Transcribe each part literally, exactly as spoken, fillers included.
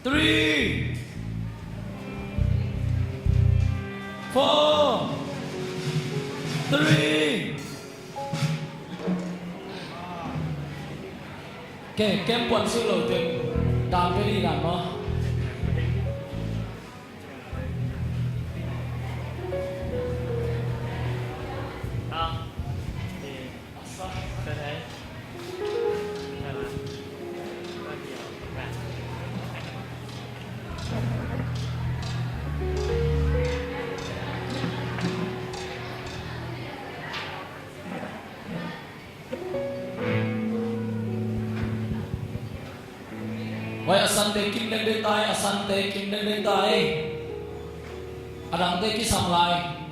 Three, four, three. Okay, kem puan sih lo teng dam pe dih dan maw. Wai, a sante kim dengdeng ta ei, a sante kim dengdeng ta ei. A dangte kisam lai.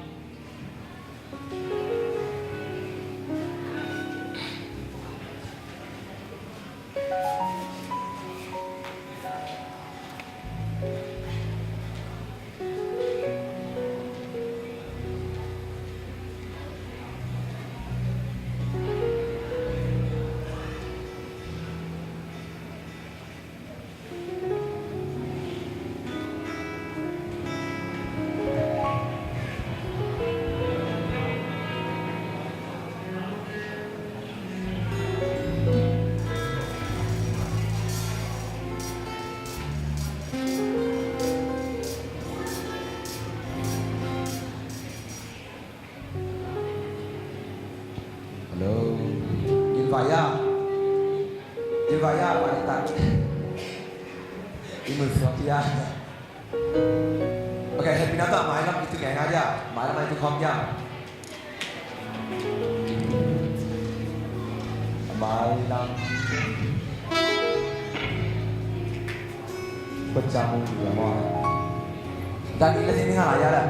Hello. Gilvaya. Gilvaya, Vanitat. Imul Sophia. Okay, hehpihna tawh a mailam i tu ngeingai dia. Mailam a i tu khawm dia. A mailam. Pecah mu dia maw. Dan i la sini ngai lai dia.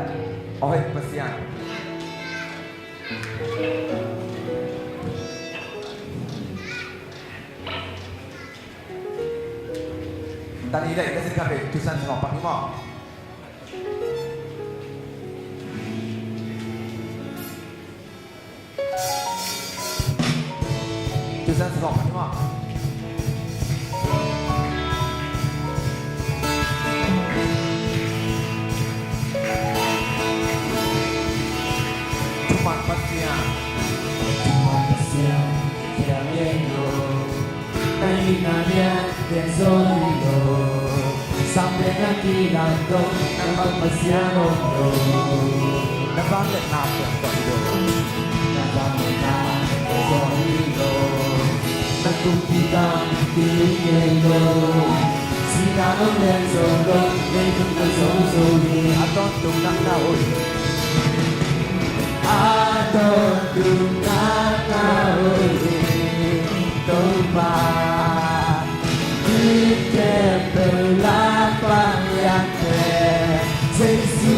Oh, hei, Pasian. Tani dai ka sin ka pe tusan sawm pan ni maw. Tusan sawm pan ni maw. Tuman Pasian. Tuman Pasian. Kiang ei lo, na hihna lian lian zaw hi lo. Samte na kilang dong, na bang Pasian om lo. Na vangliatna piang zaw hi lo. Na vangliatna piang zaw hi lo. Na kumpi tang kiling ei lo. Sihna nong lian zo lo, leitung na zo zo hi. A tawntung na na hoih. A tawntung na na hoih. Topa, i khempeuh lakpan lian pen Jesu,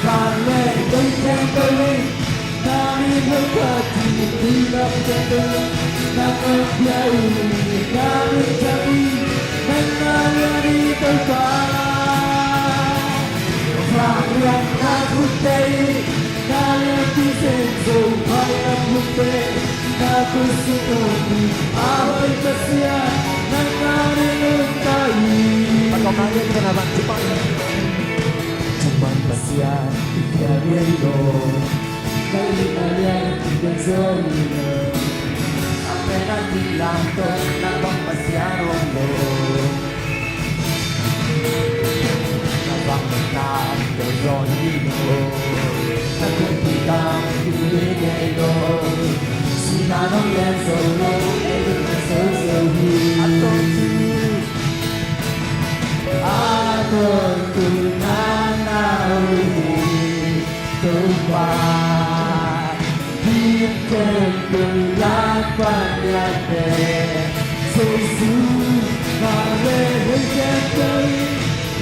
vanglian teng khempeuh in. Na min hong phat hi, i lam khempeuh in. Nang hong pia uh hi, na min thang hi, nang na lian hi Topa. Vangliatna khut tei, na lian pi zen zo, mailam hun tei, na khut sung om hi, a hoih Pasian, nang na lian hong ta hi. Tuman Pasian, i khia lian lo. Ka lian na lian, i khia zo hi lo. A pen a dilang tawh, na bang Pasian om lo. Na vangliatna piang zaw hi lo. Na kumpi tang kiling ei lo. Sihna nong lian zo lo, leitung na zo zo hi. A tawntung, a tawntung na na hoih hi. Topa, i khempeuh lakpan lian pen Jesu, vanglian teng khempeuh in.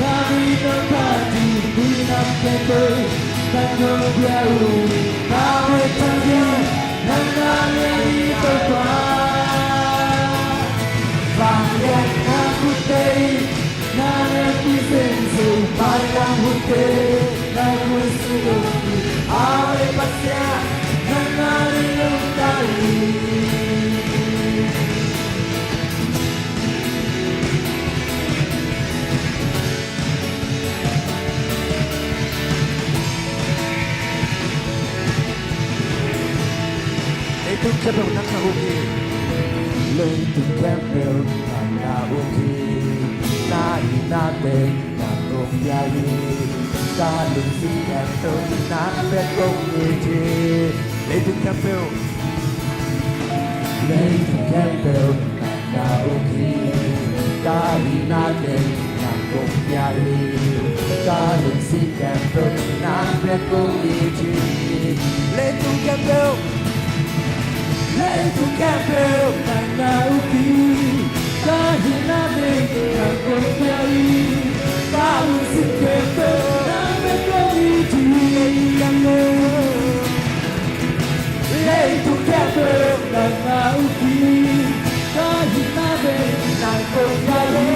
Na min hong phat hi, i lam khempeuh in. Nang hong pia uh hi, na min thang hi, nang na lian hi Topa. Vangliatna khut tei, na lian pi zen zo, mailam hun tei, na khut sung om hi, a hoih Pasian, nang na lian hong ta hi. Khempeuh nang na uk hi. Leitung khempeuh nang na uk hi. Na hihna teng nang kong pia hi. Ka lungsim khempeuh nang bek kong it hi. Leitung khempeuh. Leitung khempeuh nang na uk hi. Ka hihna teng nang kong pia hi. Ka lungsim khempeuh nang bek kong it hi. Leitung khempeuh. Leitung khempeuh nang na uk hi. Ka hihna teng nang kong pia hi. Ka lungsim khempeuh nang bek kong it hi. Leitung khempeuh nang na uk hi. Ka hihna teng nang kong pia hi.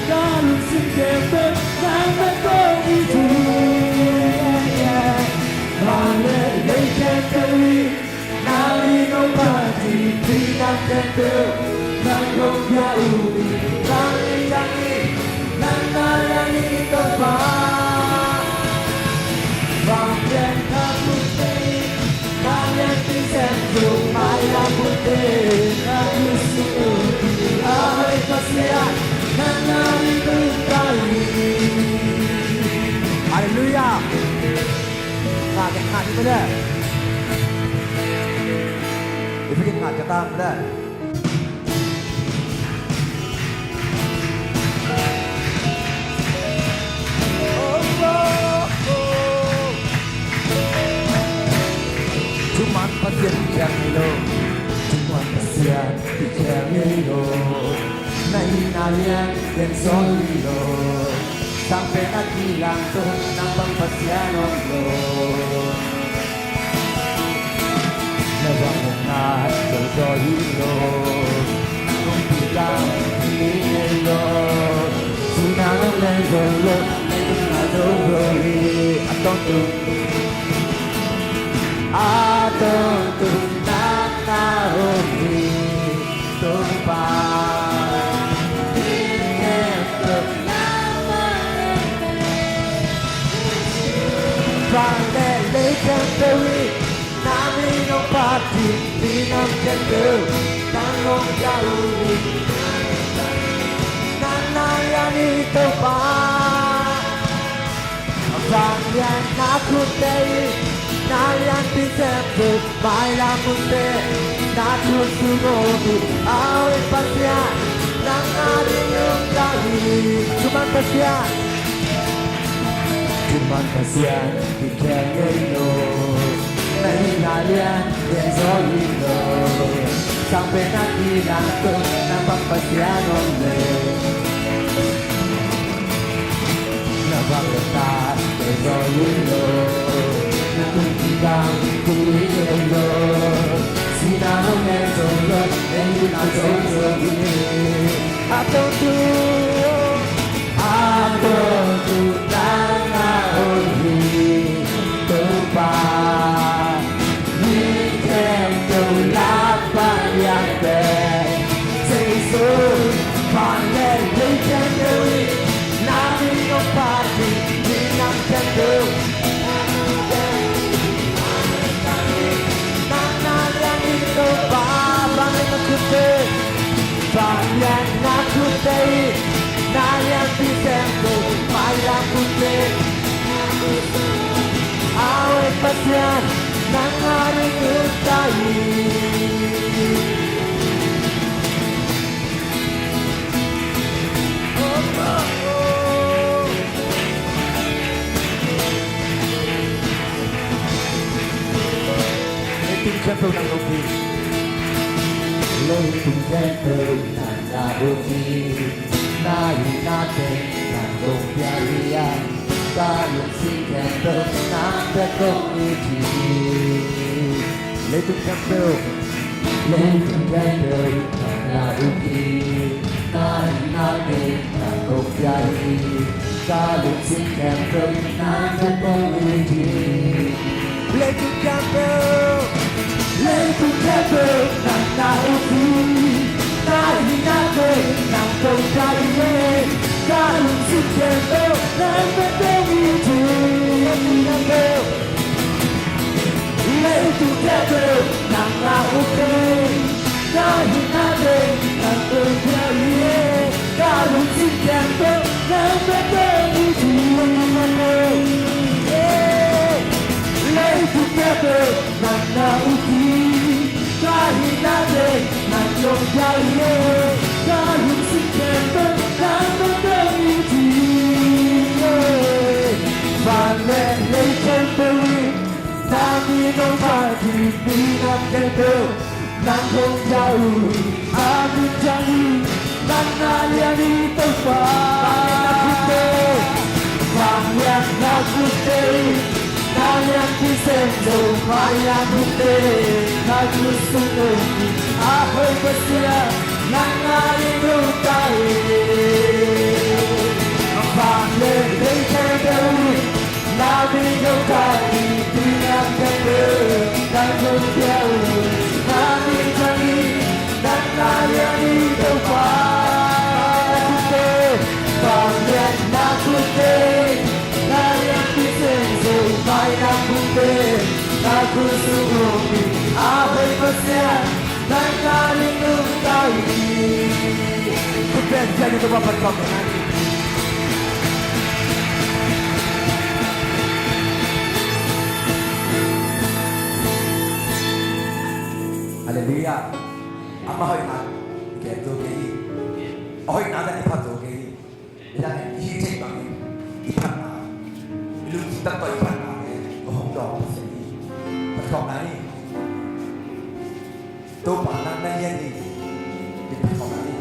Ka lungsim khempeuh nang bek kong it hi. Vanglian lei khempeuh i nang in hong phat hi. Minam khempeuh nang kong pia uh hi. Vanglian i nang na lian hi Topa. Vanglian na khut tei, na lianpi sem tung, mailam khut tei, na khut sung uh hi. A hoih Pasian, nang na in nungta hi. Halleluiah. Ngak, ngak ding maw le? I bikin ngak ka tang maw le? Thuman Pasian kikhel ngei lo. Thuman Pasian kikhel ngei lo. Na hihna lian lian zaw hi lo. Sang pen a kilang tung nang bang Pasian om lo. Na vangliatna zaw zaw hi lo. Nang hong pi tang hi ngei lo. Sihna hong len zo lo. Leitung na zo zo hi. A tawntung, a tawntung nang na om hi. Topa, vanglian lei khempeuh i nang in hong phat hi. Minam khempeuh nang hong pia uh hi. Nang na lian hi Topa. Vanglian na khut tei, na lianpi sem tung, mailam khut tei, na khut sung uh hi. A hoih Pasian, nang na in nungta hi. Thuman Pasian, thuman Pasian kikhel ngei lo. Na hihna lian lian zaw hi lo. Sang pen a kilang tung nang bang Pasian om lo. Na vangliatna zaw zaw hi lo. Nang hong pi tang hi ngei lo. Sihna hong len zo lo. Leitung na zo zo hi. A tawntung, a tawntung nang na om hi. Topa, mi khempeuh lak vanglian pen Jesu. Vanglian lei khempeuh i nang in hong phat hi. Minam khempeuh nang na lian hi Topa. Vanglian na khut tei, vanglian na khut tei, na lianpi sem tung, mailam khut tei. A hoih Pasian, nang na in nungta hi. Leitung khempeuh nang na uk hi. Leitung khempeuh nang na uk hi. Na hihna teng nang kong pia hi a, ka lungsim khempeuh nang bek kong it hi. Leitung khempeuh, leitung khempeuh nang na uk hi. Na hihna teng nang kong pia hi. Ka lungsim khempeuh nang bek kong it hi. Leitung khempeuh, leitung khempeuh nang na uk hi. Na hihna teng nang kong pia hi. Ka lungsim khempeuh nang bek kong it hi. Leitung khempeuh nang na uk hi. Nang na ut hi, ka hinate nang hong pia hi. Ka lungsim khempeuh nang na pia hi. Vanglian lei khempeuh in na min hong phat hi. Minam khempeuh nang hong pia uh hi. A min ciang hi. Nang na lian hi Topa. Vanglian na khutte in na lianpi sem zo. Mailam hunte na khutsung om hi. A hoih Pasian, nang na lian nungta hi. Vanglian lei khempeuh in na min hong phat hi. Minam khempeuh nang hong pia uh hi. A min ciang hi. Nang na lian hi Topa. Vanglian na khutte, na lianpi sem zo. Mailam hunte na khutsung om hi. A hoih Pasian, nang na lian nungta hi. Khut beng, Pasian in Topa phat khawm ni. Halleluiah. Amah hoihna i kem zo kei hi. A hoihna tawh i phat zo kei hi. Nidang in i hih theih bangin i phatna, i lungsim tak tawh i phatna pen a hong dawng Pasian hi. Phat khawm ni. Topa nang na lian hi. Phat khawm ni.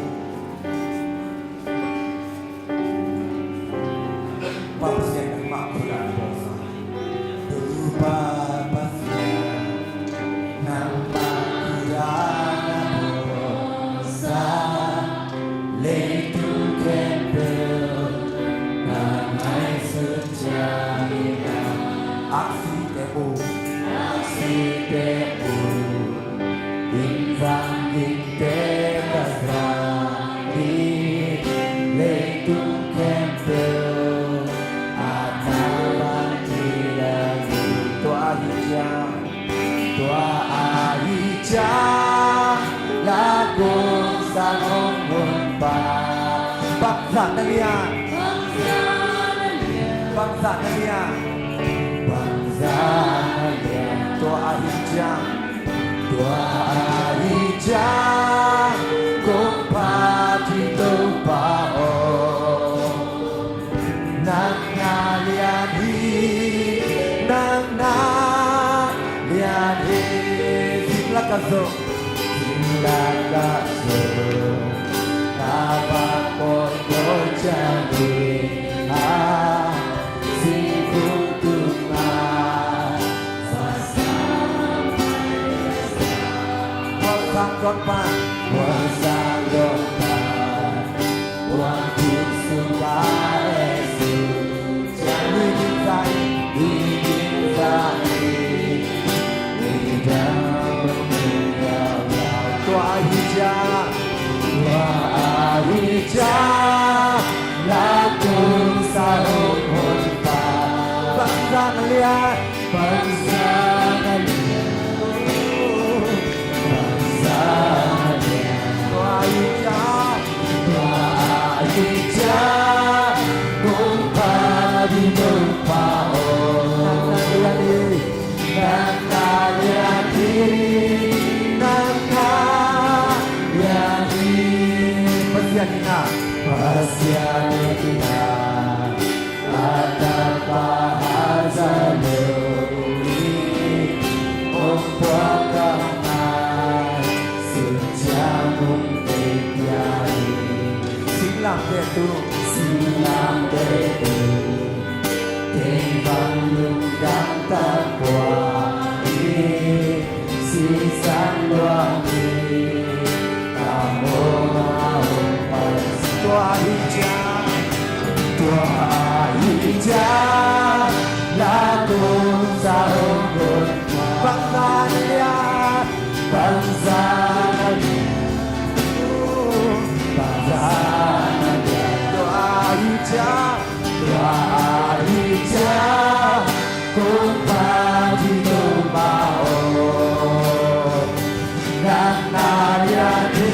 Pa Pasian nangmah khut ah na bawlsa. Topa Pasian nangmah khut ah na bawlsa. Leitung khempeuh na ngaihsut ciangin ah, aksite uh, aksite uh, in vang dingte ka zang hi. Leitung khempeuh a na bang hi la hi. Tua ahi ciang, tua ahi ciang, la kong sang hong honpa. Bangzah na lian? Bangzah na lian? Bangzah na lian? Tua ahi ciang, tua ahi ciang kong phat hi Topa aw. Nang na lian hi, nang na lian hi. Zing lakah zong, zing lakah zong, ka va pawi pawi ciangin ah, singkung tungah Mual sang dawn pan, mual sang dawn pan, mual tung sung ka e su. Ciang lui ding zah, lui ding zah hi. Lui ding zah hi. Tua ahi ciang, tua ahi ciang, la kong sang hong honpa. Bangzah na lian? Bangzah na lian? Bangzah na lian? Tua ahi ciang, tua ahi ciang kong phat hi Topa aw. Nang na lian hi. Nang na lian hi. Nang na lian hi. Pasian in ah, Pasian in ah, a tapa haza lo in hong puak a ngai, sun ciang hong tei pia hi. Singlamteh tung, singlamteh tung, kei bang lungdam tak pua hi. Sisan luang hi, ka mawng a hong pan. Tua ahi ciang, tua ahi ciang, la kong sang hong honpa. Bangzah na lian? Bangzah na lian? Bangzah na lian? Tua ahi ciang, tua ahi ciang kong phat hi Topa aw. Nang na lian hi,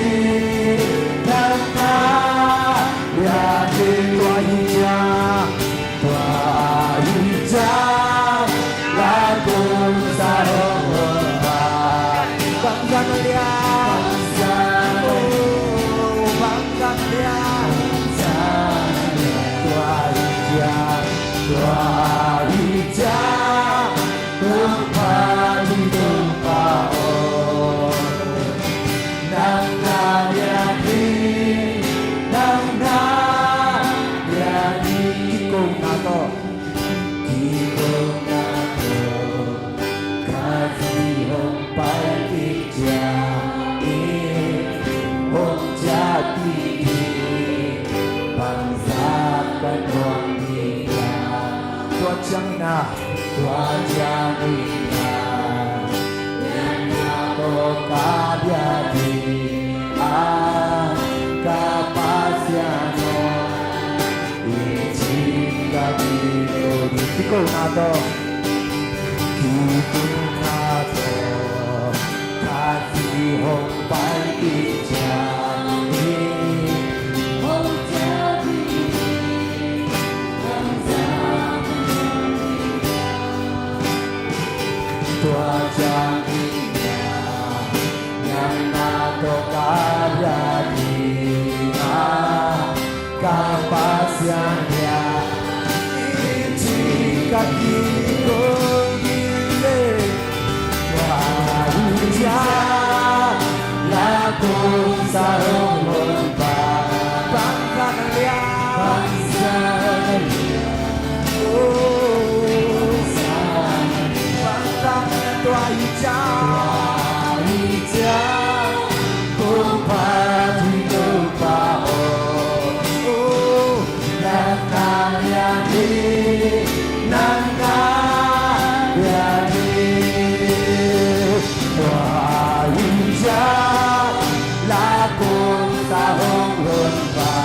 nang na lian hi. Tua ahi ciang, tua ahi ciang, la kong sang Tua ahih ciang kong phat hi Topa aw, nang na lian hi, nang na lian hi. Kikona tawh, kikona tawh Khazi hong pai khit ciangin hong ciah kik hi, bangzah ka nuam ding hiam? Tua ciangin ah, tua ciangin ah, lianna tawh ka bia ding a, ka Pasian aw, i cih ka kiko ding. Kikona tawh, kikona tawh Khazi hong pai khit ciangin hong ciah kik hi, bangzah ka nuam ding hiam? Tua ciangin ah, lianna tawh ka bia ding a, ka Pasian lian hi, ci ka kiko ding leh, tua ahih ciang la kong sa hong honpa, bangzah na lian, bangzah na lian. Tua ahih ciang kong phat hi Topa aw, nang na lian hi, nang na lian hi. Tua ahih ciang la kong sa hong honpa,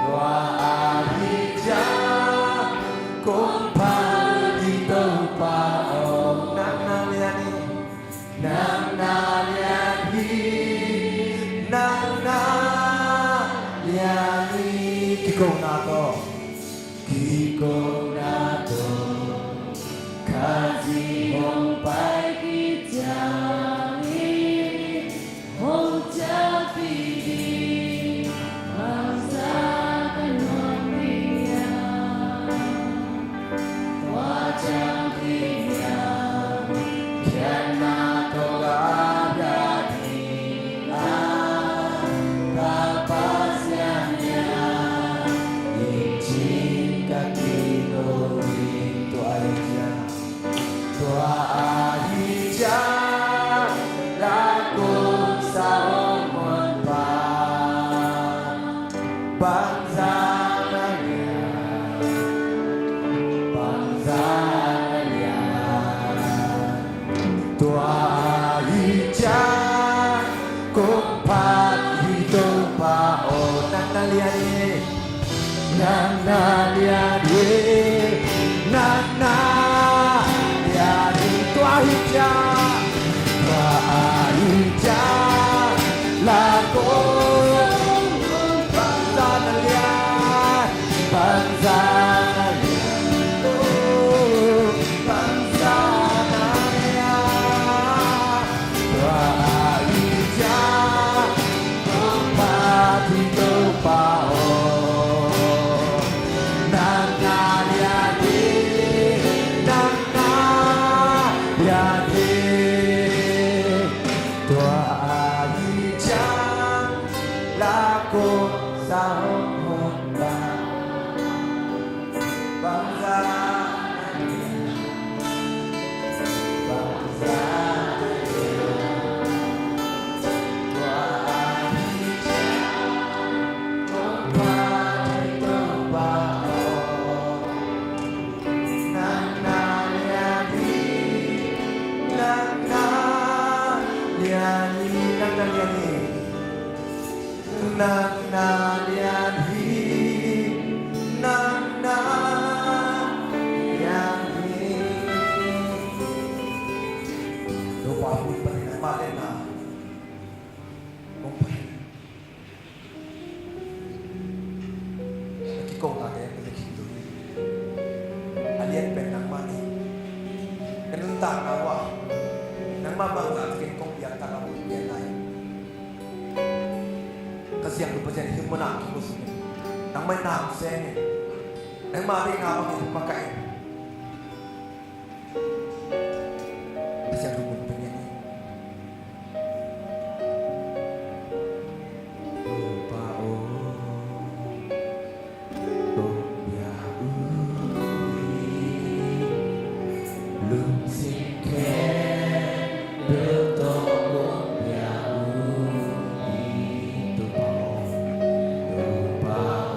Tua ahih ciang kong phat hi Topa aw, nang na lian hi, nang na lian hi, nang na lian hi. Kikona tawh, kikona tawh Khazi hong pai khit ciangin hong ciah kik hi, bangzah ka nuam ding hiam? Tua ciangin ah, lianna tawh ka bia ding a, ka Pasian lian hi, ci ka kiko ding. Tua ahih ciang, tua ahih ciang la kong sa hong honpa, bangzah na lian, bangzah na lian. Tua ahih ciang kong phat hi Topa aw, nang na lian hi, nang na lian hi, nang na lian hi. Tua ahih ciang, tua ahih ciang la kong, bangzah na lian, bangzah na lian, oh, bangzah na lian. Tua ahih ciang kong phat hi Topa aw, nang na lian hi, nang na lian hi. Tua ahih ciang la kong sa hong honpa, bangzah na lian, bangzah na lian. Tua ahih ciang kong phat hi Topa aw, nang na lian hi, Nang na lian hi. Nang na lian hi. Nang na lian hi. Topa, hun pan in nangmah lianna hong pai. Na kikonate na kikhin tu hi. A lian pen nangmah hi. Ka nuntakna uh ah nangmah bangzah takin kong biak tak a hong pian lai. Ka siangtho Pasian, hih munah kiko sungin nangmah in na hong sem in. Nangmah deihna bangin makaih in. Pasian thu mun pia ngen ni. Topa aw, kong pia uh hi. Lungsim khempeuh tawh kong pia uh hi. Topa aw, Topa aw.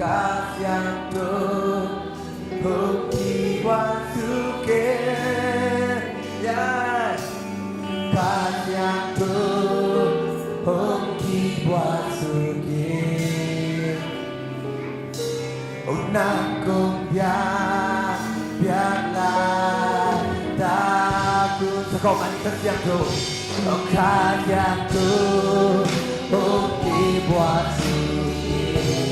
Ka Siangtho hong kiguan suk in. Yes. Ka Siangtho hong kiguan suk in. Nang kong biak, biak lai, takun. Sa kawm an Ka Siangtho. Ka Siangtho hong kiguan suk in.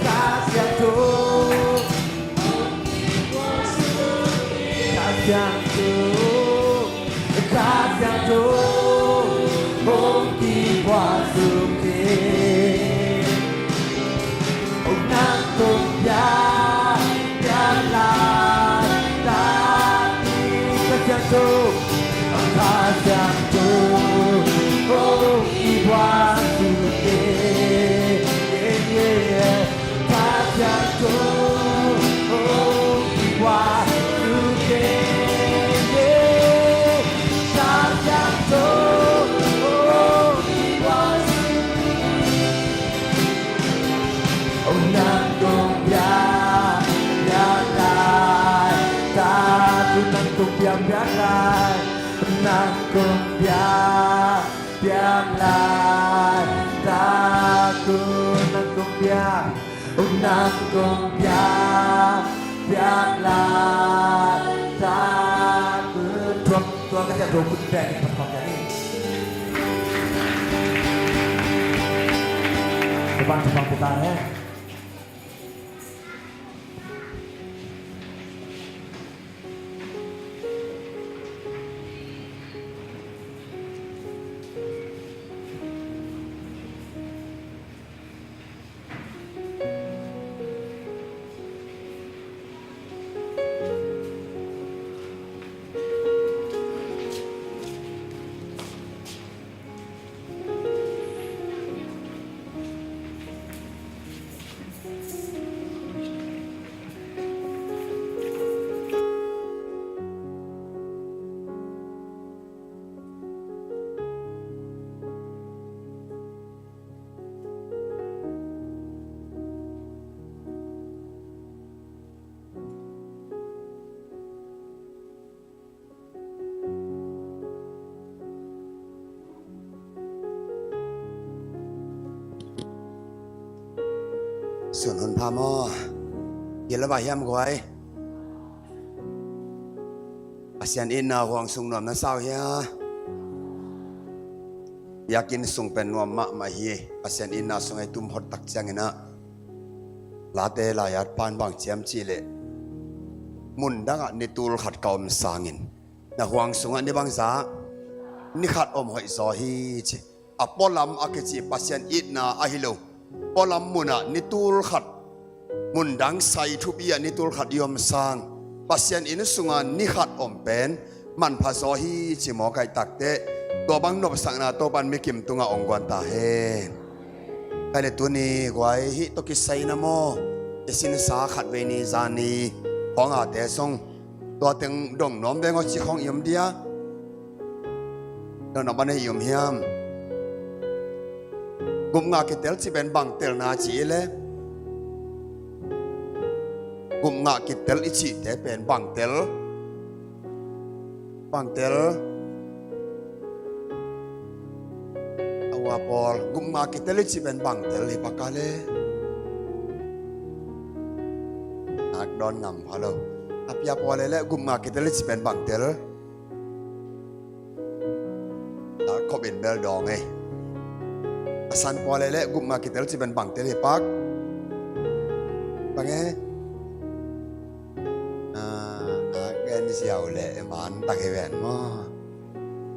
Ka Siangtho, Ka Siangtho, Ka Siangtho hong kiguan suk in. Nang kong biak, biak lai, takun. Ka Siangtho, Ka Siangtho hong kiguan suk in. Yeah, yeah, yeah. Ka Siangtho hong kiguan suk in. Yeah. Ka Siangtho hong kiguan suk in. Nang kong biak, biak lai, takun. Nang kong biak, biak lai, nang kong biak, biak lai, takun. Nang kong biak, nang kong biak, biak lai, takun. Tuang, tuang ka tia tuang kun biak in. Tuang biak in. Tuang biak in. Sun hun pha maw? Gil a vai hiam guai? Pasian itna huang sung nuam na sa uh hia? Biakinn sung pen nuam mahmah hi. Pasian itna sungah i tum phot tak ciangin ah, Late lai-at pan bang ci hiam cih leh, mun dangah ni tul khat ka om sangin na huang sungah ni bangzah, ni khat om hoih zaw hi ci. A pualam a kici Pasian itna ahi lo, pualam munah ni tul khat, mun dang sai thupi ah ni tul khat i om sang, Pasian inn sunga ni khat om pen manpha zaw hi ci maw, kaihtak teh? Tua bang nopsakna Topa'n mikim tungah hong guan ta hen. Kai le tuni guai, hih tawh kisai na maw, i sinsa khatvei ni zani khawng a te sung, tua teng dong nuam veng aw ci khawng i om dia? Dong nuam a nei i om hiam? Gupngah kitel cih pen bang telna ci i le? Gupngah kitel i cihte pen bang tel? Bang tel? A ua pawl, gupngah kitel i cih pen bang tel hi pak a le? Nak dawn ngam pha lo. A pia pawl le le, gupngah kitel i cih pen bang tel? Nak khop in bel dawng ei. A san pawl le le, gupngah kitel cih pen bang tel hi pak? Piau le eman tak hi ven maw.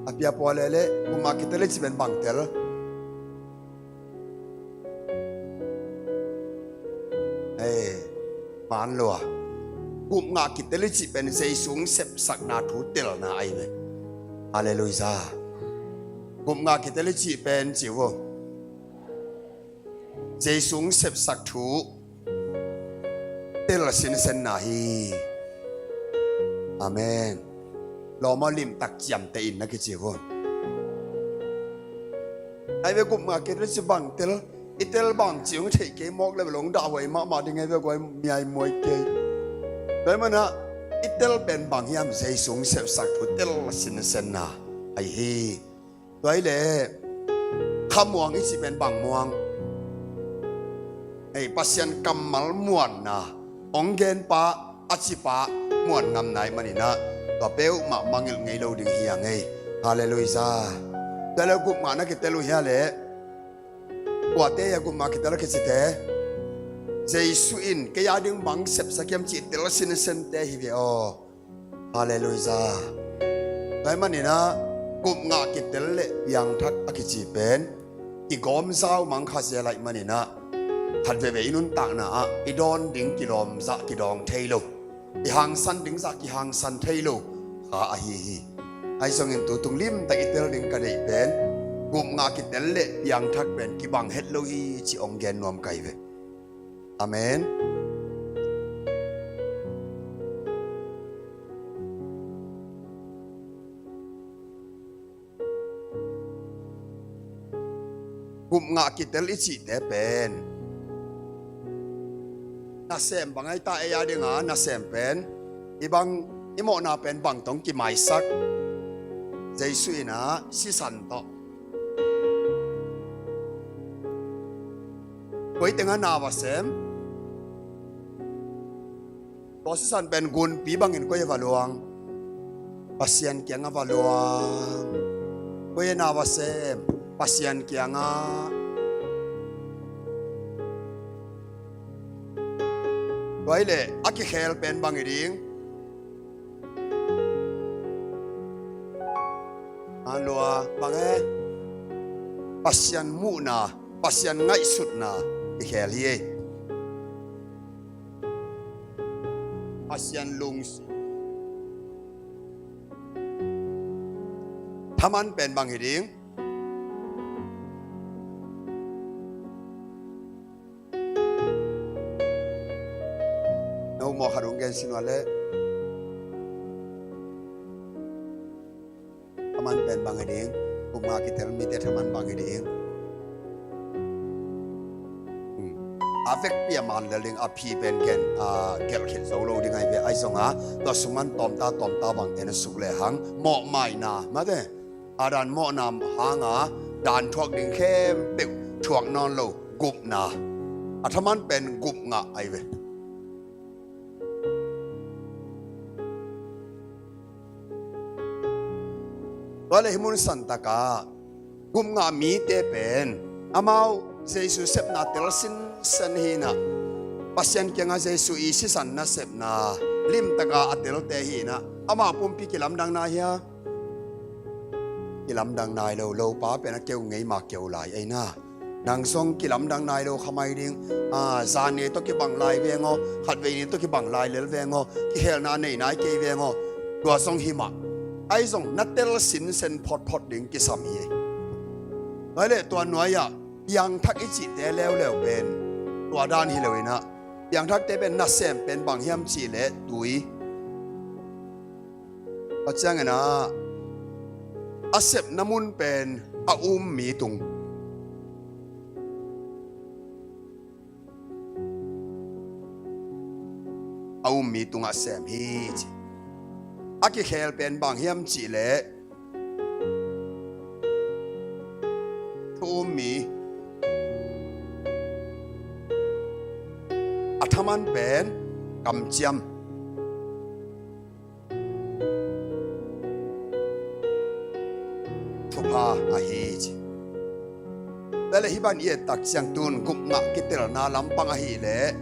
A pia pua le le gupngah kitel i cih pen bang tel? Ei, man lua. Gupngah kitel i cih pen Jesu hong sepsakna thu telna ahi ve. Halleluiah. Gupngah kitel i cih pen ci uh. Jesu hong sepsak thu tel sinsenna hi. Amen. Lawm aw, limtak ciamteh in na kici uh. Ai ve, gupngah kitel i cih bang tel, i tel bang ci hong theih kei mawk le lung dahhuai mahmah ding ai ve, guai miai muai kei. Tua hi manah i tel pen bang hiam, Jesu hong sepsak thu tel sinsenna ahi hi. Tua hi leh khamuang i cih pen bang muang? Ei, Pasian kammal muanna, hong genpa, a cipa muan ngamna i maninah tua peuhmah mangngilh ngei lo ding hi a ngei. Halleluiah. Tua leh gupngah na kitel uh hia leh? Kuate hi a gupngah kitel a kicite? Jesu in kei a ding bang sepsak hiam cih tel sinsente hi ve aw. Halleluiah. Tua hi maninah gupngah kitel le piangthak a kici pen i gawmzau mang kha zel ahih maninah khat veve i nuntakna ah i dawn ding kilawmzah kidawng thei lo, i hangsan ding zah kihangsan thei lo kha ahi hi. Ahi zongin tu tung limtak i tel ding ka deih pen gupngah kitel le piangthak pen kibang het lo hi cih hong gen nuam ka hi ve. Amen. Gupngah kitel i cihte pen nasem bang ahi ta, ei a dinga nasem pen i bang, i mawhna pen bang tawh kimaisak? Jesu in ah sisan tawh. Koi tengah na va sem? Tua sisan pen gunpi bangin koi a va luang? Pasian kiangah va luang. Koi a na va sem? Pasian kiangah. Tua hi leh a kikhel pen bang hi ding? A lua bang e? Pasian muhna, Pasian ngaihsutna kikhel hi ei. Pasian lungsim. Thaman pen bang hi ding? No maw, khat hong gen sin uh a leh. Thaman pen bang hi ding? Gupngah kitel mite thaman bang hi ding? Hmm. A vekpi a man lel ding, a phi pen gen, a, gelh khit zo lo ding ahi ve. Ahi zongah tua sungah tawmta tawmta bang en a suk lehang mawhmaina mate. A dan mawhna hanga dan thuak ding khempeuh thuak nawn lo gupna. A thaman pen gupngah ahi ve. Tua leh hih mun santakah gupngah mite pen amau Jesu sepna tel sinsen hi-in ah, Pasian kiangah Jesu i sisan nasepna limtaka a telte hi-in ah, amau pumpi kilamdang nai hia? Kilamdang nai lo. Lopa pen a keu ngei ma keu lai ei na. Nang zong kilamdang nai lo kha mai ding. A, zan ni tawh kibang lai veng aw, khatvei ni tawh kibang lai lel veng aw, kikhelna nei nai kei veng aw. Tua zong hi mah. Ahi zong na tel sinsen photphot ding kisam hi. Tua hi leh tua nuai-ah piangthak i cihte leuleu pen tua dan hi lo-in ah, piangthakte pen nasem pen bang hiam cih leh tui. Tua ciangin ah a sepna mun pen a um mi tung, a um mi tungah sem hi ci. A kikhel pen bang hiam cih leh thu um mi. A thaman pen kamciam, thupha ahi ci. Tua leh hih bang i et tak ciang tun gupngah kitelna lampang ahih leh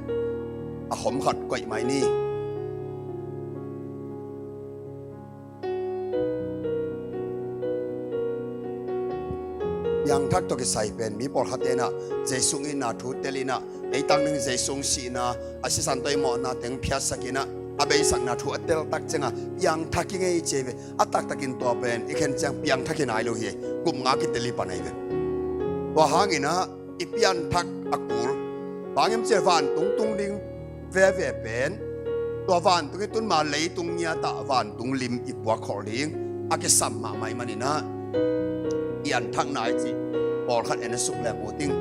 a khom khat koih mai ni. piangthak tawh kisai pen mi pawlkhat in ah Jesu itna thu tel in ah, ei tang ding Jesu sihna, a sisan tawh i mawhna teng phiatsak in ah, a beisakna thu a tel tak ciangah piangthak i ngei ci hi ve. A taktakin tua pen i khen ciang piangthak hi nai lo hi. Gupngah kitel i pan ahi ve. Tua hangin ah i pianthak a kul. Bang hiam cih leh vantung tung ding veve pen, tua vantung i tun ma leitung ngiat ah vantung lim i puak khol ding a kisam mahmah ahih manin ah, pianthakna i cih pawlkhat en a suk leng uh ding.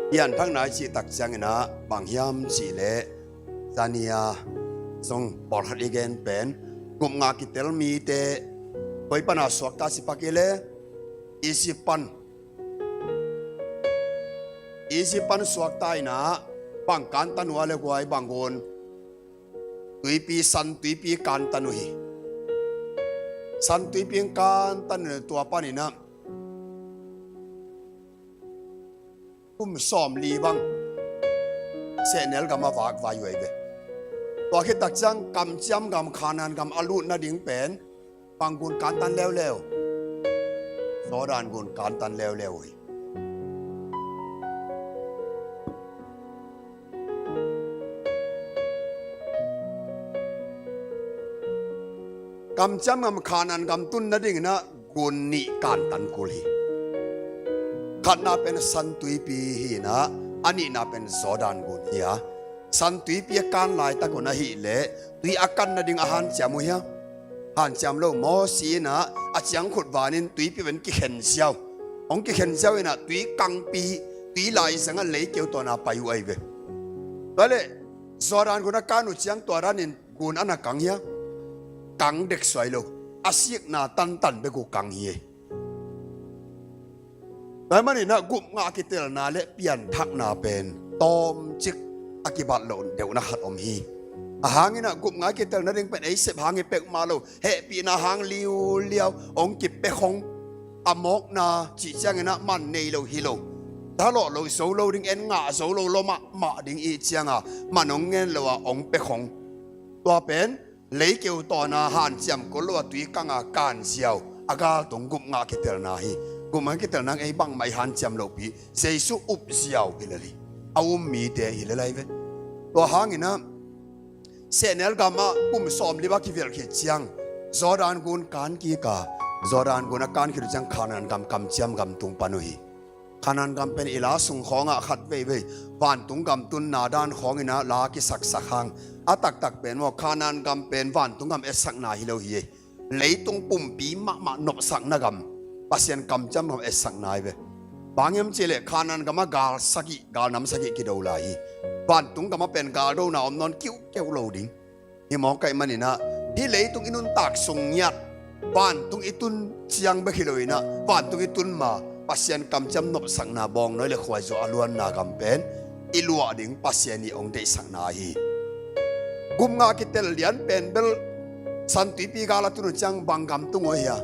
Pianthakna i cih tak ciangin ah bang hiam cih leh, zani-a zong pawlkhat i gen pen, gupngah kitel mite koi pana suakta ci pak i leh, Egypt pan, Egypt pan suakta in ah, bang kantan uh a leh guai, bang gun, tuipi, San Tuipi kantan uh hi. San Tuipi kantan uh, tua panin ah kum sawmli bang sehnel gam a vakvai uh ahi ve. Tua khit tak ciang kamciam gam, Kanaan gam a lut nading pen bang gun kantan leuleu? Jordan gun kantan leuleu uh hi. Kamciam gam, Kanaan gam tun nadingin ah gun nih kantan kul hi. Khatna pen San Tuipi hi in ah, a nihna pen Jordan gun hi a. San Tuipi a kan laitak un ahih leh tui a kan nading a hanciam uh hia? Hanciam lo. Moses in ah a ciangkhut vanin tuipi pen kikhen ziau. Hong kikhen ziau in ah tui kangpi, tui laizang ah leikeu tawn a pai uh ahi ve. Tua leh Jordan gun a kan uh ciang tua danin gun a na kang hia? Kang deksuai lo. A sikna tantan bek uh kang hi. Tua ahih manin ah gupngah kitelna leh pianthakna pen tawmcik a kibat loh deuhna khat om hi. A hangin ah gupngah kitel nading pen ei sep hang hi peuhmah lo, hehpihna hang liuliau hong kipia khong, a mawkna cih ciangin ah man nei lo hi lo, thalawh lo zo lo ding, en ngah zo lo, lua mahmah ding i cih ciangah man hong ngen lo a hong pia khong. Tua pen leikeu tawn a hanciam kul lo a tui kang a kan ziau, a galtung gupngah kitelna hi. Gupngah kitelna ei bangmah i hanciam lohpi, Jesu up ziau hi lel hi. A um mite hi lel ahi ve. Tua hangin ah sehnel gam ah kum sawmli bang kivelh khit ciang Jordan gun kan kik a, Jordan gun a kan khit uh ciang Kanaan gam kamciam gam tung pan uh hi. Kanaan gam pen i la sung khawngah khatveivei vantung gam tunna dan khawngin ah la kisaksak hang, a taktak pen maw, Kanaan gam pen vantung gam etsakna hi lo hi. Leitung pumpi mahmah nopsakna gam, Pasian kamciam gam etsakna hi ve. Bang hiam cih leh Kanaan gam ah gal sagih, galnam sagih kido lai hi. Vantung gam ah pen galdona om nawn kiuhkeuh lo ding. Hih mawk ahih manin ah, hih leitung i nuntak sung ngiat, vantung i tun ciang bek hi lo in ah, vantung i tun ma Pasian kamciam nopsakna, bawngnawi le khuaizu a luanna gam pen i luah ding Pasian i hong deihsakna hi. Gupngah kitel lian pen bel San Tuipi gal a tun uh ciang bang gam tung uh hia?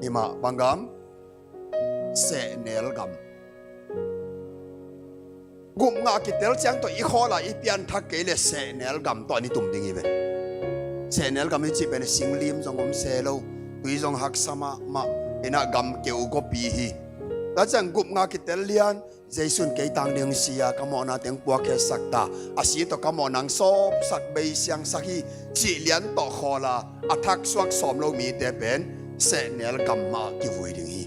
Hih mah bang gam? Sehnel gam. Gupngah kitel ciang tawh i khawl a i pianthak kei leh sehnel gam tawh an i tum ding hi ve. Sehnel gam i cih pen singlim zong om se lo, tui zong haksa mahmah, in ah gam keu gawpi hi. Tua ciang gupngah kitel lian, Jesu in kei tang ding si a, ka mawhna teng puakkhiatsak ta, a si tawh ka mawhna hong sawpsak, beisiangsak hi, cih lian tawh khawl a, a thaksuak sawm lo mite pen sehnel gam mah kivui ding hi.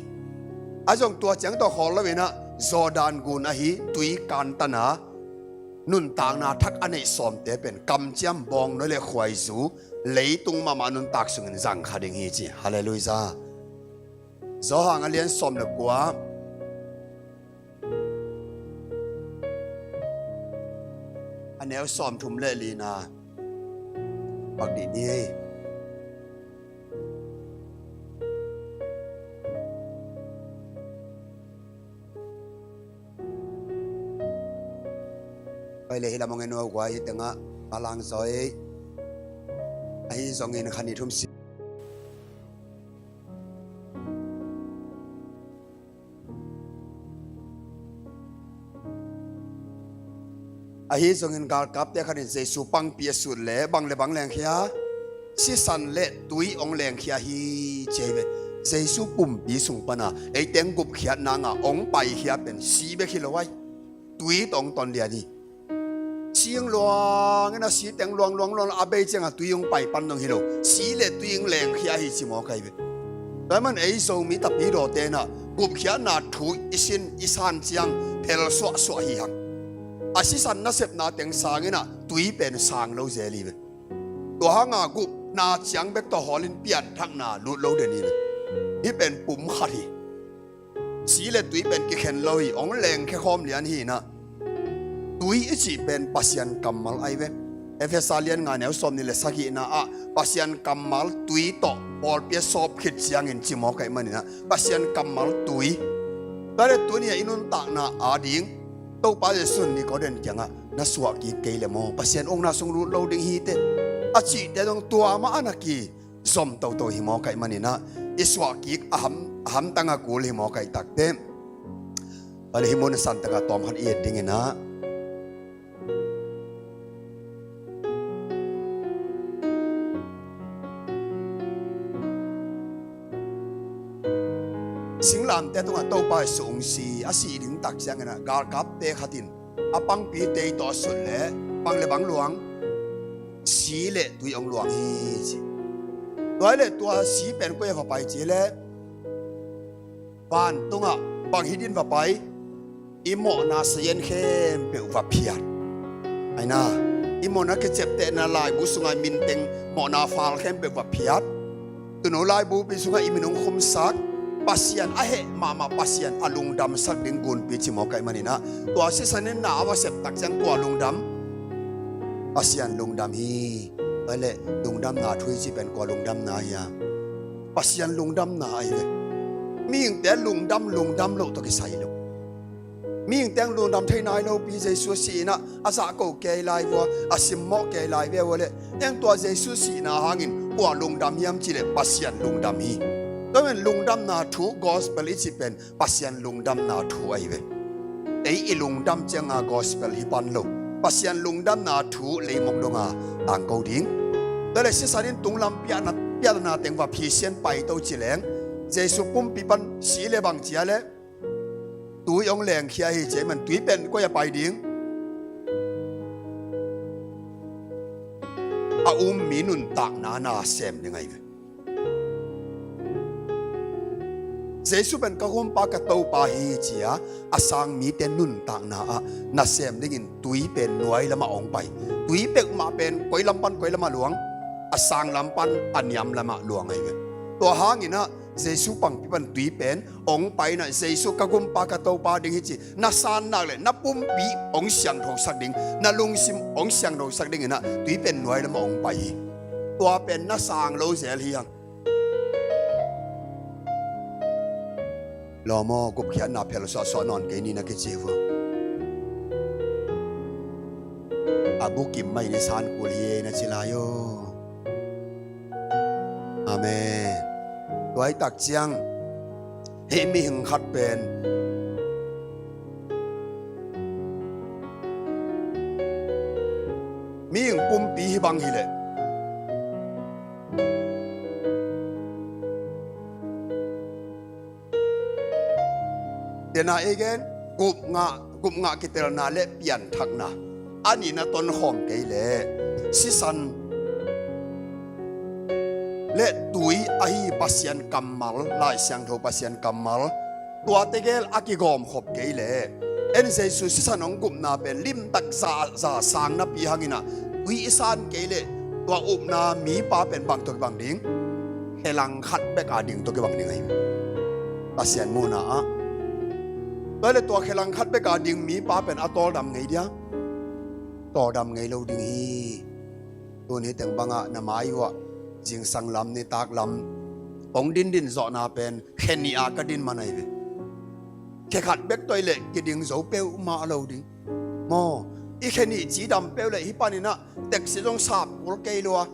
A zong tua ciang tawh khawl lo in ah Jordan gun ahi tui kantan a nuntakna thak a neih sawmte pen kamciam, bawngnawi le khuaizu, leitung mahmah nuntak sungin zang kha ding hi ci. Halleluiah. Johan a lian sawm le kua, a neu sawmthum le lina pak dih ni ei. Pai le hi lam hong en uh a, guai, hi tengah a lang zaw ei. Ahi zongin khan i thum si. Ahi zongin galkapte khat in Jesu pangpi a sut le bang le bang lengkhia, sisan le tui hong lengkhia hi ci hi ve. Jesu pumpi sung pana ei teng gupkhiatna ngah hong paikhia pen si bek hi lo ai. Tui tawh hong ton lian hi. Sing luang in a si teng luang luang luang a bei ciangah tui hong pai pan dong hi lo. Si le tui hong lengkhia hi ci mawk ai ve. Tua man ei Zomi tapidawte na gupkhiatna thu i sin i san ciang phel suahsuah hi hang. A sisan nasepna teng sangin ah tui pen sang lo zel hi ve. Tua hanga gupna ciang bek tawh hawlin pianthakna lut lo den hi ve. Hih pen pum khat hi. Si le tui pen kikhen lo hi, hong lengkhia khawm lian hi inah. Tui i cih pen Pasian kammal ai ve. Efesa lian nga neu sawm nih le sagihna ah Pasian kammal tui tawh pawlpi a sawp khit ciangin ci mawk ai maninah Pasian kammal tui. Tua le tuni a i nuntakna ading Topa Jesu in Nikodem kiangah na suah kik kei le maw Pasian ukna sung lut lo ding hi teh a cihte dong tua mah a na ki zom toto hi mawk ai maninah i suah kik a ham, a hamtang a kul hi mawk ai takte. Tua le hih mun a santakah tawm khat i et dinginah singlamte tungah Topa Jesu hong si a sih ding tak cianginah galkapte khat in a pangpi tei tawh a sut le bang le bang luang si le tui hong luang hi ci. Tua hi le tua si pen koi a va pai ci le vantungah bang hi din va pai. I mawhna sayen khempeuh va phiat. Aina i mawhna kiciaptehna laibu sungah minteng mawhna fal khempeuh va phiat. Tuno laibupi sungah i min hong khumsak Pasian a heh mahmah Pasian a lungdamsak ding gunpi ci mawk ai maninah tua sisan in na a va sep tak ciang kua lungdam? Pasian lungdam hi. Tua le lungdamna thu i cih pen kua lungdamna hiam? Pasian lungdamna ai ve. Mihingte lungdam lungdam loh tawh kisai lo. Mihingte ang lungdam thei nai lopi Jesu a sihna a zahko kei lai vua a simmawh kei lai ve ua le eng tua Jesu sihna hangin kua lungdam hiam cileh Pasian lungdam hi. Tua men lungdamna thu gospel i cih pen Pasian lungdamna thu ahi ve. Ei i lungdam cianga gospel hi pan lo. Pasian lungdamna thu leimong donga tangko ding. Tua le sisan in tunglam piahna piatna teng va phisian paito cileng Jesu pumpi pan si le bang cia le tui hong lengkhia hi cia man tui pen koi a pai ding? A um mi nuntakna na sem ding ahi ve. Jesu pen ka gumpa ka topa hi cia a sang mite nuntakna ah na sem dingin tui pen nuai lamah hong pai. Tui peuhmah pen koi lam pan koi lamah luang? A sang lam pan a niam lamah luang ahi ve. Tua hanginah Jesu pangpi pan tui pen hong paina Jesu ka gumpa ka topa ding hi ci na sannak le na pumpi hong siangthosak ding na lungsim hong siangthosak dinginah tui pen nuai lamah hong pai hi. Tua pen na sang lo zel hi hang. Lawmaw gupkhiatna phel suahsuah nawn kei ni na kici vua. A bukim mai ni san kul hi na ci lai aw. Amen. Tuaitak ciang hih mihing khat pen mihing pumpi hi bang hileh tena ei gen gupngah gupngah kitelna le pianthakna a nihna tonkhawm kei le sisan le tui ahi Pasian kammal Lai Siangtho Pasian kammal tua tegel a kigawmkhop kei le en Jesu sisan hong gupna pen limtak za, za sang napi hanginah tui i san kei le tua upna mipa pen bang tawh kibang ding? Khelang khat bek a ding tawh kibang ding ahi. Pasian muhna ah tua le tua khelang khat bek a ding mipa pen a tawldam ngei dia? Tawldam ngei lo ding hi. Tuni teng bangah na mai uah zingsang lam nitak lam hong dindin zawhna pen khe nih a ka din man ahi ve. Khe khat bek toi leh kiding zo peuhmah lo ding maw? I khe nih cidam peuh leh hih paninah teksi zong sap kul kei lua.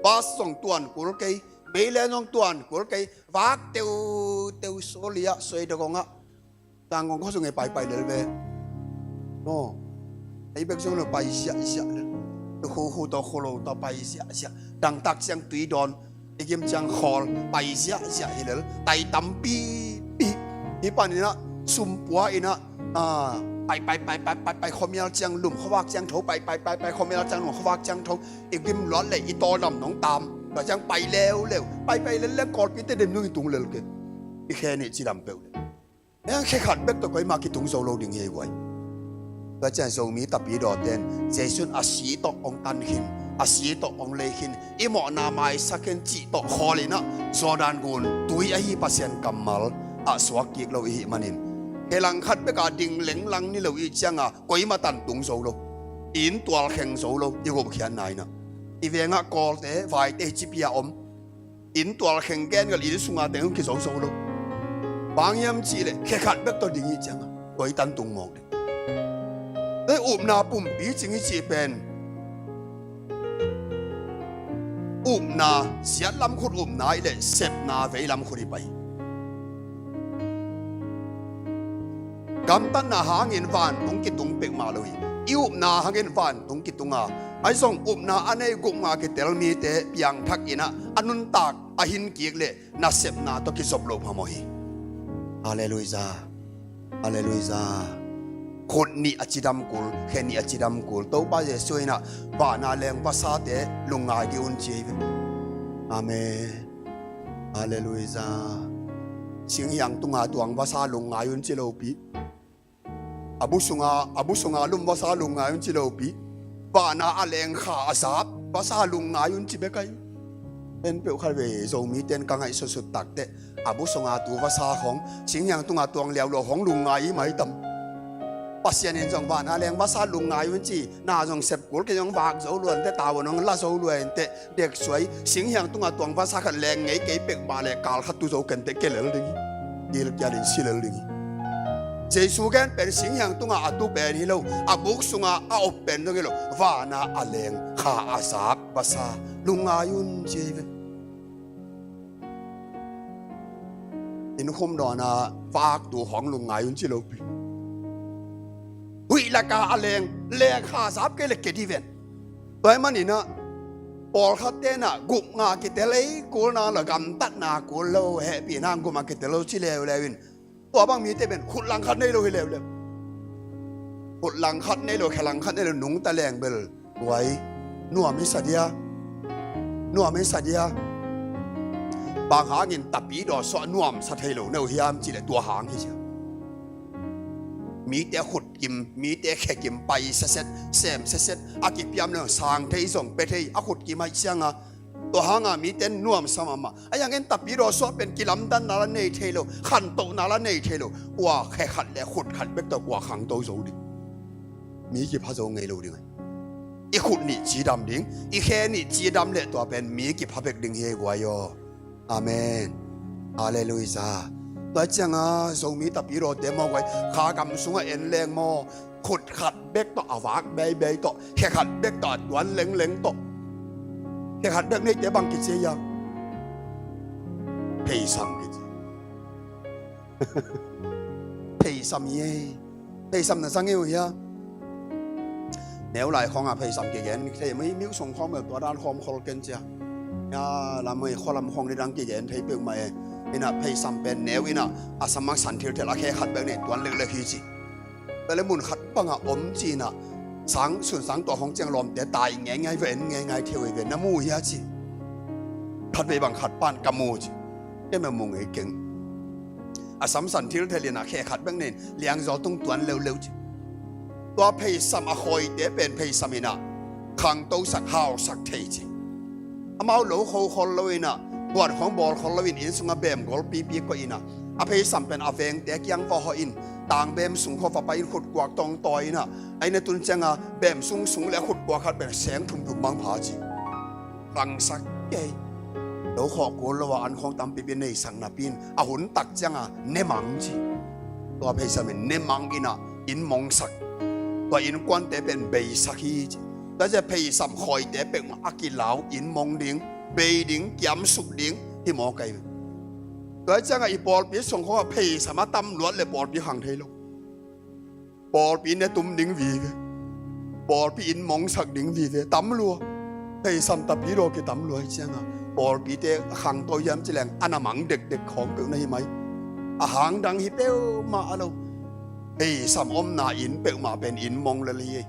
Bus zong tuan kul kei, meilen zong tuan kul kei, vak teuteu, Sawlai ah, Suaidakong ah, Tangkong khuasung ei paipai lel ve. No. Ei bek zong lo pai ziahziah lel. Khuakhu tawh khualo tawh pai ziahziah. Dangtak ciang tui dawn, i gim ciang khawl, pai ziahziah hi lel. Tai tampipi. Hih panin ah, sumpua in ah, ah, pai, pai, pai, khuamial ciang lum, khuavak ciang tho, pai, pai, pai, pai, khuamial ciang lum, khuavak ciang tho. I gim luat leh i tawldam nong tam. Tua ciang pai leuleu. Paipai lel leng Kawlpite dem nung i tung lel kei. I khe nih cidam peuh leh. Heng khe khat bek tawh koimah kitung zo lo ding hi ei guai. Tua ciang Zomi tapidawte in Jesu in a si tawh hong tan khin, a si tawh hong lei khin, i mawhna maisak khin cih tawh khawl in ah, Jordan gun tui ahi Pasian kammal ah suak kik lo i hih manin, khe langkhat bek a ding lenglang ni lo i hih ciang a, koimah tan tung zo lo, i inn tualkheng zo lo, i gupkhiatna in ah. I veng ah Kawlte, Vaite hi cipi a om. Inn tualkheng gen gal inn sung a teng hong kizo zo lo. Bang hiam cih leh khe khat bek tawh ding i hih ciang a, tua i tan tung mawk ding. Tua i upna pumpi cing i cih pen, upna siat lam khut upna i hih leh sepna vei lam khut i pai. Gamtatna hangin vantung kitung peuhmah lo hi. I upna hangin vantung kitung a, ahi zong upna a nei gupna kitel mite piangthak in ah, a nuntak a hin kik leh nasepna tawh kizop loh phamawh hi. Halleluiah. Halleluiah. Khut nih a cidam kul, khe nih a cidam kul. Topa Jesu in ah, vana leng vasate lungngai dih un ci hi ve. Amen. Halleluiah. Singhiang tunga tuang vasa lungngai un ci lopi, a bu sunga, a bu sunga lum vasa lungngai un ci lopi, vana a leng kha a zap vasa lungngai un ci bek ahi. En peuh khat vei Zomite in ka ngaihsutsut takteh, a bu sunga tu vasa khong, singhiang tunga tuang liaulo khong lungngai i maitam. Pasian in zong vana leng vasa lungngai un ci, na zong sep kul, kei zong vak zo lua inteh, tavuan hong la zo lua inteh, deksuai, singhiang tunga tuang vasa khat leng ngei kei peuhmah leh kal khat tu zo kenteh, kei lel ding hi. Gilkialin si lel ding hi. Jesu gen pen singhiang tunga a tu pen hi lo, a buk sunga a op pen zong hi lo, vana a leng kha a zap vasa lungngai un ci hi ve. Inn khum dawn a vak tu khong lungngai un ci lopi, huih laka a leng, leng kha zap kei leh ke dih ven. Tua ahih manin ah, pawlkhatte in ah gupna kitel ei kul na lo, gamtatna kul lo, hehpihna gupna kitel lo ci leuleu in, tua bang mite pen khut langkhat nei lo hi leuleu. Khut langkhat nei lo, khe langkhat nei lo, nungta leng bel, guai, nuam hi sa dia, nuam hi sa dia. Bang hangin tapidaw suah nuamsa thei lo na uh hiam cih leh tua hang hi cia. Mite khut kim, mite khe kim, pai seset, sem seset, a kipiam leng sang thei zong pia thei, a khut kim ahih ciang a, tua hang a mite in nuamsa mahmah. Ahi hangin tapidaw suah pen kilamdanna lah nei thei lo, khantohna lah nei thei lo. Kua khe khat leh khut khat bek tawh kua khangto zo ding? Mi kipha zo ngei lo ding ahi. I khut nih cidam ding, i khe nih cidam leh tua pen mi kipha bek ding hi ei guai aw. Amen. Halleluiah. Tua ciang a Zomi tapidawte maw guai, kha gam sungah en leng maw, khut khat bek tawh a vak beibei tawh, khe khat bek tawh a tuan lengleng tawh, khe khat bek neite bang kici hiam? Pheisam kici. Pheisam hi ei. Pheisam na zang hi uh hia? Neu lai khawng a pheisam kigen thei, mi, mi sung khawng bel tua dan khawm khol ken cia. Ya, lam ei, khualam khawng didang kigen thei peuhmah e. Inah pheisam pen neu inah a sam a san thilthel a khe khat bek nei tuan leklek hi ci. Tua leh mun khat bangah om ci inah, sang, sun sang tua khawng ciang lawmte tai ngeingai ve, en ngeingai thei uh hi ve, na mu hia ci. Khatvei bang khat pan ka mu ci. Kei mah mu ngei keng. A sam san thilthel inah khe khat bek nei in liangzaw tung tuan leuleu ci. Tua pheisam a khawite pen pheisam inah khangtosak, hausak thei ci. Amau lo kho khol lo inah, huan khawng bawl khol lo in, inn sungah beem golpipi koih inah, a pheisam pen a vengte kiang va hawh in, tangbem sung khawng va pai in, khutkuak tawh tawi inah, a inn a tun ciang a beem sung sung leh a khutkuak khat pen seng thum thum mang pha ci. Khangsak kei. Lo khawh kul lo a an khawng tampipi neisak napi in, a hun tak ciang a ne mang ci. Tua pheisam in ne mang inah inn mongsak. Tua innkuante pen beisak hi ci. Tua ciang pheisam khawite peuhmah a kilau, inn mong ding, bei ding, kiamsuk ding hi mawk ahi. Tua ciangah i pawlpi sung khawngah pheisam a tam luat le pawlpi khang thei lo. Pawlpi ne tum ding vive, pawlpi inn mongsak ding vive tam lua. Pheisam tapi daw kitam lua hi ciangah pawlpite a khangto hiam ci leng a na mang dekdek khawng peuh na hi mai. A hang dang hi peuhmah a lo. Pheisam omna inn peuhmah pen inn mong lel hi.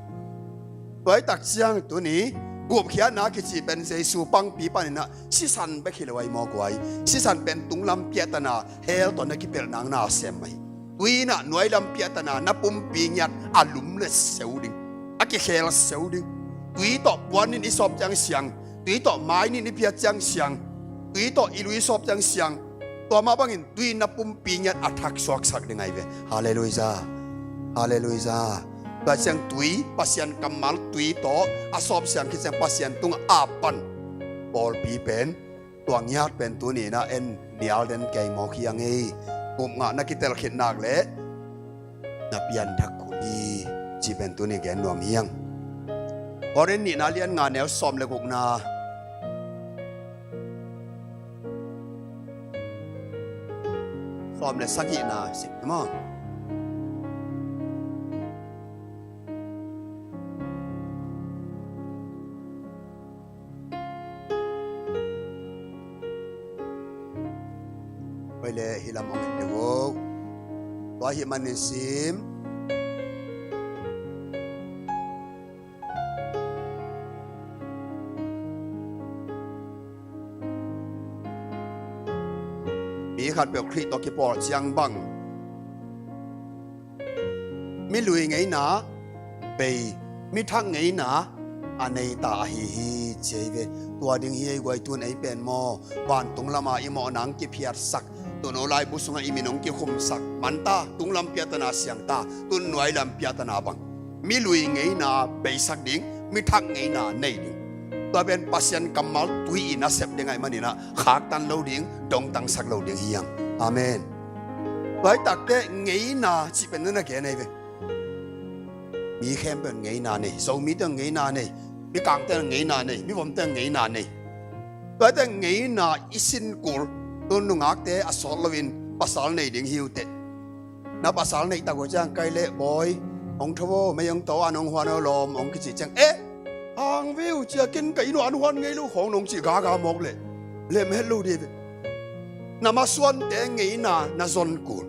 Tuaitak ciang tuni gupkhiatna kici pen Jesu pangpi paninah sisan bek hi lo ahi mawk uh ahi. Sisan pen tunglam piahtana hell tawh na kipelh nang na sem ahi. Tui inah nuailam piahtana na pumpi ngiat a lum le seu ding, a kikhel seu ding. Tui tawh puan in i sawp ciang siang, tui tawh mai in i piat ciang siang, tui tawh i lui sawp ciang siang. Tua mah bangin tui na pumpi ngiat a thak suaksak ding ahi ve. Halleluiah. Halleluiah. Tua ciang tui, Pasian kammal tui tawh a sawp siang khit ciang Pasian tungah a pan pawlpi pen tua ngiat pen tuni inah en nial den kei mawk hi a ngei. Gupngah na kitel khit nak leh na pianthak khun hi ci pen tuni gen nuam hiang. Korin nihna lian nga neu sawm le gukna, sawm le sagihna sim maw? Hoi le hi lam ong en deuh. Tua hi manin sim. Mi khatpeuh Khrih tawh kipawl ciang bang mi lui ngeina bei, mi thak ngeina a neita ahi hi ci ahi ve. Tua ding hi ei guai tun ei pen maw? Vantung lama i mawhna hong kiphiatsak, tuuno laibu sungah i min hong kikhumsak, manta tunglam piahtana siangta, tun nuailam piahtana bang mi lui ngeina beisak ding, mi thak ngeina nei ding. Tua pen Pasian kammal tui in a sep ding ahi maninah khaktan lo ding, dongtangsak lo ding hiang. Amen. Tua hi takte ngeina cih pen nuna gen ahi ve. Mi khempeuh ngeina nei, Zomite ngeina nei, mi kangte ngeina nei, mi vomte ngeina nei. Tuate ngeina i sin kul, tun nungakte a sawt loin pasal nei ding hi uh teh. Na pasal neih tak uh ciang kai leh bawi, hong tho aw, mei hong to an hong huan aw lawm hong kici ciang eh, hang ve uh cia ken ka inn uh an huan ngei lo khawng nong cih gaga mawk leh lem het lo dih ve. Na masuante ngeina na zon kul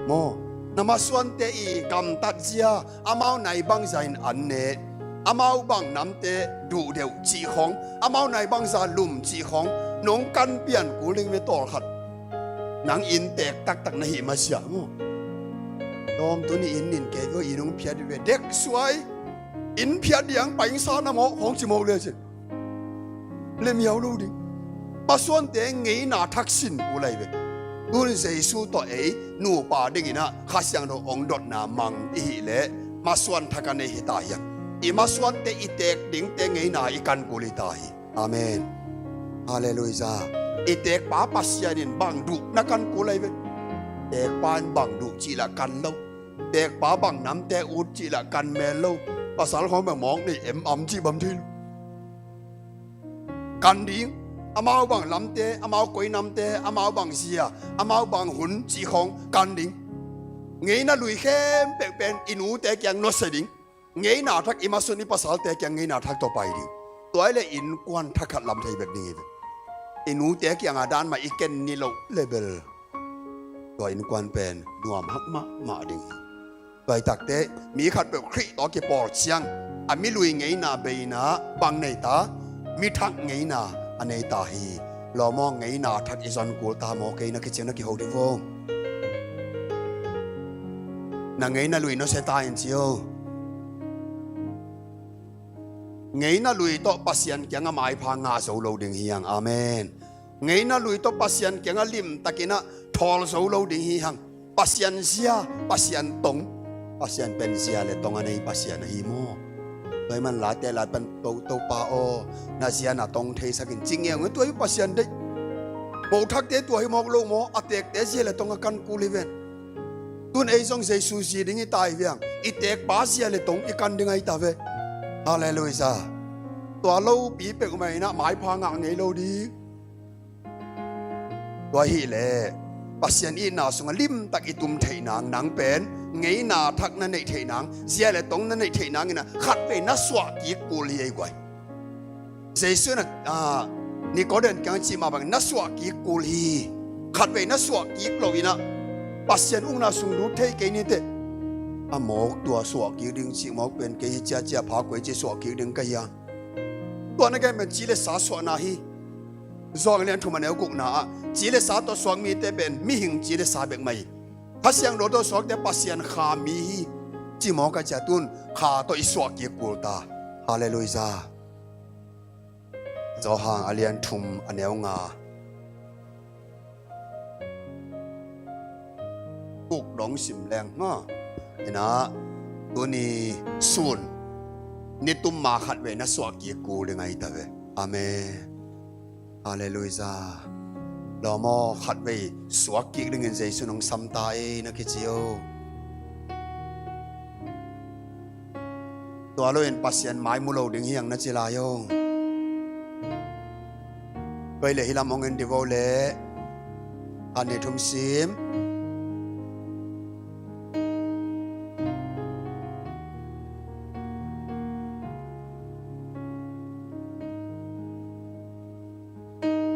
maw? Na masuante i gamtat zia, amau nai bangza in an ne, amau bang namte duh deuh cih khawng, amau nai bangza lum cih khawng nong kan pian kul ding ve tawlkhat. Nang inntek taktak na hih masiah maw? Lawm tuni inn nin kei ve, inn hong phiat dih ve, dek suai. Inn phiat dih ang paingsa na mawk khawng ci mawk le cin lemiau lo ding. Masuante ngeina thak sin uh lai ve. Tun Jesu tawh ei nupa dinginah Kha Siangtho hong dotna mang i hih leh masuan thak a nei hi ta hiang. I masuante i teek dingte ngeina i kan kul hi ta hi. Amen. Halleluiah. I teekpa Pasian in bang duh na kan kul lai ve. Teekpa in bang duh cih lah kan lo. Teekpa bang namte ut cih lah kan mel lo. Pasal khawng bang mawk nei em am cih bam thei lo. Kan ding. Amau bang lamte, amau koi namte, amau bang zia, amau bang hun cih khawng kan ding. Ngeina lui khempeuh pen i nute kiang nusia ding. Ngeina thak i masuan i pasalte kiang ngeina thak tawh pai ding. Tua i le innkuan thakhat lam thei bek ding hi ve. I nute kianga dan mah i ken ni loh le bel tua innkuan pen nuam hak mahmah ding hi. Tua hi takte mi khatpeuh Khrih tawh kipawl ciang a mi lui ngeina beina bang nei ta, mi thak ngeina a nei ta hi. Lawm aw, ngeina thak i zon kul ta maw, kei na kiciang na kiho dih vo. Na ngeina lui nusia ta in ci o. Ngeina lui tawh Pasian kiangah maipha ngah zo lo ding hi hang. Amen. Ngeina lui tawh Pasian kiangah limtakinah thawl zo lo ding hi hang. Pasian zia, Pasian tong. Pasian pen zia le tong a nei Pasian ahi maw? Tua hi man laite lai pan to, Topa aw, na zia na tong theisakin ci ngeungeu, tua hi Pasian deih. Mothakte tua hi mawk lo maw? A teekte zia le tong a kan kul hi ven. Tun ei zong Jesu zi ding i tai viang, i teekpa zia le tong i kan ding ahi ta ve. Halleluiah. Tua lopi peuhmah inah maipha ngah ngei lo ding. Tua hileh Pasian itna sungah limtak i tum theih nang, nang pen ngeina thak na neih theih nang, zia le tong na neih theih nang inah khatvei na suah kik kul hi ei guai. Jesu in a, a, Nikodem kiang cih mah bangin na suah kik kul hi. Khatvei na suah kik lo inah Pasian ukna sung lut thei kei ni teh. A mawk tua suah kik ding cih mawk pen kei hi ciacia pha koi ci suah kik ding ka hi a. Tua na gen pen ci le sa suahna hi. Johan lian thum a neu gukna ah ci le sa tawh suak mite pen mihing ci le sa bek mah hi. Kha Siangtho tawh suakte Pasian kha mi hi. Ci mawk a ciah tun kha tawh i suah kik kul ta. Halleluiah. Johan a lian thum a neu nga. Kuk dong sim leng ha. Inah tuni sun nitum ma khatvei na suah kik kul ding ahi ta ve. Amen. Halleluiah. Lawm aw, khatvei suak kik dingin Jesu nong sam ta ei na kici o. Tua lo in Pasian mai mu lo ding hiang na ci lai o. Koi le hi lam hong en divo le. Khat nih thum sim.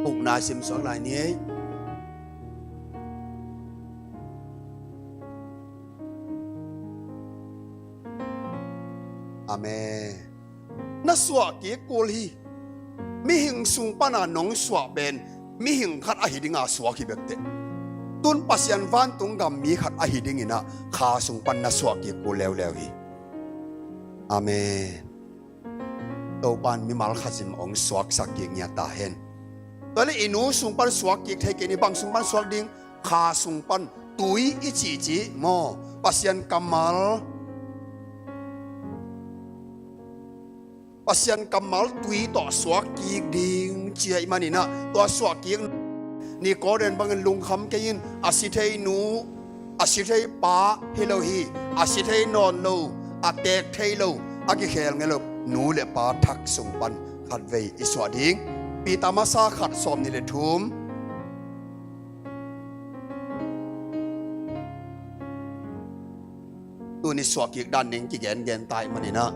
Ukna sim suak lai ni ei. Amen. Na suah kik kul hi. Mihing sung pana nong suah pen mihing khat ahi dinga suak hi bekteh. Tun Pasian vantung gam mi khat ahi dinginah kha sung pan na suah kik kul leuleu hi. Amen. Topan mimal khat zin hong suaksak kik ngiat ta hen. Tua le i nu sung pan suak kik thei kei ni, bang sung pan suak ding, kha sung pan tui i cihcih maw, Pasian kammal, Pasian kammal tui tawh suak kik ding ci ahih maninah tua suak kik Nikodem bangin lungkham kei in, a si thei nu, a si thei pa hi lo hi, a si thei nawn lo, a teek thei lo, a kikhel ngei lo nu le pa thak sung pan khatvei i suah ding. Peter masa khat sawm nih le thum. Tuni suah kik dan ning kigengen ta ahih maninah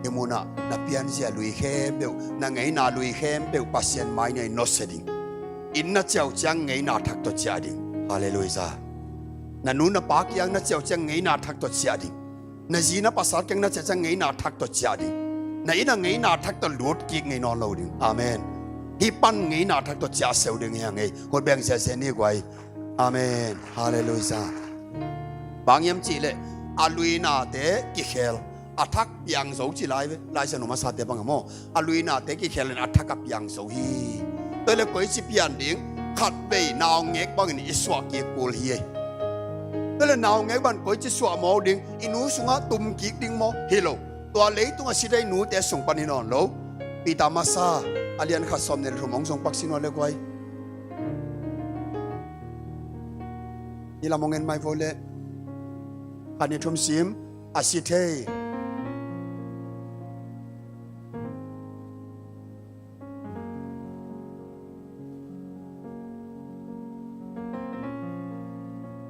hih munah na pianzia lui khempeuh, na ngeina lui khempeuh Pasian mai-ah i nusia ding. Inn na ciah uh ciang ngeina thak tawh ciah ding. Halleluiah. Na nu na pa kiang na ciah uh ciang ngeina thak tawh ciah ding. Na zi na pasal kiang na ciah ciang ngeina thak tawh ciah ding. Na inn ah ngeina thak tawh lut kik ngei nawn lo ding. Amen. Hih pan ngeina thak tawh ciah seu ding hi hang ei. Hot beng sese ni guai. Amen. Halleluiah. Bang hiam cihleh a luinate kikhel, a thak piang zo ci lai ve. Laisiangtho masate bang a maw, a luinate kikhel in a thak a piang zo hi. Tua le koici pian ding, khatvei naungek bangin i suah kik kul hi ei. Tua le naungek bang koici suah maw ding, i nu sungah tum kik ding maw? Hi lo. Tua leitung a si thei nute sung pan hi nawn lo. Peter masa a lian khat sawm nih le thum hong zong pak sin uh le guai. Hih lam hong en mai vo le. Khat nih thum sim. A si thei.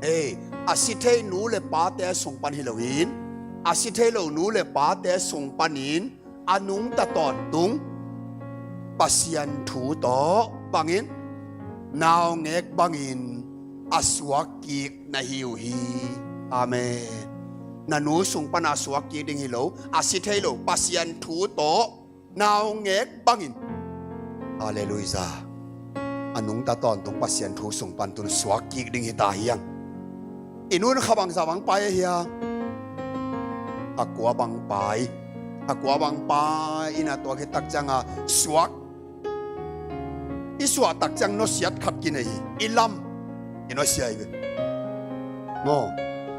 Ei, a si thei nu le pate sung pan hi loin, a si thei lo nu le pate sung panin a nungta tawntung Pasian thu tawh bangin, naungek bangin a suak kik na hi uh hi. Amen. Na nu sung pana suak kik ding hi lo, a si thei lo Pasian thu tawh naungek bangin. Halleluiah. A nungta tawntung Pasian thu sung pan tun suak kik ding hi ta hiang. I nu in kha bangzah bang pai a hia? Kha kua bang pai. Kha kua bang pai inah tua khit tak cianga suak. I suah tak ciang nusiat khat kinei hi. I lam kinusia hi ve. Maw,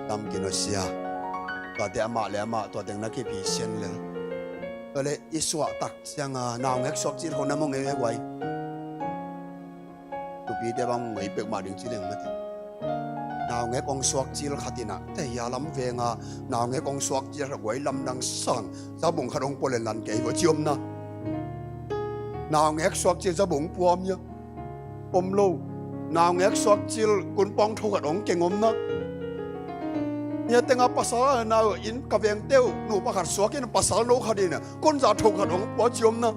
lam kinusia. Tuate amah le amah tuate na kiphi sian lel. Tua le i suah tak cianga naungek suak cil ho na maw ngei ve guai. Tupite bang ngei peuhmah ding ci leng mate. Naungek hong suak cil khat in ah, te hia lam veng a, naungek hong suak cil khat guai lamdang sang, zabung khat hong pua leh lan kei vua ci om na. Naungek suak cil zabung pua om hia? Om lo. Naungek suak cil kunpawng tho khat hong keng om na. Hia teng a pasal a nau in ka vengte uh nupa khat suak in pasal no khat in ah kunza tho khat hong pua ci om na.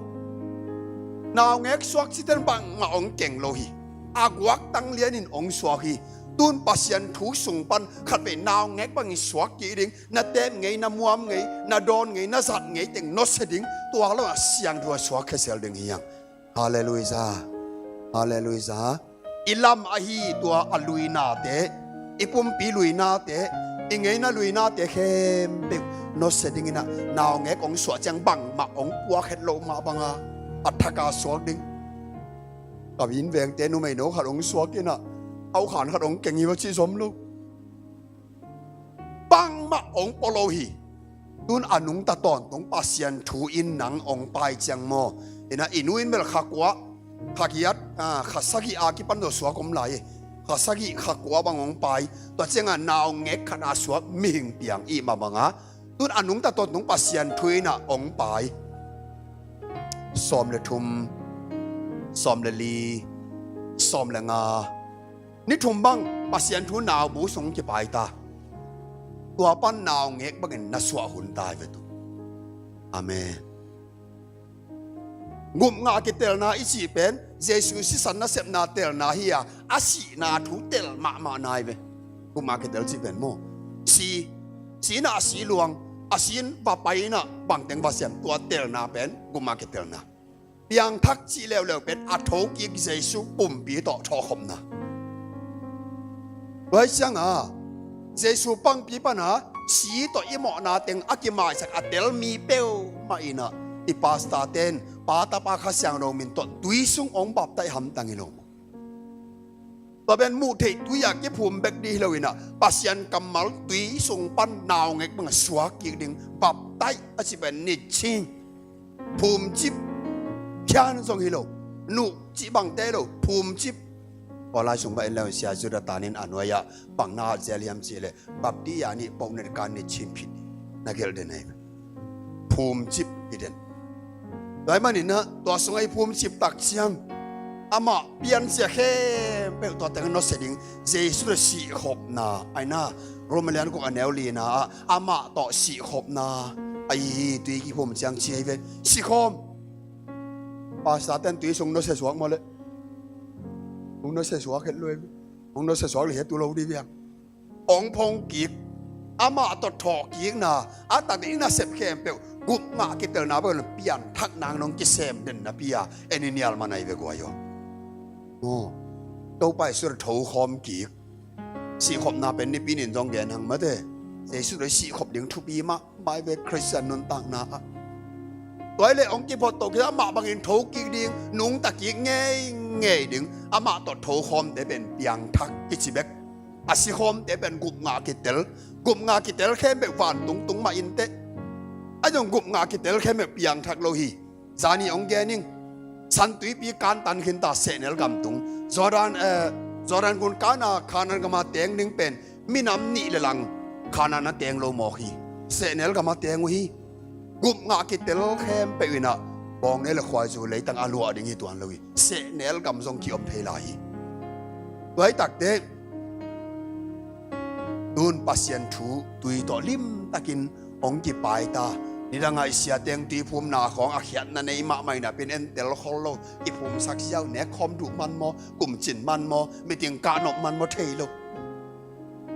Naungek suak cil ten bangmah hong keng lo hi. A guaktang lian in hong suak hi. Tun Pasian thu sung pan khat vei naungek bangin suak kik ding, na tep ngei, na muam ngei, na dawn ngei, na zat ngei teng nusia ding, tua lo a siangtho a suak khesel ding hi hang. Halleluiah. Halleluiah. I lam ahi tua a luinate, i pumpi luinate, i ngeina luinate khempeuh nusia dingin ah naungek hong suah ciang bangmah hong puak het loh mah banga a thak a suak ding. Ka inn vengte numei no khat hong suak in ah, aukhan khat hong keng hi va ci zom lo. Bangmah hong pua lo hi. Tun a nungta tawntung Pasian thu in nang hong pai ciang maw? In ah i nu in bel kha kua, kha giat, ah, kha sagih a kipan zaw suak om lai hi. Kha sagih, kha kua bang hong pai. Tua ciangah naungek khat a suak mihing piang i mah banga. Tun a nungta tawntung Pasian thu in ah hong pai. Sawm le thum, sawm le li, sawm le nga. Ni thum bang Pasian thu naubu sung kipai ta. Tua pan naungek bangin na suah hun ta hi ve tu. Amen. Gupngah kitelna i cih pen Jesu sisan nasepna telna hi a, a sihna thu tel mahmah nai ve. Gupngah kitel cih pen maw? Si, si in ah a si luang, a si in va pai in ah bangteng va sem, tua telna pen gupngah kitelna. Piangthak cih leuleu pen a thokik Jesu pumpi tawh thawhkhopna. Tua hi ciangah Jesu pangpi pana si tawh i mawhna teng a kimaisak a tel mi peuhmah in ah i pastor ten Pa, Tapa, Kha Siangtho min tawh tui sung hong baptaih hamtang hi lo maw? Tua pen muh theih tui a kiphum bek ding hi lo in ah Pasian kammal tui sung pan naungek bang suak kik ding baptaih a ci pen nitcing. Phumcip, phian zong hi lo, nuh cih bangte lo, phumcip. Tua lai sung bah in le sia Judah tan in a nuai ah bang na at zel hiam cih leh bapti a nih pok net kan nitcing phit na gelh den ahi. Phumcip hi den. Tua ahih manin ah tua sungah i phumcip tak ciang amah pianzia khempeuh tua teng nusia ding. Jesu le sihkhopna ahi na, Rom a lian guk a neu lina ah amah tawh sihkhopna ahi hi. Tui kiphum ciang ci ahi ve. Sikhawm. Pastor ten tui sung nusia suak maw le? Sung nusia suak het lo ahi ve. Sung nusia suak le het tu lo dih biang. Hong phong kik, amah tawh thawhkikna, a takte i nasep khempeuh gupngah kitelna bek pianthak nang nong kisem den napi a en i nial man ahi ve guai aw. Aw. Topa Jesu tawh thokhawm kik. Sihkhopna pen nipi nin zong gen hang mate. Jesu tawh sihkhop ding thupi mahmah ahi ve Khristian nuntakna ah. Tua hi leh hong kiphot toh kisa amah bangin thokik ding, nungta kik ngeingei ding, amah tawh thokhawmte pen piangthak kici bek. A sikhawmte pen gupngah kitel. Gupngah kitel khempeuh vantung tung mah inteh. A zong gupngah kitel khempeuh piangthak lo hi. Zani hong gen ing. Santuipi kantan khinta sehnel gam tung. Jordan, eh, Jordan gun kana Kanaan gama teng ding pen minam nih le lang Kanaan a teng lo mawk hi. Sehnel gama teng uh hi. Gupngah kitel khempeuh in ah bawng ne le khuaizu leitang a luah ding hi tuan lo hi. Sehnel gam zong ki-om thei lai hi. Tua hi takte tun Pasian thu tui tawh limtakin hong kipai ta. Nidangah i sia teng tui phumna khawng a khiatna nei mahmah in ah pin en tel khol lo. Kiphumsak ziau nek khawm duh man maw, kumcin man maw, meeting kahnop man maw thei lo.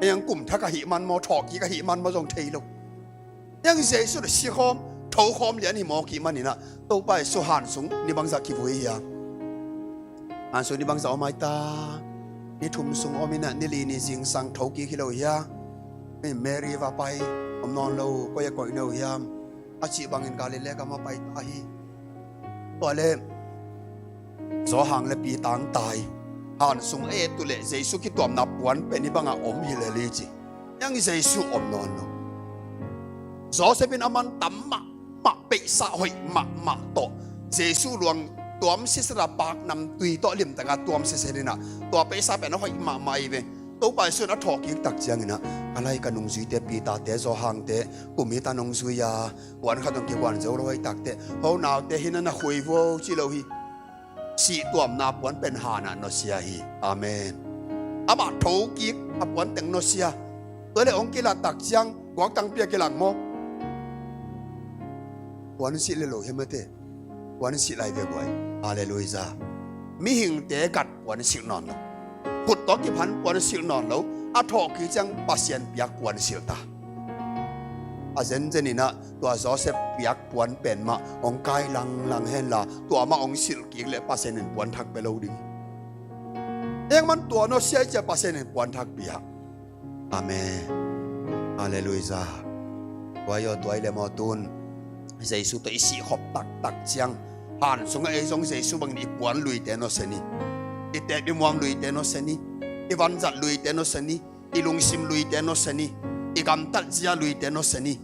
Ei ang kum thak ahih man maw, thawhkik ahih man maw zong thei lo. Ei ang Jesu tawh sikhawm, thokhawm lian hi mawk ih manin ah Topa Jesu han sung ni bangzah kivui hiam? Han sung ni bangzah om ai ta? Ni thum sung om in ah ni li ni zingsang thokik hi lo hiam? Mary va pai om nawn lo, koi a koih no hiam? A cih bangin Galilee gam a pai ta hi. Tua le Johan le Peter ang tai. Han sung a et uh leh Jesu kituamna puan pen hih bangah om hi lel hi ci. Ei ang Jesu om nawn lo. Joseph in a man tam mahmah, peisa hoih mahmah tawh Jesu luang tuam siset a, paknamtui tawh limtaka tuam siset in ah, tua peisa pen a hoih mahmah hi ve. Topa Jesu in a thawhkik tak ciangin ah, ka lai ka nungzuite, Peter te, Johan te, kum hi ta nungzui a, puan khat hong kiguan zo lo hi takteh, ho naute hi na na khui vo ci lo hi. Sihtuamna puan pen hanah nusia hi. Amen. Amah thokik a puan teng nusia. Tua le hong kilat tak ciang guak tangpi a kilat maw? Puan silh le lo hi mate. Puan silh lai ve guai. Halleluiah. Mihingte gat puan silh nawn lo. Khut tawh kiphan puan silh nawn lo. A thawhkik ciang Pasian piak puan silh ta. A zenzen in ah tua Joseph piak puan pen mah hong kai langlang henla, tua mah hong silh kik leh Pasian in puan thak pia lo ding. Engman tua nusia i cih ciang Pasian in puan thak pia. Amen. Halleluiah. Tua hi aw, tua hi leh maw tun Jesu tawh i sihkhop taktak ciang, han sungah ei zong Jesu bangin i puan luite nusia ni. I teep i muam luite nusia ni. I vanzat luite nusia ni. I lungsim luite nusia ni. I gamtat zia luite nusia ni.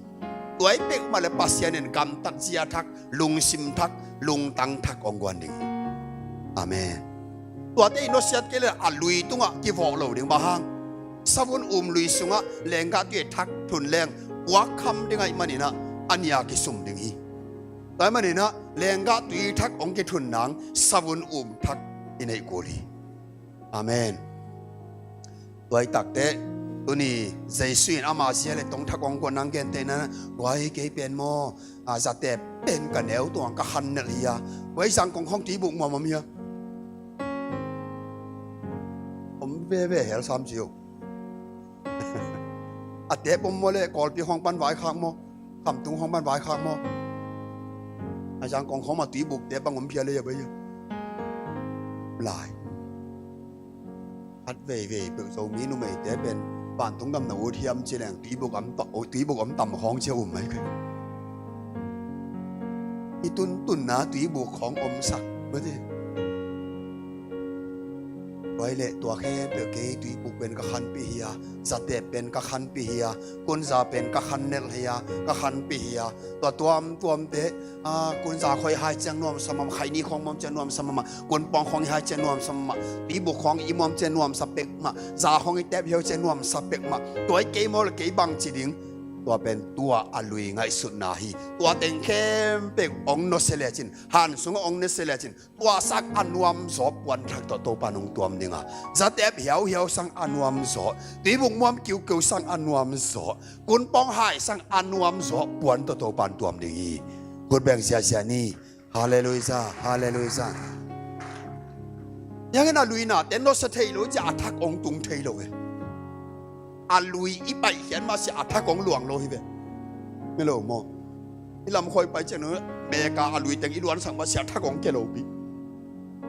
Tua i peuhmah le Pasian in gamtat zia thak, lungsim thak, lungtang thak hong guan ding hi. Amen. Tuate i nusiat kei le a lui tungah kivawh lo ding, bang hang? Savun um lui sungah lenggah tui thak thun leng puak kham ding ahih manin ah a nia kisum ding hi. Tua ahih manin ah lenggah tui thak hong kithun nang savun um thak i neih kul hi. Amen. Tua hi takteh, tuni Jesu in ama zia le tong thak hong guan nang gentehna, guai kei pen maw, a, zatep pen ka neu tuang ka khan nelh hi a, guai Zangkong khawng tuibuk muam om hi a. Om veve hel sam ci uh. A tep om maw le Kawlpi khawng pan vaikhak maw? Khamtung khawng pan vaikhak maw? A Zangkong khawng mah tuibuk tep bang om phia le a bai a. Lai. Khat veivei peuh Zomi numeite pen vantung gam na ut hiam ci leng tuibuk om ta, tuibuk om tam khawng cia um mai kai. I tuntunna tuibuk khawng omsak mate. Tua hi leh tua khempeuh kei tuibuk pen ka khanpih hi a, zatep pen ka khanpih hi a, kunza pen ka khan nelh hi a, ka khanpih hi a, tua tuamtuamte, a, kunza khawng i hai ciang nuamsa mahmah, khaini khawng muam ciang nuamsa mahmah, kunpawng khawng i hai ciang nuamsa mahmah, tuibuk khawng i muam ciang nuamsa pek mah, za khawng i tep hiau ciang nuamsa pek mah, tua hi kei maw le kei bang ci ding, tua pen tua a lui ngaihsutna hi. Tua teng khempeuh hong nusia lecin, han sungah hong nusia lecin, tua sang a nuamzaw puan thak tawh Topa nong tuam ding a. Zatep hiauhiau sang a nuamzaw, tuibuk muam kiukeu sang a nuamzaw, kunpawng hai sang a nuamzaw puan tawh Topa tuam ding hi. Khut beng ziazia ni. Halleluiah, halleluiah. Hiangin a lui nate nusia thei lo ciah a thak hong tung thei lo ve. A lui i paihkhiat mah sia a thak hong luang lo hi ve. Melo maw? I lamkhawi pai ciang nu meka a lui teng i luansak mah sia a thak hong kia lo pi.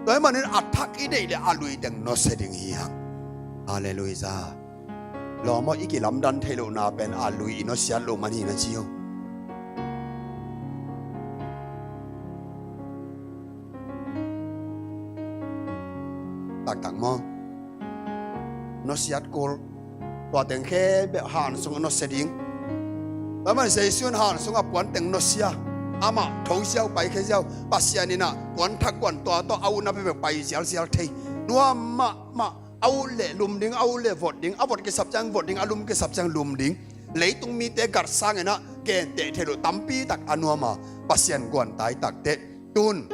Tua ahih manin a thak i deih le a lui teng nusia ding hi hang. Halleluiah. Lawm aw, i kilamdan thei lohna pen a lui i nusiat loh man hi na ci uh. Taktak maw? Nusiat kul. Tua teng khempeuh han sungah nusia ding. Tua man Jesu in han sungah puan teng nusia. Amah tho ziau, paikhia ziau. Pasian in ah puan thak guan tua tawh a utna peuhpeuh pai zialzial thei. Nuam mahmah. A ut le lum ding, a ut le vot ding, a vot kisap ciang vot ding, a lum kisap ciang lum ding. Leitung mite gat sangin ah genteh thei loh tampi tak a nuam a, Pasian guan tai takteh. Tun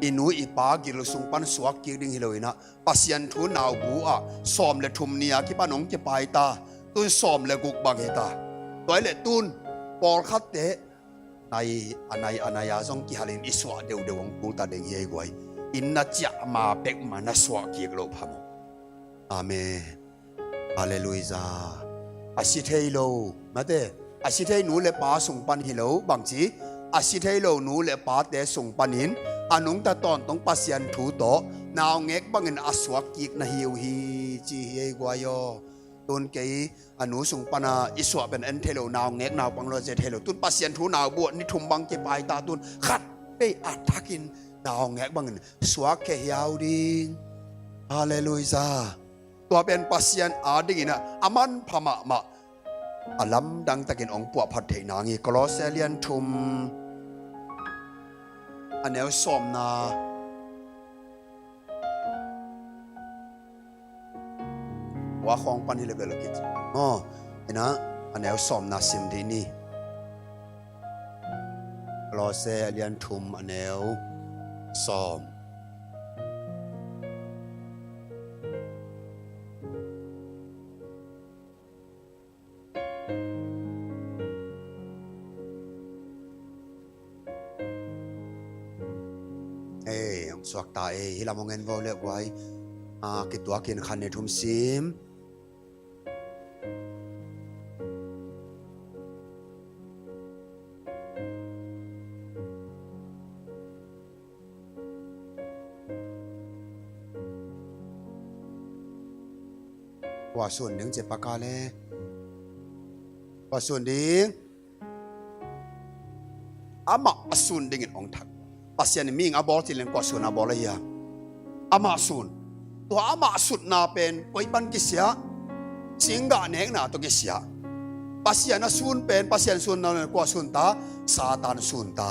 i nu i pa gil sung pan suak kik ding hi lo in ah, Pasian thu naubu ah sawm le thum ni a kipan hong kipai ta. Tun sawm le guk bang hi ta. Tua hi leh tun pawlkhatte nai, a nai, a nai a zong kihalin i suah deuhdeuh hong kul ta ding hi ei guai. Inn na ciah ma pek mah na suah kik loh phamawh. Amen. Halleluiah. A si thei lo, mate, a si thei nu le pa sung pan hi lo, bangci, a si thei lo nu le pate sung panin a nungta tawntawng Pasian thu tawh naungek bangin a suak kik na hi uh hi, ci hi ei guai aw. Tun kei a nu sung pana i suah pen en thei lo, naungek naupang lo zia thei lo. Tun Pasian thu naubu ah ni thum bang kipai ta, tun khat vei a thakin naungek bangin suak khia hiau ding. Halleluiah. Tua pen Pasian a dingin ah a manpha mahmah, a lamdang takin hong puahphat theih nang hi. Kolose lian thum a neu sawmna. Pa khawng pan hi le bel kici. Aw, ina, a neu sawmna sim dih ni. Kolose a lian thum a neu sawm. Ei, hong suak ta ei, hih lam hong en vo le guai. A, kituakin khan ne thum sim. Kua sun ding ci paka le. Kua sun ding. Amah a sun dingin hong thak. Pasian in mihing a bawl cil leng kua sun a bawl ahi a. Amah sun. Tua amah sutna pen koi pan kisia. Singgah nekna tawh kisia. Pasian a sun pen, Pasian sunna pen kua sun ta. Satan sun ta.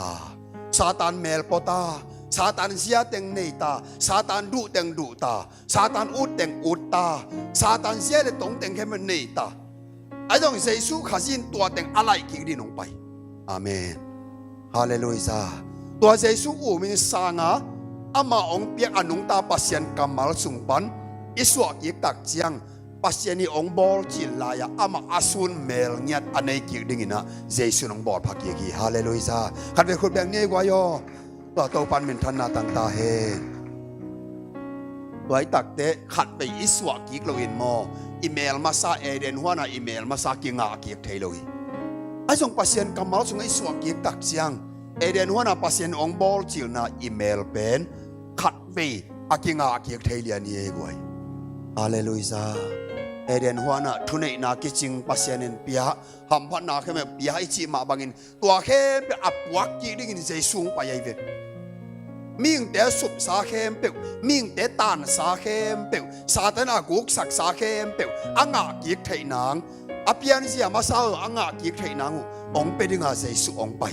Satan melpaw ta. Satan zia teng nei ta. Satan duh teng duh ta. Satan ut teng ut ta. Satan zia le tong teng khempeuh nei ta. Ahi zong Jesu Khazih in tua teng a laih kik dingin hong pai. Amen. Halleluiah. Tua Jesu um in sanga amah hong piak a nungta Pasian kammal sung pan i suah kik tak ciang Pasian i hong bawl cil lai-a amah a sun mel ngiat a nei kik dingin ah Jesu in hong bawl pha kik hi. Halleluiah. Khat vei khut beng ni ei guai aw. Tua Topan minthanna tang ta hen. Tua i takte khat vei i suah kik loin maw, i mel masa Eden huana i mel masa kingah kik thei lo hi. Ahi zong Pasian kammal sungah i suah kik tak ciang Eden huana Pasian hong bawl cilna i mel pen khat vei a kingah kik thei lian hi ei guai. Halleluiah. Eden huana thuneihna kicing Pasian in pia, hamphatna khempeuh pia i cih mah bangin tua khempeuh a puak kik dingin Jesu hong pai ahi ve. Mihingte supsa khempeuh, mihingte tansa khempeuh, Satan a guksaksa khempeuh a ngah kik theih nang, a pianzia masa uh a ngah kik theih nang uh hong pia dinga Jesu hong pai.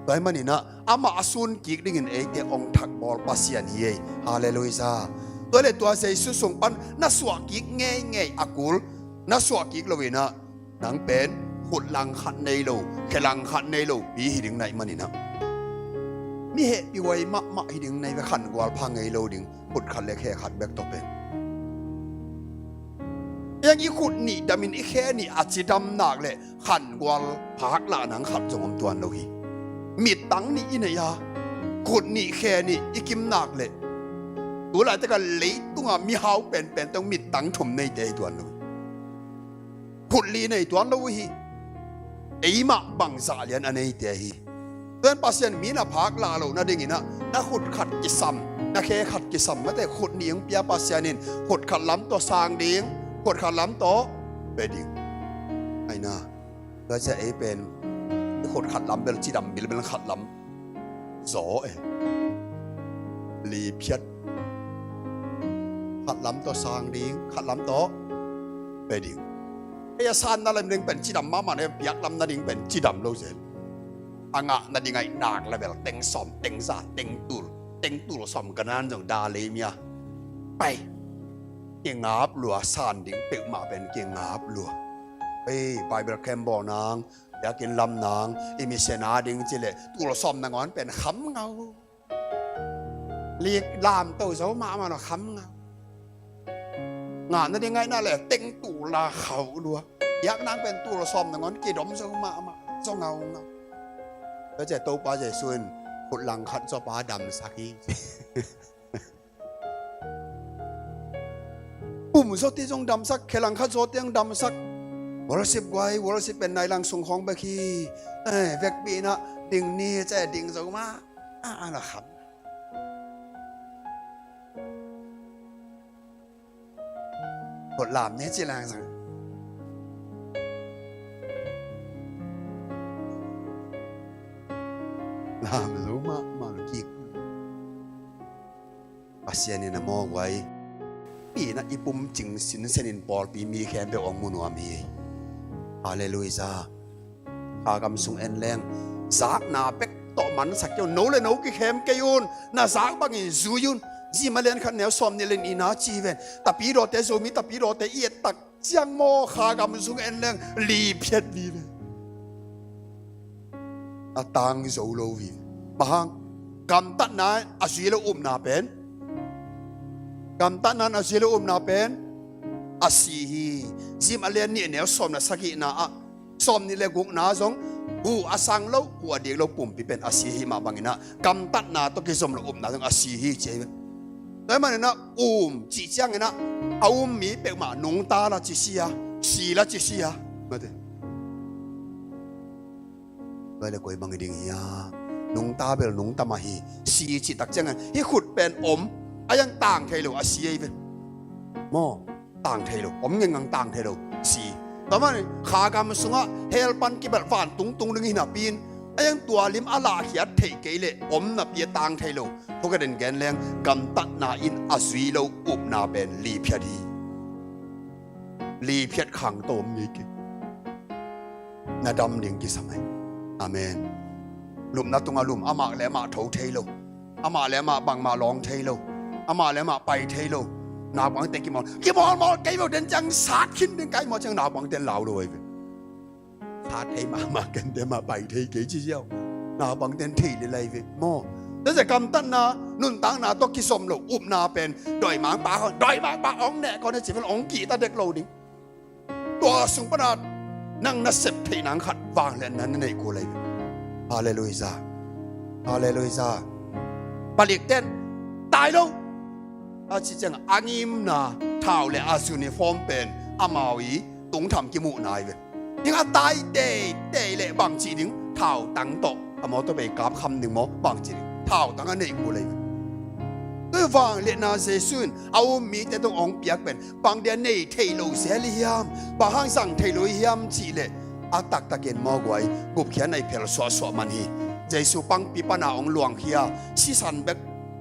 Tua ahih maninah amah a sun kik dingin eite hong thakbawl Pasian hi ei. Halleluiah. Tua le tua Jesu sung pan na suah kik ngeingei a kul na suah kik loinah nang pen khut langkhat nei lo, khe langkhat nei lo pi hi ding na hih maninah, mi hehpih huai mahmah hi ding na hi ve. Khangual pha ngei lo ding, khut khat le khe khat bek tawh pen. Eng i khut nih damin i khe nih a cidam nak le khangual phak lah nang khat zong om tuan lo hi. Mittang nih i nei a, khut nih khe nih i kim nak le, tu laitak a leitunga mihau penpen tawh mittang thum neite hi tuan lo hi. Khut li nei tuan lo uh hi. Eimah bangzah lian a neite hi. Tuan Pasian mi na phak lah loh nadinginah na khut khat kisam, na khe khat kisam mate, khut nih hong pia Pasian in khut khat lam tawh sang ding, khut khat lam tawh pe ding. Aina, tua cia ei pen i khut khat lam bel cidam bilbel khat lam zaw e. Li phiat. Khat lam tawh sang ding, khat lam tawh pe ding. Ei a sanna lam ding pen cidam mahmah ne, piak lam nading pen cidam lo zen. A ngah nading aih nak le bel teng sawm, teng za, teng tul, teng tul sawm ganan zong da lei mia. Pai. Kingap lua, san ding peuhmah pen kingap lua. Ei, Bible camp bawl nang, biakinn lam nang, i mission a ding ci le tul sawm nangawn pen kham ngau. Lik lamto zo mahmah lo kham ngau. Ngah nading ngaihna le teng tul a khauh lua. Biak nang pen tul sawm nangawn kidom zo mahmah, zo ngaungau. Tua cia Topa Jesu in khut langkhat zawpa damsak hi. Pum zawte zong damsak, khe langkhat zawte zong damsak. Worship guai, worship pen nai lang sung khawng bek hi. Eh, vekpi inah ding ni, ce ding zo mah. Ah, ah, na kham. Khut lam ni ci lang sang. Lam zo mahmah lo kik. Pasian in a mawk uh a, pi inah i pum cing sinsenin pawlpi mi khempeuh hong mu nuam hi. Halleluiah. Kha gam sung en leng zakna bek tawh mansak kei un, no le no kikhem kei un, na zak bangin zui un. Zima lian khat neu sawm nih le nihna ci ven. Tapidawte, Zomi tapidawte i et tak ciang maw, kha gam sung en leng li phiat vive. A tang zo lo vive. Bang hang? Gamtatna a zui lo upna pen, gamtatna a zui lo upna pen a si hi. Zim a lian nih a neu sawm na sagihna ah, sawm nih le gukna zong hu a sang lo, hu a dik lo pumpi pen a si hi. Mah bangin ah gamtatna tawh kizom lo upna zong a si hi ci hi. Tua hi manin ah um cih ciangin ah a um mi peuhmah nungta la ci si a, si la ci si a. Mate. Tua le koi bang hi ding hiam? Nungta bel nungta mah hi. Si cih tak ciangin hih khut pen om a, yang tang thei lo a si ei ve. Maw, tang thei lo, om ngengang tang thei lo, si. Tua manin kha gam sungah hell pan kibelh vantung tung ding hi napi in, a yang tua lim a lahkhiat theih kei leh om napi a tang thei lo. Thukhat in gen leng, gamtatna in a zui lo upna pen li phiat hi. Li phiat khang tawh om ngei kei. Na dam ding kisam hi. Amen. Lupna tungah lum, amah le amah tho thei lo, amah le amah bangmah lawng thei lo, amah le amah pai thei lo. Naupangte kimawlmawl, kimawlmawl kei lo, den ciang sat khin ding, kai maw ciang naupangte lau lo ei ve. Sat thei mahmah kei, den mah pai thei kei ci ziau. Naupangte thei lel ei ve maw. Tua zia gamtatna, nuntakna tawh kizom lo upna pen dawimangpa hong, dawimangpa hong neh kawm hi ci vel, hong kihta dek lo ding. Tua sung pana nang na sep theih nang khat vangliatna na neih kul ei ve. Halleluiah. Halleluiah. Palik ten tai lo a ci ciang a ngimna, thau le a uniform pen amau i tungtham kimuhna ei ve. Ding a tai teitei le bang ci ding, thau tang tawh a mawtaw bei kap kham ding maw, bang ci ding, thau tang a neih kul ei ve. Tua vangliatna Jesu in a um mite tawh hong piak pen bang dia nei thei lo zel hi hiam? Bang hang zang thei lo hi hiam cih leh, a taktakin mawguai, gupkhiatna i phel suahsuah man hi. Jesu pangpi pana hong luangkhia, sisan bek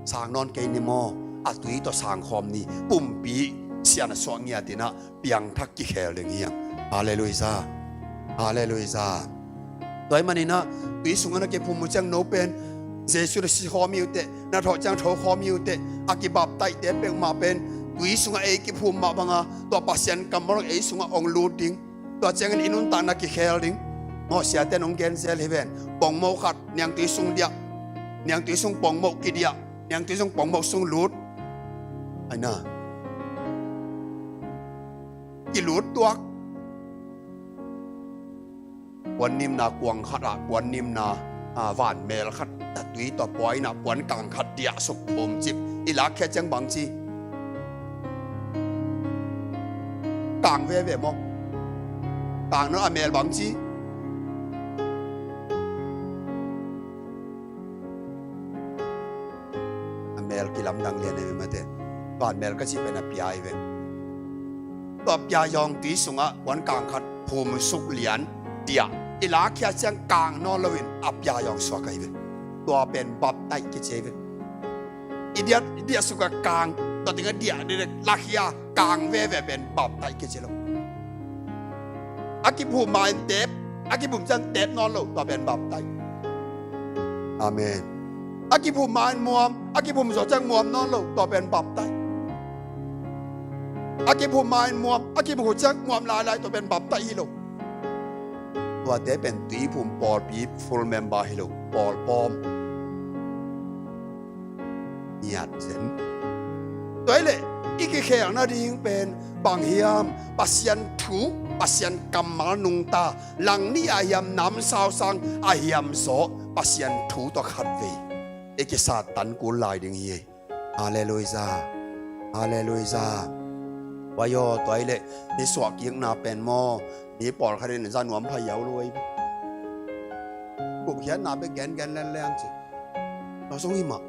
sang nawn kei ni maw, a tui tawh sang khawm ni, pumpi sian a suah ngiat in ah piangthak kikhel ding hi hang. Halleluiah. Halleluiah. Tua ahih manin ah tui sungah na kiphum uh ciang no pen Jesu na si khawm hi uh teh, na thawh ciang tho khawm hi uh teh. A kibaptaihte peuhmah pen tui sungah ei kiphum mah banga tua Pasian kammal ei sungah hong lut ding. Tua ciangin i nuntakna kikhel ding. Mawhsiate in hong gen zel hi ven. Pongmoh khat niangtui sung diah, niangtui sung pongmoh kidiah, niangtui sung pongmoh sung lut. Aina kilut tuak. Puannimna kuang khat ah, puannimna, a, vanmel khat a tui tawh pua in ah puan kang khat diah suk phum cip i lakkhia ciang bang ci? Kang veve maw? Kang nawn a mel bang ci? A mel kilamdang lian ei ve mate. Vanmel ka cih pen a pia ei ve. Tua pia zawng tui sungah puan kang khat phum suk lian diah i lakkhia ciang kang nawn loin a pia zawng suak ei ve. Tua pen baptaih kici ei ve. I diah, i diah suk a kang, tua tengah diah, diah, diah lakkhia kang veve pen baptaih kici lo. A kiphum ma-in tep, a kiphum ciang tep nawn lo, tua pen baptaih. Amen. A kiphum ma-in muam, a kiphum zawh ciang muam nawn lo, tua pen baptaih. A kiphum ma-in muam, a kiphum ciang muam lailai, tua pen baptaih hi lo. Tuate pen tuiphum pawlpi full member hi lo, pawlpawm. Ngiat zen. Tua hi leh i kikhelna ding pen bang hiam? Pasian thu, Pasian kammal nungta, langnih a hiam, namsau sang a hiam zaw Pasian thu tawh khatvei i kisattan kul lai ding hi. Halleluiah. Halleluiah. Tua hi aw, tua hi leh i suahkikna pen maw, mi pawlkhat in za nuam pha hiau lo ei. Gupkhiatna bek gengen lenleng ci. Tua zong hi mah.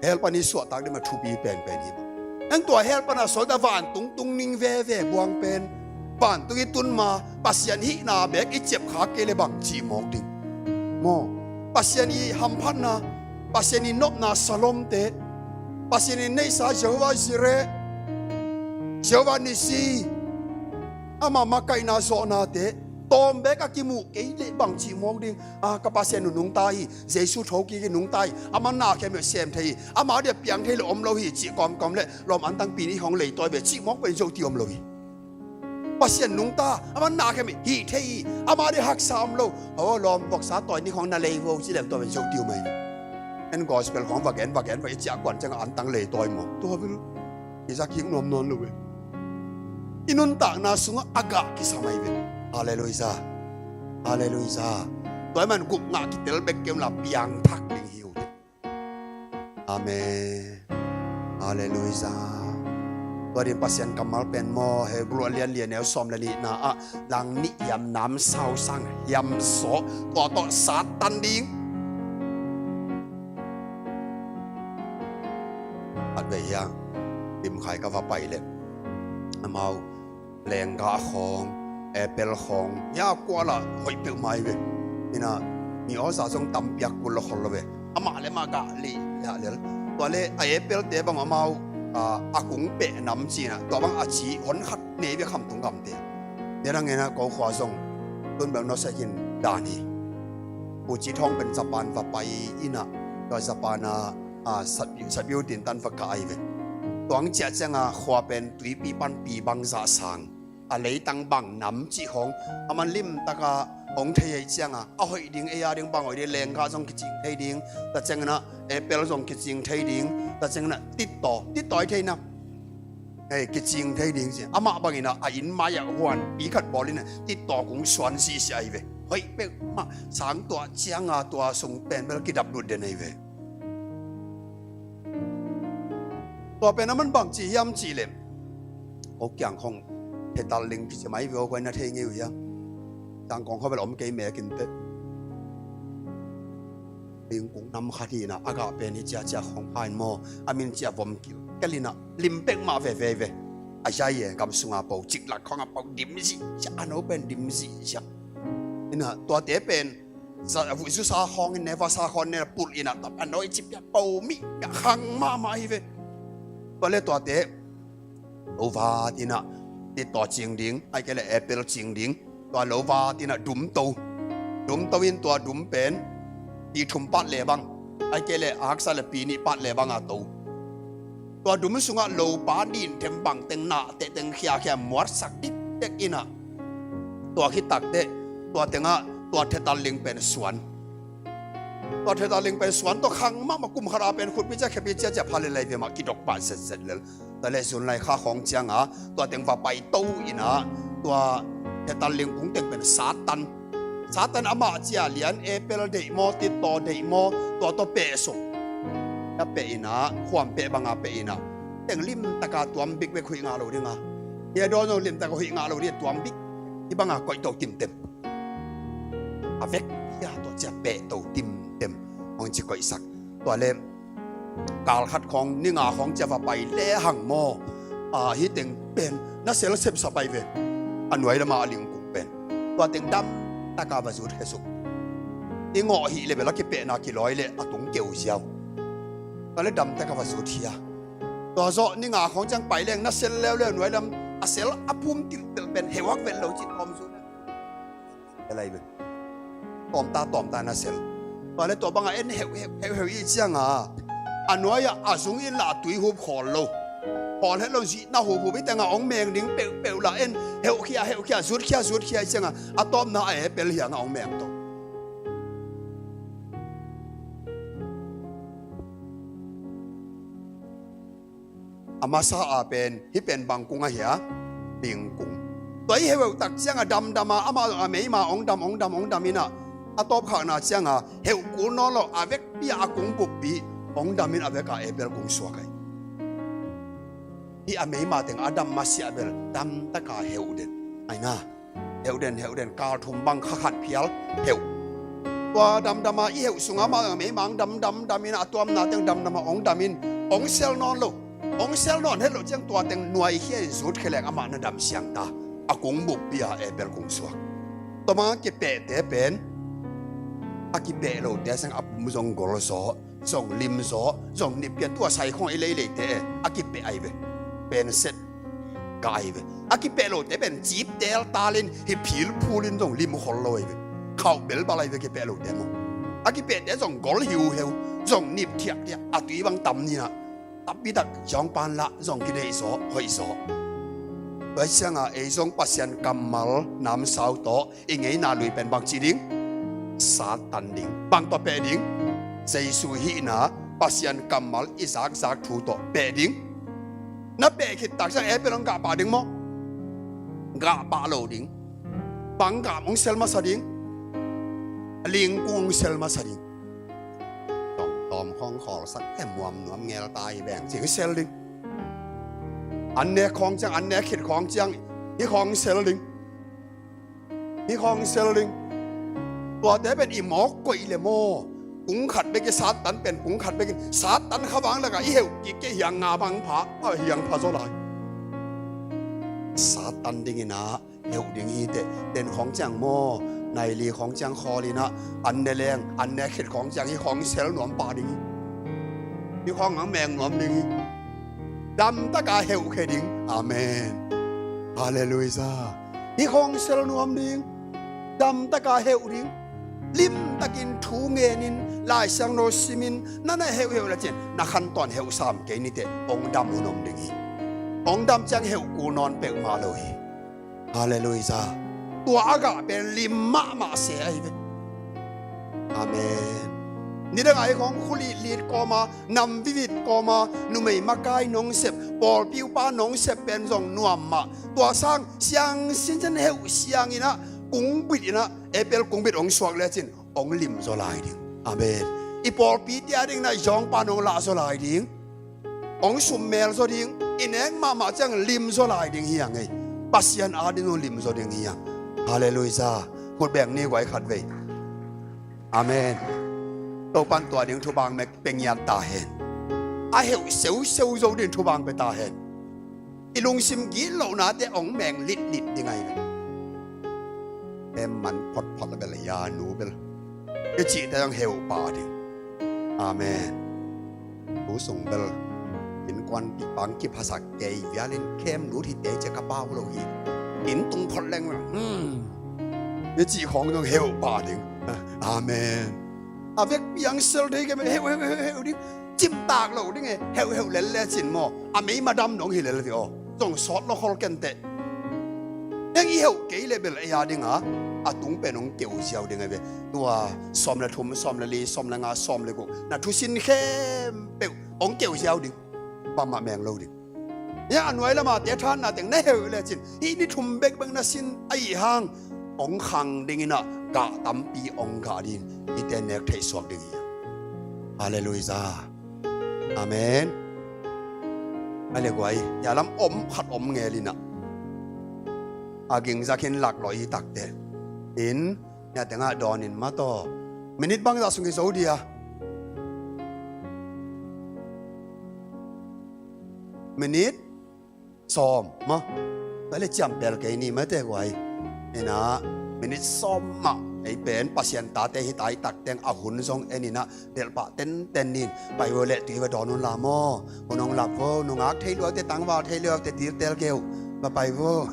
Hell pan i suahtak ding mah thupi penpen hi mah. Eng tua hell pan a sawt a vantung tung ning veve buang pen, vantung i tun ma Pasian hihna bek i ciapkhak kei le bang cih mawk ding? Maw, Pasian i hamphatna, Pasian i nopna salomte, Pasian i neihsa Jehovah Jireh, Jehovah Nissi, ama makaihna zawhnate tawm bek a kimuh kei le bang cih mawk ding? A, ka Pasian uh nungta hi, Jesu thokik hi, nungta hi, amah na khempeuh sem thei hi, amah dia piang thei lo om lo hi cih kawmkawm le lawm antang pi nih hong leitawi ve cih mawk pen zo ti om lo hi. Pasian nungta, aman na khem hih thei hi, ama ding haksa om lo. Aw, lawm voksa tawi ni khawng na lei vo ci lem tua pen zo tiu mai. En gospel khawng va gen, va gen, va i ciah kuan ciang an tang lei tawi maw. Tua bil i za kik nuam nawn lo ve. I nuntakna sungah a gah kisa mai ve. Halleluiah. Halleluiah. Tua i man gup ngah kitel bek kei um la piangthak ding hi uh. Amen. Halleluiah. Tua din Pasian kammal pen maw, Hebrew a lian lian neu sawm le nihna ah, langnih hiam, namsau sang hiam sawh, tua tawh sat tan ding. At ve hiang, limkhai ka va pai le amau lenggah khawng, apple khawng, ya kuala hoih peuh mai ve. Ina, mi awsa zong tam piak kul lo khol lo ve. Amah le mah gah lei ya lel. Tua le a apple te bang amau, a, a kung peh nam cina, tua bang a ci hon khat nei ve Khamtung gamte. Nia dang ina ko khua zong tun bel no sekin dan hi. Pu Ci Thawng pen Japan va pai ina, tua Japan a, a, sat, sat biu tin tan va ka ai ve. Tuang ciah cianga khua pen tuipi panpi bangzah sang, a leitang bang nam cih khawng, aman limtaka hong thei ei cianga, a hoih ding, ei a ding bang hoih ding, lenggah zong kicing thei ding, ta ciangina apple zong kicing thei ding, ta ciangina tittaw, tittaw i theina, hei, kicing thei ding ci. Amah bangina a inn mai-ah huanpi khat bawlina tittaw kung suan sisi ai ve. Hoih peuhmah sang tua cianga tua sung pen bel kidap lut den ai ve. Tua pen a man bang ci hiam cih lem, ko kiang khong thetal ling kici mai ve, ko na thei ngei uh hiam? Tangkong khawbel om kei mekin teh. Lingkung nam khat hina, a gah pen hi ciacia khong phain maw, a min cia vom kil kelinah lim pek mah veve ve. A hiai e, gam sunga po ciklak khonga po dim zihziah, a no pen dim zihziah. Ina tuate pen zusa khawng in ne, vasa khawng ne pulh ina tap a no i cipia po mih pia khang mahmah hi ve. Tua le tuate lo vat ina tittaw cing ding, ai kei le apple cing ding. Tua lo vat ina dum to, dum to in tua dum pen pi thum pat le bang, ai kei le a haksa le pi nih pat le bang a to. Tua dum sungah lopa nin them bang teng nah teh teng khiakhia muatsak dikdek ina, tua khit takteh tua tengah tua thetal ling pen suan. Tua thetal ling pen suan tawh khang mahmah, kum khat a pen khutpi cia khepi cia cia pha le lai ve mah kidok pah zetzet lel. Tua le zun lai kha khawng cianga tua teng va pai to ina tua thetal ling kung teng pen sat tan. Sat tan amah cia lian apple deih maw, tittaw deih maw, tua tawh peh sung. A peh ina khuam peh banga peh ina teng limtaka tuam bikbek huih ngah lo dinga, hia dawn zong limtaka huih ngah lo ding, tuam bik hi banga koih to timtem. A vek hia tua cia peh to timtem hong ci koihsak. Tua le kal khat khawng, ni nga khawng cia va pai lehang maw, a, hi teng pen na sel sepsa pai ve. A nuai lama a lingkung pen tua teng damtaka va zut khesuk. I ngawh hih le bel a kipehna kilawi le a tung keu ziau. Tua le damtaka va zut hia. Tua zawh ni nga khawng ciang pai leng na sel leuleu, nuai lam a sel a phum tiltel pen heuhak vet lo ci tawm zut. Tawmta tawmta na sel. Tua le tua banga en heuhheuh heuhheuh i cianga a nuai-ah a zung in lah a tui hup khawl lo, khawl het lo, zihna huphup i tenga hong meng ding peuhpeuh lah en heuhkhia heuhkhia, zutkhia zutkhia i cianga a tawpna a apple hianga hong meng to. A masa a pen hih pen bang kung ahia? Lingkung. Tua i heuhheuh tak cianga damdama amah a meima hong dam hong dam hong dam ina, a tawpkhakna cianga heuh kul nawn lo, a vekpi a kung buppi hong dam in a veka apple kung suak ai. Hih a meima teng a dam masiah bel damtaka heuh den aina. Heuh den heuh den, kal thum bang kha khat phial heuh. Tua damdama i heuh sunga mah a meima hong dam dam dam ina a tuamna teng damdama hong dam in hong sel nawn lo. Hong sel nawn het loh ciang tua teng nuaikhia in zutkhia leng amah na dam siangta. A kung buppi a apple kung suak. Tua banga kipehte pen a kipeh lote sang a pum zong gol zaw, zong lim zaw, zong nipkhia, tua saikhong i leileite e a kipeh ai ve. Pen set ka ai ve. A kipeh lote pen cip teltalin hi philphulin zong lim khol lo ai ve. Khauh belbal ai ve kipeh lote maw. A kipehte zong gol hiuheu, zong nip thiakthiak, a tui bang tam nina. Tapi tak zong pan lah zong kideih zaw, hoih zaw. Tua hi ciangah ei zong Pasian kammal namsau tawh i ngeina lui pen bang ci ding? Satan ding. Bang tawh peh ding? Jesu hihna, Pasian kammal i zakzak thu tawh peh ding. Na peh khit tak ciang ei pen hong gah pah ding maw? Gah pah lo ding. Bang gah hong sel masa ding? Lingkung hong sel masa ding. Tawm tawm khawng khawlsak em, muam nuam ngel ta hi veng ci hong sel ding. An nek khawng ciang, an nek khit khawng ciang, hih khawng sel ding. Hih khawng sel ding. Tuate pen i mawk koih le maw? Kung khat bek i Satan pen kung khat bek in Satan khavang lakah i heuh kik kei hiang nga bang pha, a hiang pha zaw lai. Satan dingin ah heuh ding hi teh, ten khawng ciang maw, nai li khawng ciang khawl in ah, an ne leng, an ne khit khawng ciang hih khawng sel nuam pah ding hi. Hih khawng ang meng nuam ding hi. Damtaka heuh khe ding. Amen. Halleluiah. Hih khawng sel nuam ding. Damtaka heuh ding. Limtakin thu ngenin, Lai Siangtho simin, na na heuhheuh lecin na khantawn heuh sam kei ni teh, hong dam hun om ding hi. Hong dam ciang heuh kul nawn peuhmah lo hi. Halleluiah. Tua a gah pen lim mahmah se ahi ve. Amen. Nidang a i khawng khulitlit kawma, nam vivit kawma, numei makai nong sep, pawlpi upa nong sep pen zong nuam mah. Tua sang siang sinsen heuh siangin ah, kung bit in ah, apple kung bit hong suak lecin hong lim zaw lai ding. Amen. I pawlpite a dingin ah zawngpa nong lah zaw lai ding. Hong summel zaw ding. I nek mahmah ciang lim zaw lai ding hi hang ei. Pasian adingin hong lim zaw ding hi hang. Halleluiah. Khut beng ni guai khatvei. Amen. Topan tua ding thubang mek pe ngiat ta hen. A heuh seuseu zo ding thubang pe ta hen. I lungsim gitlohnate hong meng litlit ding ahi ve. Em man photphot la bel a nu bel i cihte hong heuh pah ding. Amen. Tu sung bel innkuan kipang kiphasak kei vialin khem lut hi teh ci ka pau lo hi. Inn tung phot leng bel, hmm, i cih khawng hong heuh pah ding. Amen. A vekpi hong sel thei kei mah, heuh heuh heuh heuh ding. Cimtak lo ding e, heuhheuh lel lecin maw, a mei madam dong hi lel ve aw. Zong sawt lo khol kenteh. Heng i heuh kei le bel ei a dinga a tung pen hong keu ziau ding ahi ve. Tua sawm le thum, sawm le li, sawm le nga, sawm le guk, na thusin khempeuh hong keu ziau ding. Bangmah meng lo ding. Hia a nuai lama te thanna teng na heuh lecin, hih ni thum bekbek na sin ahih hang hong khang dingin ah gah tampi hong gah ding. Hihte nek theih suak ding hi. Halleluiah. Amen. A le guai, hia lam om khat om ngelin ah, a gingzakin laklawh i takte in, hia tengah dawnin mataw. Minit bangzah sung i zo dia? Minit sawm maw. Tua le ciampel kei ni mate guai. Ina, minit sawm mah ei pen Pasian tate hi tai takteng a hun zong en ina, delhpah tenten nin. Pai vo le tui va dawn un la maw. Hun hong lak vo, nungak thei luaute, tangval thei luaute, tiltel keu. Va pai vo.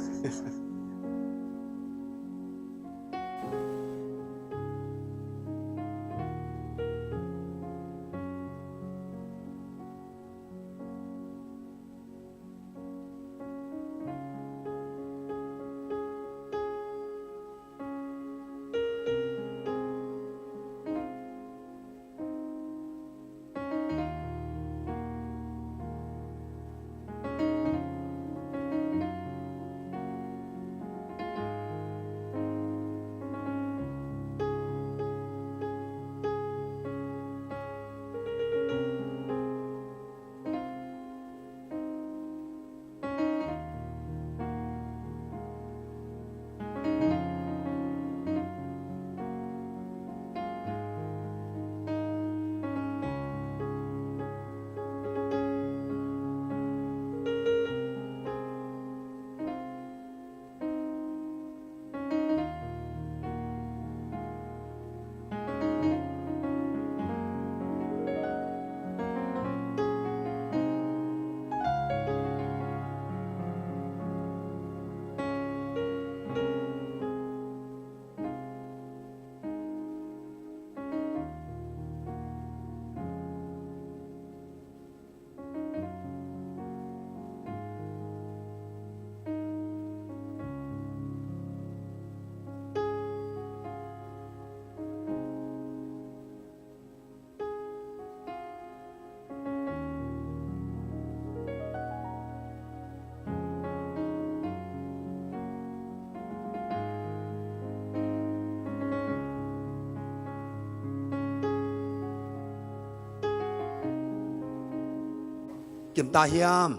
Kim ta hiam?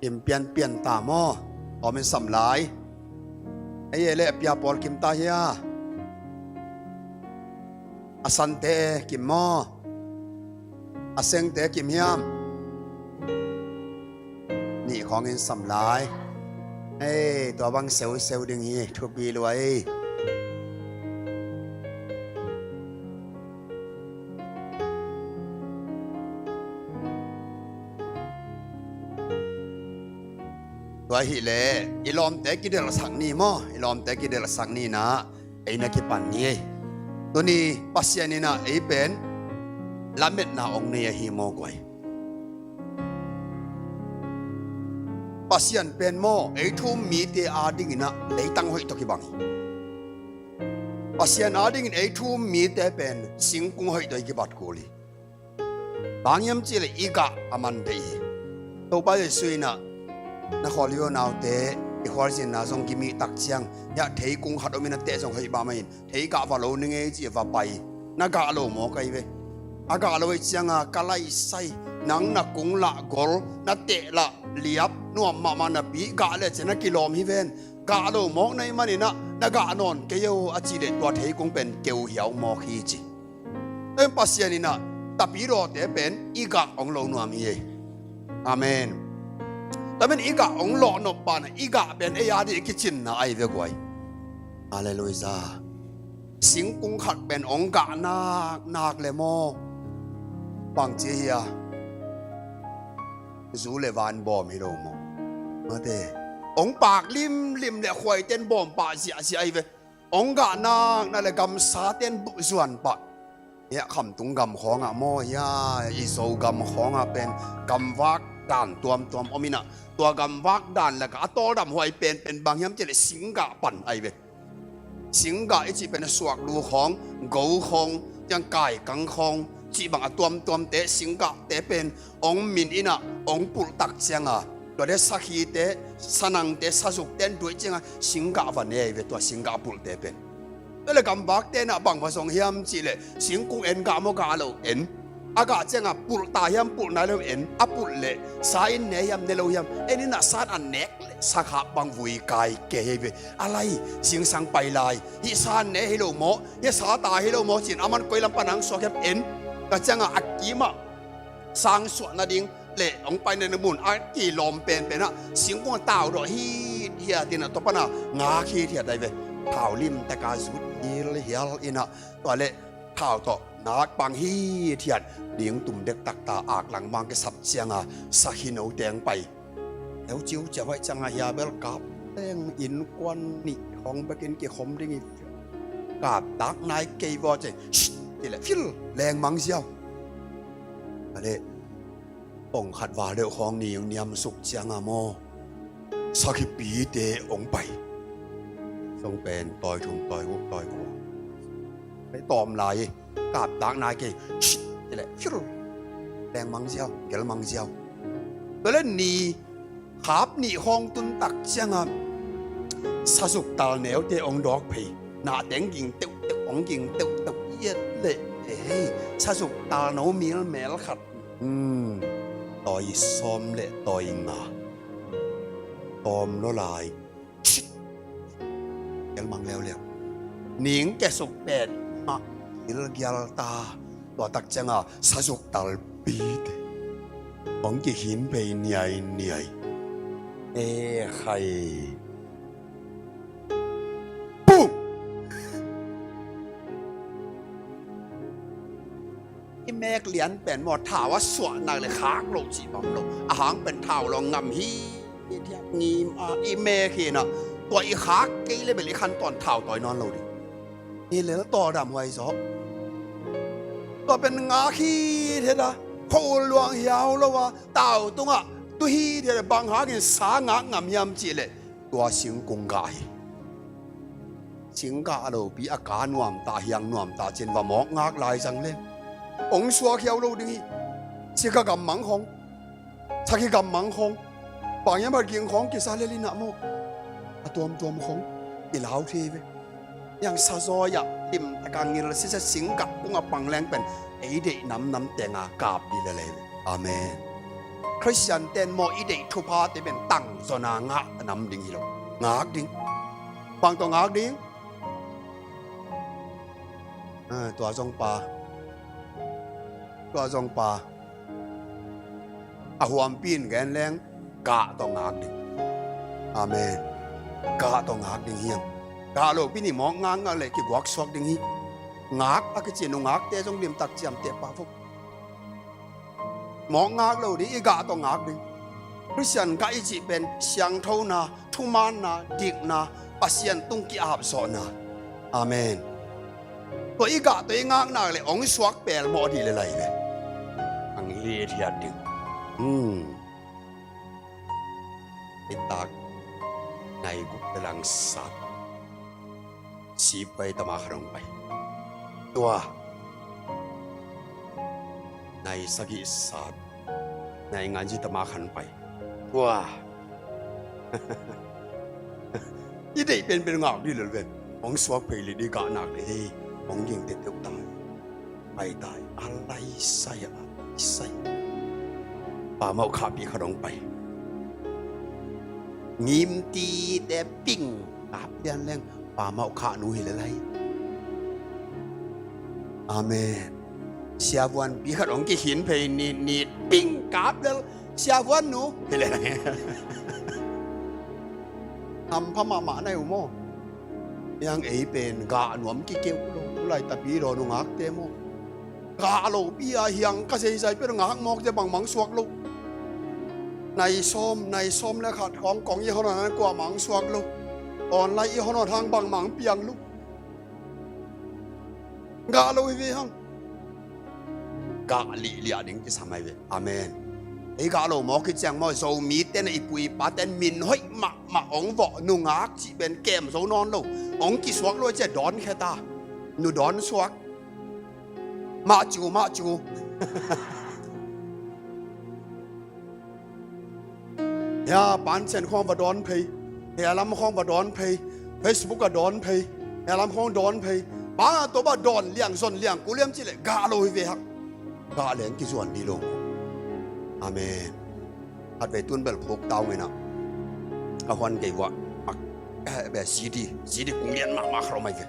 Kim pianpian ta maw? Tawm in sam lai. Ei e le a pia pawl kim ta hia? A sante e kim maw? A sengte kim hiam? Nih khawng in sam lai. Ei, tua bang seuseu ding hi, thupi lua ei. Tua hileh i lawmte kidelsak ni maw? I lawmte kidelsak ni na ei na kipan ni ei. Tuni Pasian in ah ei pen lametna ong nei ahi maw guai? Pasian pen maw ei thu-um mite adingin ah leitang hoih tawh kibang hi. Pasian adingin ei thu-um mite pen singkung hoih tawh i kibat kul hi. Bang hiam cihleh i gah a man deih hi. Topa Jesu in ah na khual hi uh naute, i khualzinna zong kimih tak ciang hiah theikung khat om in a teh zong hoih mahmah in, thei gah va lo ni ngei ci a va pai. Na gah lo mawk ahi ve. A gah lo ahi cianga ka laisai, nang na kung lah gol, na teh lah liap nuam mahmah napi gah le ciang na kilawm hi ven. Gah lo mawk na hih manin ah na gah nawn kei o a cih leh tua theikung pen keu hiau mawk hi ci. Tua in Pasian in ah tapidawte pen i gah hong lo nuam hi ei. Amen. Tua pen i gah hong lawh nop pan ah i gah pen ei a dih kicinna ahi ve guai. Halleluiah. Singkung khat pen hong gah naknak le maw? Bangci hi a, zu le van bawm hi lo maw? Mate. Hong pak limlim le khuaiten bawm pah ziahziah ahi ve. Hong gah naknak le gamsaten buh zuan pah. Hiah khamtung gam khawngah maw, hiah i Zo gam khawngah pen gamvak dan tuamtuam om in ah, tua gamvak dan lakah a tawldam huai penpen bang hiam cihleh singgah pan ahi ve. Singgah i cih pen a suak lu khawng, go khawng, ciang kaikang khawng cih bang a tuamtuamte singgahte pen hong min in ah hong pulh tak cianga, tuate sakhite, sanangte, sazukte an duai cianga singgah va ne ahi ve tua singgah pulhte pen. Tua le gamvakte in ah bang va zong hiam cihleh singkung en gah maw gah lo en. A gah cianga pulh ta hiam pulh nai lo en. A pulh leh sa in ne hiam ne lo hiam. En in ah san a nek leh sakhap bang vui kai kei hi ve. A lai singsang pai lai. Hih san ne hi lo maw? Hih sa ta hi lo maw? Cin a man koi lam pan ang suak hiam en. Ka cianga a kimah sang suah nading le hong paina na mun a kilawm penpen ah singkung a taudawh hithiat in ah tua pan a ngak hithiat ahi ve. Thau limtak a zut hilhial in ah tua le thau tawh nak pang hithiat ding tum dektak ta, aklang mang kisap cianga sakhi no teng pai. Neu ciuciau aih cianga hia bel kap teng innkuan nih hong bekin kikhom ding hi. Kap tak nai kei vaw cei. Shh, ci le fil lengmang ziau. A le tong khat val deuh khawng ning niamsuk cianga maw, sakhipite hong pai. Song pen tawi thum tawi guk tawi kua. Hei tawm lai hi. Kap tak nai kei. Shh, ci le fiu. Lengmang ziau, gelmang ziau. Tua le ni khap nih khawng tun tak cianga sazuk tal neute hong dawk phei. Nahte hong ging teuhteuh, hong ging teuhteuh iat le, eh, sazuk tal no milmel khat. Hmm, tawi sawm le tawi nga. Tawm lo lai. Chit. Gelmang leuleu. Ning kesuk pet mah hilgial ta. Tua tak cianga sazuk talpite hong kikhin phei niainiai. E khai. Puh! I mek lian pen maw, thau a suah nak le khak lo cih bang lo. A hang pen thau lo ngam hithiat ngim a i mek hi na. Tua i khak kei le bel i khan tawn thau tawi nawn lo ding. I lel tawldam huai zaw. Tua pen ngak hithiat a, khua-ul luang hiau lo a, tau tungah tu hithiat a, bang hangin sa ngak ngam hiam cih leh tua singkung gah hi. Singgah a lopi a ka nuamta hiang nuamta cin va mawk ngak lai zang le ong suak hiau lo ding hi. Sika gammang khawng, sakhi gammang khawng, bang hiam a ging khawng kisa le linah maw, a tuamtuam khawng i lau thei ve. Hiang sazawi ah limtaka ngil sisa singgah kung a pang leng pen ei deih namnam tenga kap dih lele ve. Amen. Khristian ten maw i deih thuphate pen tangzawna ngah nam ding hi lo. Ngak ding. Bang tawh ngak ding? Tua zong pa, tua zong pa, a huampi in gen leng, gah tawh ngak ding. Amen. Gah tawh ngak ding hiam? Gah lopi ni mawk ngakngak le kiguaksuak ding hi. Ngak a kici nungakte zong limtak ciamteh pah vo. Mawk ngak lo ding, i gah tawh ngak ding. Khristian gah i cih pen siangthona, thumaanna, dikna, Pasian tung ki-apsawhna. Amen. Tua i gah tawh i ngaknak le hong suak pelmawh dih le lai ve. Ang hithiat ding. Hmm. I tak nai guk le lang sat. Sipai tama khat hong pai. Tua nai sagih sat, nai nganzi tama khat hong pai. Tua i deih penpen ngak dih lel ven. Hong suak phei le dih gahnak le hei. Hong ging teteuh tai. Pai tai, a lai sai, a lai sai. Pamauh khahpi khat hong pai. Ngimtite ping kap lian leng pamauh khahnu hi le lai. Amen. Siavuanpi khat hong kikhin phei nit nit ping kap lel siavuannu hi le lai. Hampha mahmah na hi uh maw? Hiang ei pen gah nuam kikeu lo, tulai tapi dawn nungakte maw? Gah lopi a hiang ka zeizai pia ngak mawk zia bangmang suak lo. Nai sawm, nai sawm le khat kawng kawng i hon hon kuamang suak lo. Online i hon hon hang bangmang piang lo. Gah lo hi ve hang. Gah lihliah ding kisam ai ve. Amen. Ei gah lo mawk hi ciang maw, Zomite na i pu i pate min hoih mahmah hong vawh nungak cih pen kem zo nawn lo. Hong kisuak lo cia dawn kheta. Nu dawn suak. Mah cu, mah cu. Hia pancen khawng va dawn phei. Hia lam khawng va dawn phei. Facebook a dawn phei. Hia lam khawng dawn phei. Bang a tawh ba dawn liang zon liang ku liam cih leh gah lo hi ve hak. Gah leng kizuan dih lo. Amen. Khatvei tun bel phuk tau ngei na. Ka huan kei vua. Mak, eh, be C D, C D kung lian mahmah khat om ai ve.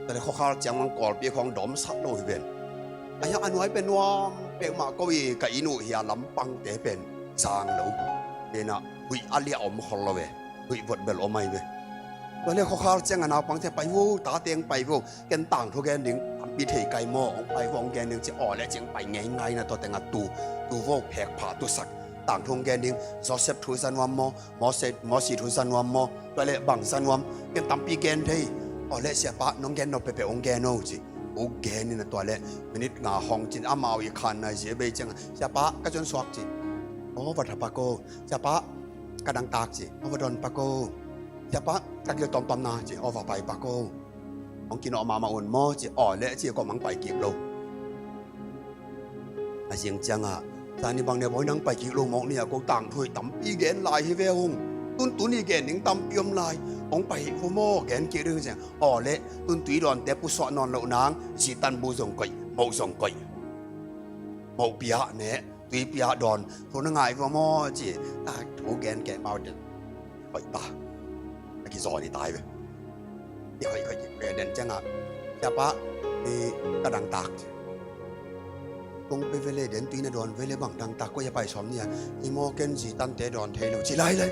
Tale khuakhal ciang mang Kawlpi khawng dawm sat lo hi ven. Ahi a nuai pen nuam pek mah ko i ka inn uh hia lampangte pen zang lo. Tena huih a liah om khol lo ve. Huih vot bel om ai ve. Tale khuakhal ciang a naupangte pai vo, ta teng pai vo. Ken tangthu gen ding, tampi thei kai maw, hong pai vo hong gen ding ci aw le cing pai ngei ngai na tua teng a tu, tu vo phek pha tu sak. Tangthu hong gen ding, Joseph thu za nuam maw, Mose, Mose thu za nuam maw, tua le bang za nuam, ken tampi gen thei. Aw le siapa, nong gen nop peuhpeuh hong gen o ci. U gen in a tua le, minute nga hong cin amau i khan nai zia bei ciang, siapa, ka zon suak ci. Aw, va tha pak o. Siapa, ka dang tak ci. Aw, va dawn pak o. Siapa, ka gil tawmtawm na ci. Aw, va pai pak o. Hong kinawh mahmah un maw ci. Aw le ci, kawm hong pai kik lo. A zing ciangah, zani bang ne bawi nang pai kik lo mawk ni a ko tangthu hi tampi gen lai hi ve hong. Tuntun i gen ding tampi om lai. Hong pai hi vo maw gen kik ding ciang. Aw le, tuntui dawnte pusuah nawn loh nang, zitan bu zong koih, moh zong koih. Moh piah ne, tui piah dawn, thu na ngai vo maw ci. Tangthu gen kei mau den. Koih ta. A kizawn i tai ve. I hoih, hoih, hoih den ciangah, siapa, i ka dang tak ci. Kong pe vele den tui na dawn vele bang dang tak ko i a pai sawm ni a, i maw ken zitante dawn thei lo ci lai lai.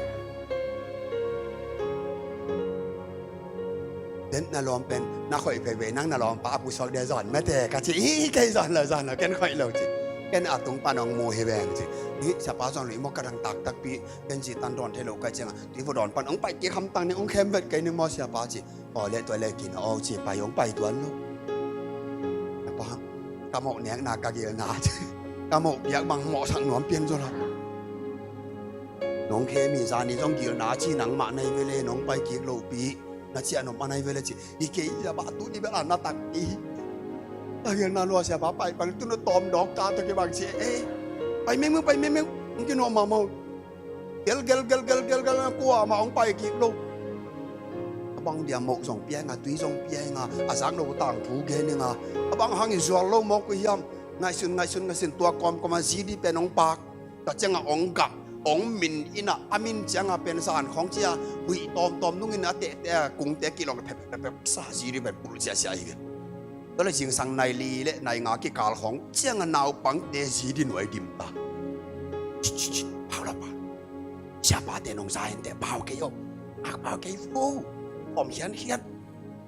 Den na lawm pen na khoih phei vei nang na lawmpa a pusuak dia zawn mete ka ci. I kei zawn lo, zawn lo, ken khoih lo ci. Ken a tung pan hong mu hi veng ci. Ni siapa zawn lo i maw ka dang tak takpi ken zitan dawn thei lo kai ciangah. Tui vo dawn pan hong pai kik hamtang ni hong khem vet kei ning maw siapa ci. Aw le tua le kin a aw ci pai hong pai tuan lo. Siapa, ka mawh nekna ka gilna ci. Ka mawh piak bang mawhsak nuam pian zaw la. Nong khem hi zani zong gilna ci nangmah nai vele nong pai kik lopi. Na ciah nop a nai vele ci. Hi kei siapa tu ni bel a na tak i. Ka gilna lua siapa pai pang tu na tawm dawk ta tua kibang ci. Eh, pai mengmeng, pai mengmeng. Hong kinawh mahmah. Gel, gel, gel, gel, gel, gel, kuamah hong pai kik lo. A bang dia moh zong pia inga, tui zong pia inga, a zak lo tangthu gen inga. A bang hang i zual lo mawk uh hiam. Ngaihsun, ngaihsun, ngaihsun, tua kawmkawm a Z D pen hong pak. Tua ciangah hong gah, hong min in ah, a min ciangah pen zan khawng cia huih tawmtawm nungin a tehte a kungte kilawng phepphepphep sa zi dih pen pulh siasia hi ve. Tua le zingsang nai li le nai nga kikal khawng ciangah naupangte zi dih nuai dim ta. Pau lo pa. Siapate nong za inteh pau kei aw. Ak pau kei vo. Om hiankhian.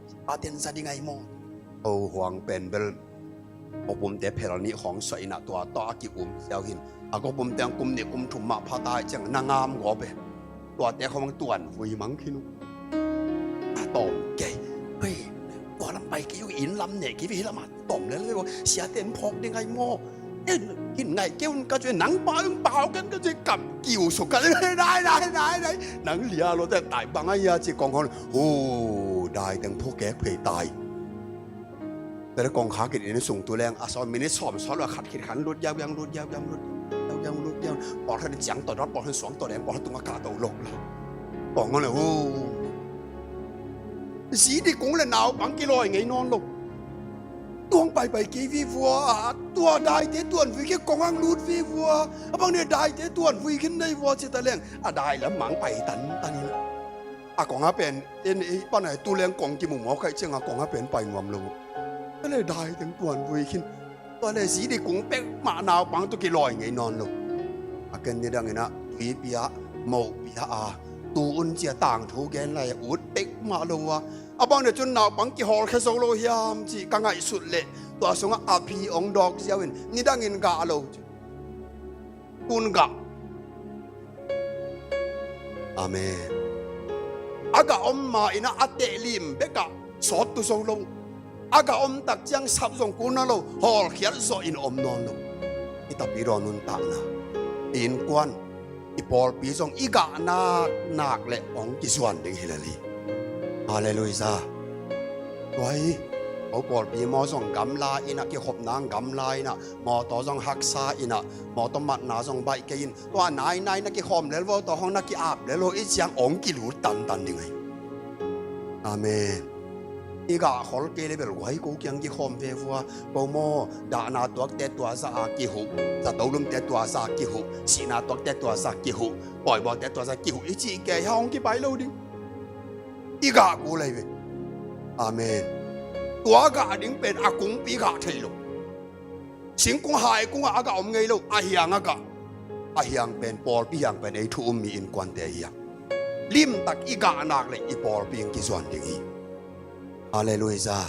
Siapate nong za ding ai maw. O huang pen bel Gopumte phel nih khawng suah in ah tua tawh a ki-um siau hin. A gopumte ang kum nih kum thum mah pha ta ciang na ngam gawp e. Tuate khawng tuanvui mang khin uh. A tawm kei. Hei, tua lam pai kei uh, inn lam neh kei uh, hih lamah tawm lel kei uh. Siate in phawk ding ai maw. En, kin ngai kei un ka cuan nang pa un pau ken ka cuan kam kiu suk ka. Nai, nai, nai, nai. Nang lia lo te tai bang ai a ci kong hon. Hu, dai teng phawk kek phei tai. Tua le kong kha kit in sung tu leng a sawm minit sawm sawt lo a khat khit khan lut yau yang lut yau yang lut yau yang lut yau. Pawl khat in ciang tawh dawt, pawl khat in suang tawh deng, pawl khat tungah kah tawh lok la. Kong ngon le hu. Zi dih kung le naupang kilawi ngei nawn lo. Tuang paipai kei vi vua a tua daite tuanvui kei kong ang lut vi vua. A bang ne daite tuanvui khin nei vua ci ta leng a dai lam mang pai tantan in. A kong a pen en ei pan ai tu leng kong kimu mawk ai ciang a kong a pen pai nuam lo. Tua le dai teng tuanvui khin. Tua le zi dih kung pek mah naupang tu kilawi ngei nawn lo. A ken nidang in ah tuipi ah mohpi ah a tu un cia tangthu gen lai a ut pek mah lo a. A bang ne cun naupang kihawlkhia zo lo hiam cih ka ngaihsut leh tua sungah a phi hong dawk ziau in nidang in gah lo. Tun gah. Amen. A gah om ma in ah a tehlim bekah sawt tu zo lo. A gah om tak ciang sap zong kul nawn lo, hawlkhiat zawh in om nawn lo. Hi tapi dawn nuntakna. I innkuan, i pawlpi zong i gah nak nak le hong kizuan ding hi lel hi. Halleluiah. Tua hi. Ko pawlpi maw zong gamla in ah kikhopna gamla in ah mawtaw zong haksa in ah mawtaw matna zong baih kei in tua nainai na kikhawm lel vo, tua hong na ki-ap lel vo i ciang hong kilut tantan ding ahi. Amen. I gah khol kei le bel guai ko kiang kikhawm ve vua. Ko maw dahna tuakte tua za a kihuh, zato lumte tua za a kihuh, sihna tuakte tua za a kihuh, pawibawlte tua za a kihuh i cih kei ha hong kipai lo ding. I gah kul ahi ve. Amen. Tua gah ding pen a kungpi gah thei lo. Singkung hai kungah a gah om ngei lo, a hiang a gah. A hiang pen pawlpi hiang pen ei thu um mi innkuante hiang. Limtak i gah nak le i pawlpi in kizuan ding hi. Halleluiah.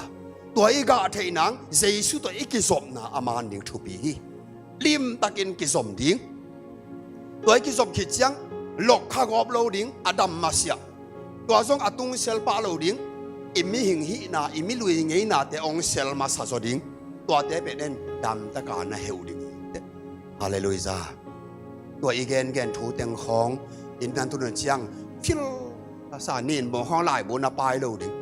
Tua i gah theih nang Jesu tawh i kizopna a man ding thupi hi. Limtakin kizom ding. Tua i kizom khit ciang lokkha gawp lo ding, a dam masiah. Tua zong a tung sel pah lo ding. I mihing hihna, i milui ngeinate hong sel masa zaw ding. Tuate pen en damtaka na heuh ding hi. Halleluiah. Tua i gengen thu teng khawng in nan tun ciang fil a sa nin bawng khawng laibu na pai lo ding.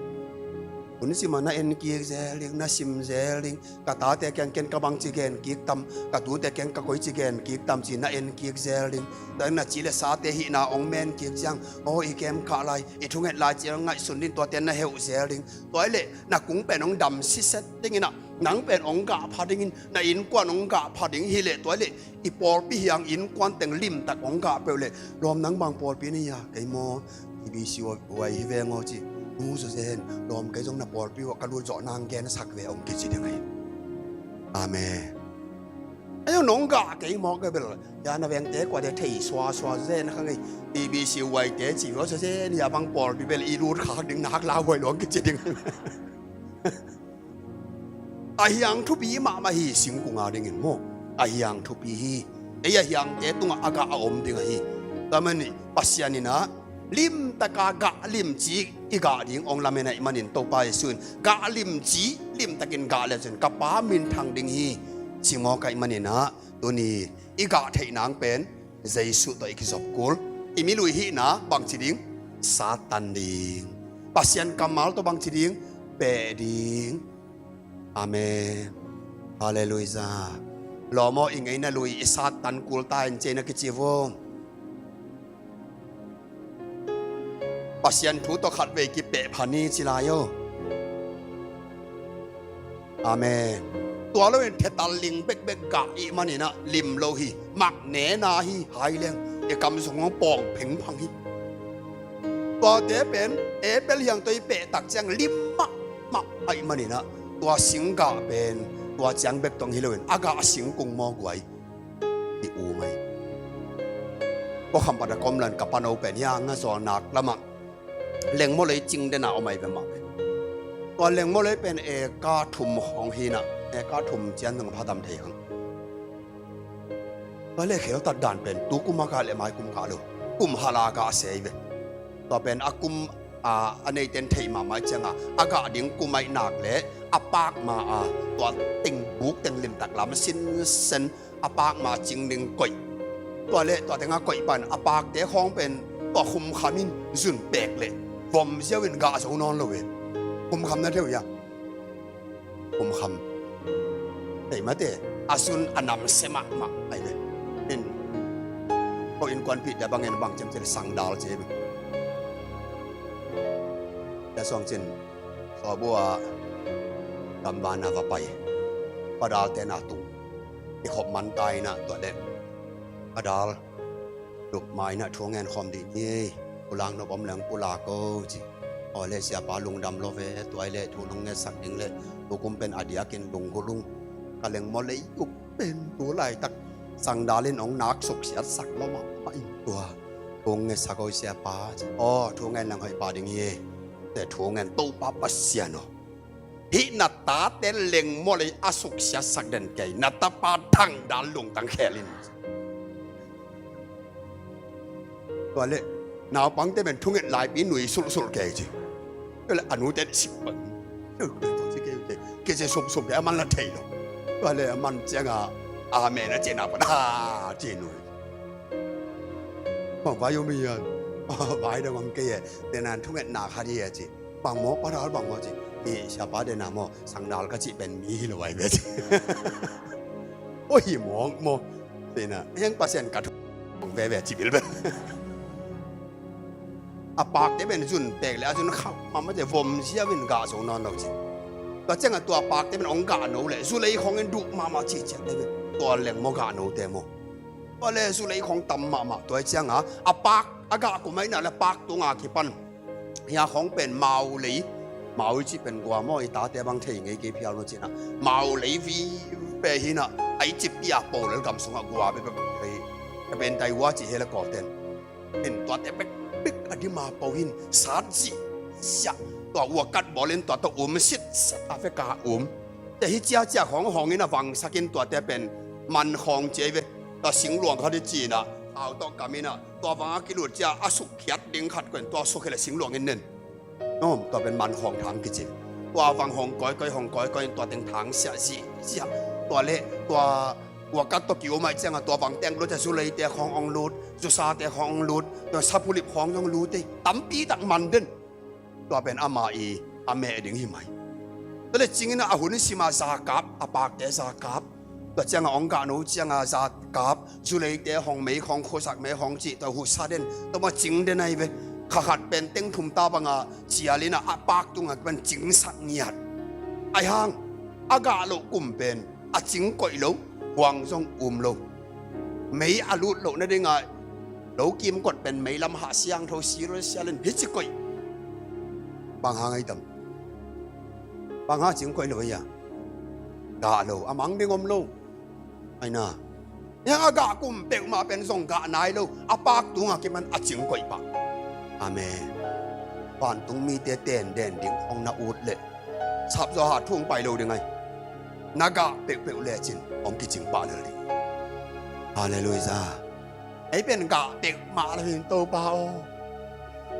Hun simah na en kik zel ding, na sim zel ding. Ka tate kiang ken ka bangci gen kik tam, ka tute kiang ka koici gen kik tam ci na en kik zel ding. Tua na ci le sate hihna hong men kik ciang, aw i kem kah lai, i thunget lai ci hong ngaihsun ding, tuate na heuh zel ding. Tua i leh na kung pen hong dam siset ding in ah, nang pen hong gah pha ding in, na innkuan hong gah pha ding hi leh tua i leh i pawlpi hiang innkuan teng limtak hong gah peuh leh lawm nang bang pawlpi na hi a, kei maw T B C Y hi veng aw ci. Nu zaw zen lawm kei zong na pawlpi uh ka lut zawh nang gen a sak ve hong kici ding ahi. Amen. Ayo nong gah kei mawk a bel ya na vengte kuate thei suasua zen a kha ngei. T B C Y te ci vua zaw zen ya bang pawlpi bel i lut khak ding nak lau huai luang kici ding. A hiang thupi mahmah hi singkung a dingin maw. A hiang thupi hi. Ei a hiangte tungah a gah a om ding ahi. Tua manin Pasian in ah limtaka gah limci i gah ding hong lamen ahih manin Topa Jesu in gah limci limtakin gah le cun ka Pa minthang ding hi. Ci mawk ahih manin ah tuni i gah theih nang pen Jesu tawh i kizop kul. I milui hihna bangci ding? Satan ding. Pasian kammal tawh bangci ding? Beh ding. Amen. Halleluiah. Lawm aw, i ngeina lui i Satan kul ta in ci na kici vum. Pasian thu tawh khatvei kipeh phan ni ci lai aw. Amen. Tua lo in thetal ling bekbek gah ih manin ah lim lo hi, mak nena hi, hai leng i kam sung hong pawng phengphang hi. Tuate pen apple hiang tawh i pehtak ciang lim mahmah ahih manin ah tua singgah pen tua ciang bek tawh hi lo in a gah singkung maw guai, i um ahi. Kua kham pat a ka om lan ka pano pen hiang a zawlnak lamah lengmawlei cing dena om ahi ve mah pen. Tua lengmawlei pen eka thum hong hi in ah, eka thum ciang dong pha tam thei hang. Tua le kheltat dan pen tu kum a gah le mai kum gah lo, kum hal a gah se ahi ve. Tua pen a kum a, a neiten theih mahmah ciang a, a gah ding kum ahih nak le a pak ma a, tua teng buk teng limtak lam sinsen a pak ma cing ding koih. Tua le tua teng a koih pan a pakte khawng pen tua khumkham in zun pek le vom ziau in gah zo nawn lo ve. Khumkham na thei uh hiam? Khumkham. Thei mate, a zun a namsia mahmah ahi ve. In ko innkuanpihte bang in bang ciamciam sangdal ci hi ve. Tua sawng cin sawbu a gamvan a va pai. Pa dalte na tung i khop man ta in ah tua le pa dal lup ma in ah thu ngen khawm dih ni. Pulak nop om leng pulak o ci. Aw le siapa lungdam lo ve, tua le thu nong ngetsak ding le tu kum pen a diakin lunggulh ung. Ka lengmawlei uh pen tu laitak sangdal in hong nak suksiatsak lo mahmah in tua thu ngetsak o siapa ci. Aw thu ngen leng hoih pah ding hi. Te thu ngen Topa Pasian aw, hih na tate lengmawlei a suksiatsak den kei, na tapa thangdal lungtang khel in. Tua le naupangte pen thunget laipi nui sulhsulh kei ci. Tua le a nute sip bang kici supsup kei a man la thei lo. Tua le a man cianga amen a cina pan a ci nui. Bang vai om hian? Vai dang om kei e. Tenan thungetna khat hi e ci. Bang maw, pa dal bang maw ci. Hi siapa dena maw, sangdal ka cih pen mi hi lo ai ve ci. Aw hi mawk maw? Tina hiang Pasian ka thu veve ci bil pen. A pakte pen zun pek le a zun khauh mahmah ci, vom ziau in gah zo nawn lo ci. Tua ciangah tua pakte pen hong gah no le zulei khawng in duh mahmah ci ciang te pen tua leng maw gah note maw? Tua le zulei khawng tam mahmah tua ciangah a pak a gah kum aina le pak tunga kipan hia khawng pen mau lei, mau i cih pen gua maw, i tate bang thei ngei kei phial maw cinah mau lei vive hinah a i cipia po lel gam sungah gua bebek thei. Ka pen tai ua cih hela kawten in tuate bekbek a dima po hin sat zihziah tua uakat bawlin tua tawh um sitset a veka um. Te hi ciacia khawng hawngin a vangsakin tuate pen man khawng ciai ve. Tua singluang khat i cinah hau tawh kaminah tua vanga kilut cia a sukkhiat ding khat koin tua sukhia le singluang in nen. Om tua pen man khawng thang kici. Tua vang hawng kawikawi hawng kawikawi in tua teng thang siah zihziah. Tua le tua uakat tawh ki-um aih ciangah tua vang teng lut cia zuleite khawng ong lut, zusate khawng ong lut, tua saphulip khawng zong lut ei. Tampi tak man den. Tua pen ama i a meh ding hi mai. Tua le cingin a hun sima zakap, a pakte zakap. Tua cianga ong gah no cianga zakap, zuleite hong mei khawng khusak mei khawng cih tua husa den, tua ma cing den ahi ve. Khakhat pen teng thum ta banga cialin a pak tunga pen cingsak ngiat. Aihang a gah loh kum pen a cing koih lo, huang zong um lo. Mei a lut loh nadinga lo kimkot pen mei lam hah siangtho serious sialin hici koih. Bang hang ahi tam? Bang hang cing koih lo ahi a? Gah lo, a mang ding om lo. Aina. Hiang a gah kum peuhmah pen zong gah nai lo. A pak tunga kiman a cing koih pah. Amen. Vantung mite tenden ding hong na ut leh sapzaw ha thung pai lo ding ai. Na gah peuhpeuh lecin hong kicing pah lel ding. Halleluiah. Ei pen gah peuhmah lo hin Topa aw.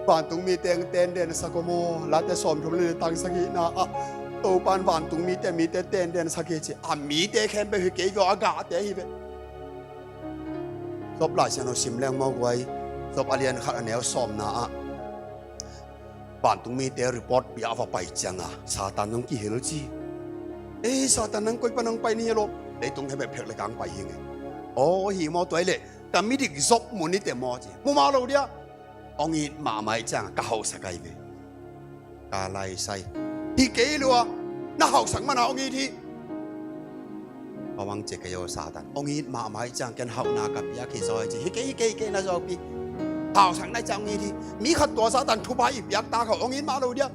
Vantung mite ang tenden sak om aw. Late sawm thum le tang sagihna ah Topan vantung mite mite tenden sak hi ci. A mite khempeuh hi kei vio a gahte hi ve. Job Lai Siangtho sim leng maw guai. Job a lian khat a neu sawmna ah vantung mite report bia a va pai cianga Satan nong kihel ci. Ei Satan nang koi pa nang pai ni lo. Leitung he bek phek le kang pai hi nge. Aw hi maw tuai le ka midik Job mu nite maw ci. Mu ma lo dia. Ong it mahmah cianga ka hauhsak ai ve. Ka laisai hi kei lua. Na hauhsak mana ong it hi. Bang hang ci kei aw Satan, hong it mahmah hi ciang ken hauhna ka piak hi zaw hi ci. Hi kei, hi kei, hi kei na zawpi. Hausak na hi ciang hong it hi. Mi khat tua Satan thupha i piak ta kha hong it mah lo diam.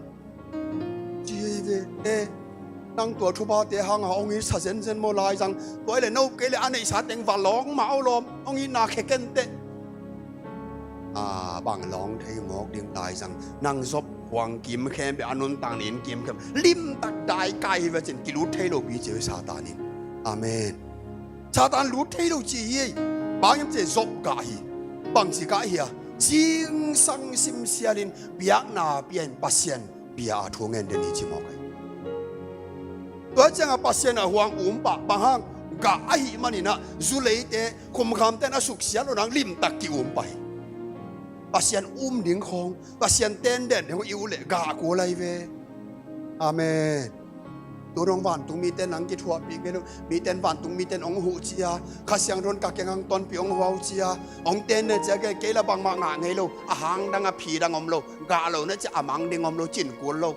Ci hi ve. Eh, nang tua thuphate hanga hong it sa zenzen maw laizang. Tua hi leh no kei leh a neihsa teng va lawng mah aw lawm. Hong itna khe kenteh. A bang lawng thei mawk ding laizang. Nang Job huang kim khempeuh a nuntakna in kim khempeuh limtak daikai hi ve cin kilut thei lopi ci hi Satan in. Amen. Satan lut thei lo ci hi. Bang hiam ci Job gah hi. Bangci gah hi a, zingsang simsialin biakna pia in Pasian bia a thu ngen den hi ci mawk hi. Tua ciangah Pasian a huang um pah bang hang gah ahih maninah zuleite khumkhamte in a suksiat lo nang limtak ki-um pah hi. Pasian um ding khawng, Pasian tenden ding khawng i uh leh gah kul ahi ve. Amen. Tunong vantung mite nang kithuahpih ngei lo, mite vantung mite hong huh cia, Kha Siangtho in ka keng hang tonpih hong huau cia, hong tenden cia kei la bangmah ngah ngei lo, a hang dang a phi dang om lo, gah lo na cia a mang ding om lo, cin kul lo.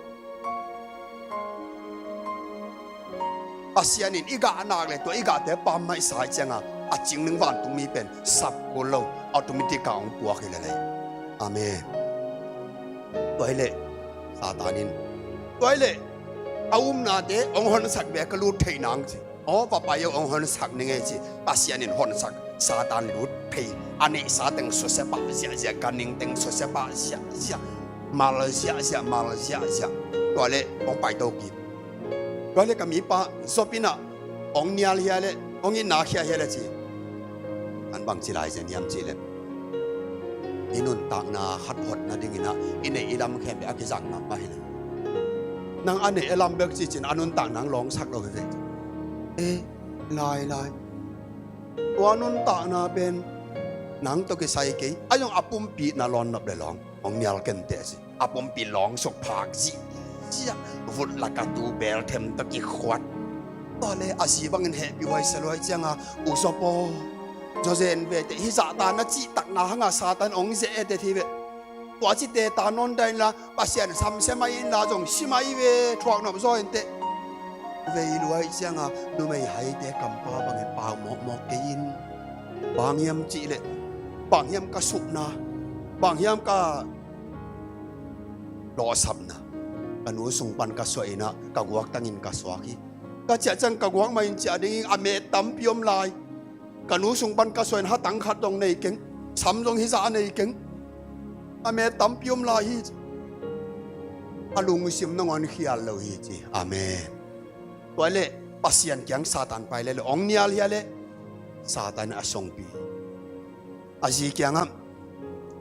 Pasian in i gah nak le tua i gahte pammaih sa cianga a cing ding vantungmi pen sap kul lo, automatic a hong puak hi lelei. Amen. Tua hi leh Satan in tua hi leh a umnate hong honsak ve ka lut theih nang ci. Aw va pai aw hong honsak ning ei ci. Pasian in honsak. Satan lut phei. A neihsa teng susia pah ziahziah, ka ning teng susia pah ziahziah, mal ziahziah, mal ziahziah. Tua leh hong paito kik. Tua leh ka mipa Job inah hong nial hia leh hong itna khia hia leh ci. An bang ci lai zen hiam cih leh i nuntakna khat hot nadinginah i neih i lam khempeuh a kizang ngam mah hi leh nang a neih a lam bek cih cin a nuntakna hong lawngsak lo hi ve. Eh, lai lai. Tua nuntakna pen nang tawh kisai kei a zong a pumpi na lawn nop le lawng hong nial kenteh si. A pumpi lawngsuk phak zihziah, vut laka tu bel them tawh kikhuat. Tua le a zi bangin hehpih huai saluai cianga u Job aw, zawzen vete hi zahta na cihtakna hanga Satan hong zeh etet hi ve. Tua cite ta nawn dainla Pasian samsia mah inla zong si mah hi ve, thuak nop zaw inteh. Vei luai cianga numei haite kampa bangin pau mawkmawk kei in. Bang hiam cihleh bang hiam ka suhna, bang hiam ka lawhsapna, ka nu sung pan ka suah inah ka guak tangin ka suak hi. Ka ciah ciang ka guak mah in ciah dingin a met tampi om lai. Ka nu sung pan ka suah in hatang khat zong nei keng, sam zong hizah a nei keng. A met tampi om lai hi. A lungsim nangawn khial lo hi ci. Amen. Tua leh Pasian kiang Satan pai leh leh hong nial hia leh Satan a songpi. A zi kiangah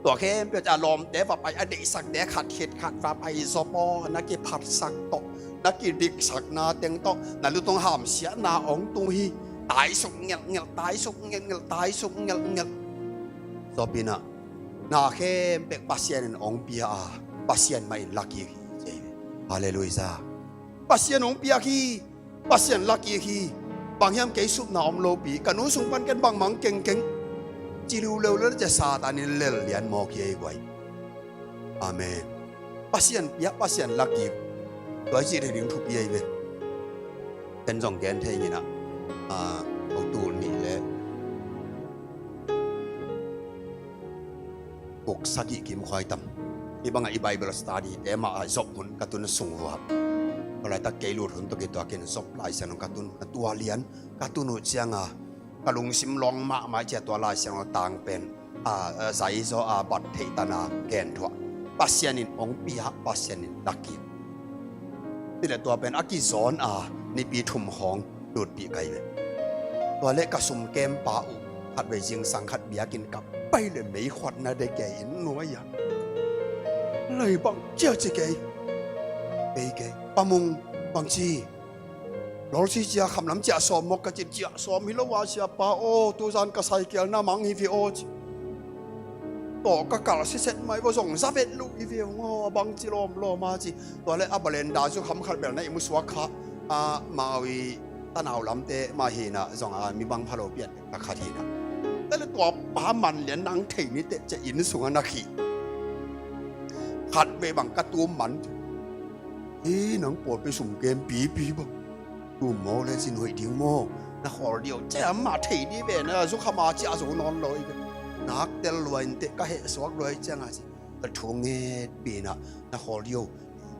tua khempeuh a lawmte va pai, a deihsakte khat khit khat va pai, Job aw na kiphatsak tawh, na kidiksakna teng tawh na lutong hamsiatna hong tung hi. Taisuk ngelhngelh, taisuk ngelhngelh, taisuk ngelhngelh. Job inah na khempeuh Pasian in hong pia a, Pasian mah in lakik hi. Halleluiah. Pasian hong piak hi. Pasian lakik hi. Bang hiam kei supna om lopi, ka nu sung pan ken bangmang kengkeng. Ci liuleu le cia Satan in lel lian mawk hi ei guai. Amen. Pasian piak, Pasian lakik. Tua cih thei ding thupi ei ve. Ken zong gen thei nginah a, ko tul nih le guk sagih kim khuai tam. Hih bangah i Bible study te mah ah Job hun ka tun sungvuap. Tua laitak kei lut hun tawh kituakin Job Lai Siangtho ka tun, ka tua lian ka tun uh cianga ka lungsim lawng mahmah cia tua Lai Siangtho tang pen a, a, zaizaw a bat theih tana gen thuah. Pasian in hong pia, Pasian in lakik. Cih leh tua pen a kizawn a nipi thum khawng lutpih kai ve. Tua leh ka sumkempa uh khatvei zingsang khat biakinn ka pai leh meikhuatna de kei inn nuai a. Lei bang cia ci kei. Bei kei. Pa Mung bangci. Lawlsi cia khamlam cia sawm mawk ka ci, cia sawm hi lo a siapa aw, tuzan ka saikialna mang hi ve aw ci. Tawh ka kal siset mai vaw zong za vet luh hi ve aw, a bangci lawmlawm a ci. Tua le a balenda zu kham khat bel na i musuak kha, a, Maui tanau lamte mah hinah zong a mi bang phalo pian ka khat hinah. Tua le tua pa man lian nang thei ni teh cia inn sungah na khih. Khat ve bang ka tum man. Hi nang pawlpi sum kem pipi bang. Tum maw le cin hoih ding maw? Na khawl dih uh. Cia amah thei dih ve na, zu khama cia zo nawn lo hi ve. Nak tel lua inteh ka heh suak lua hi cianga ci. Ka thu ngetpih inah na khawl dih uh.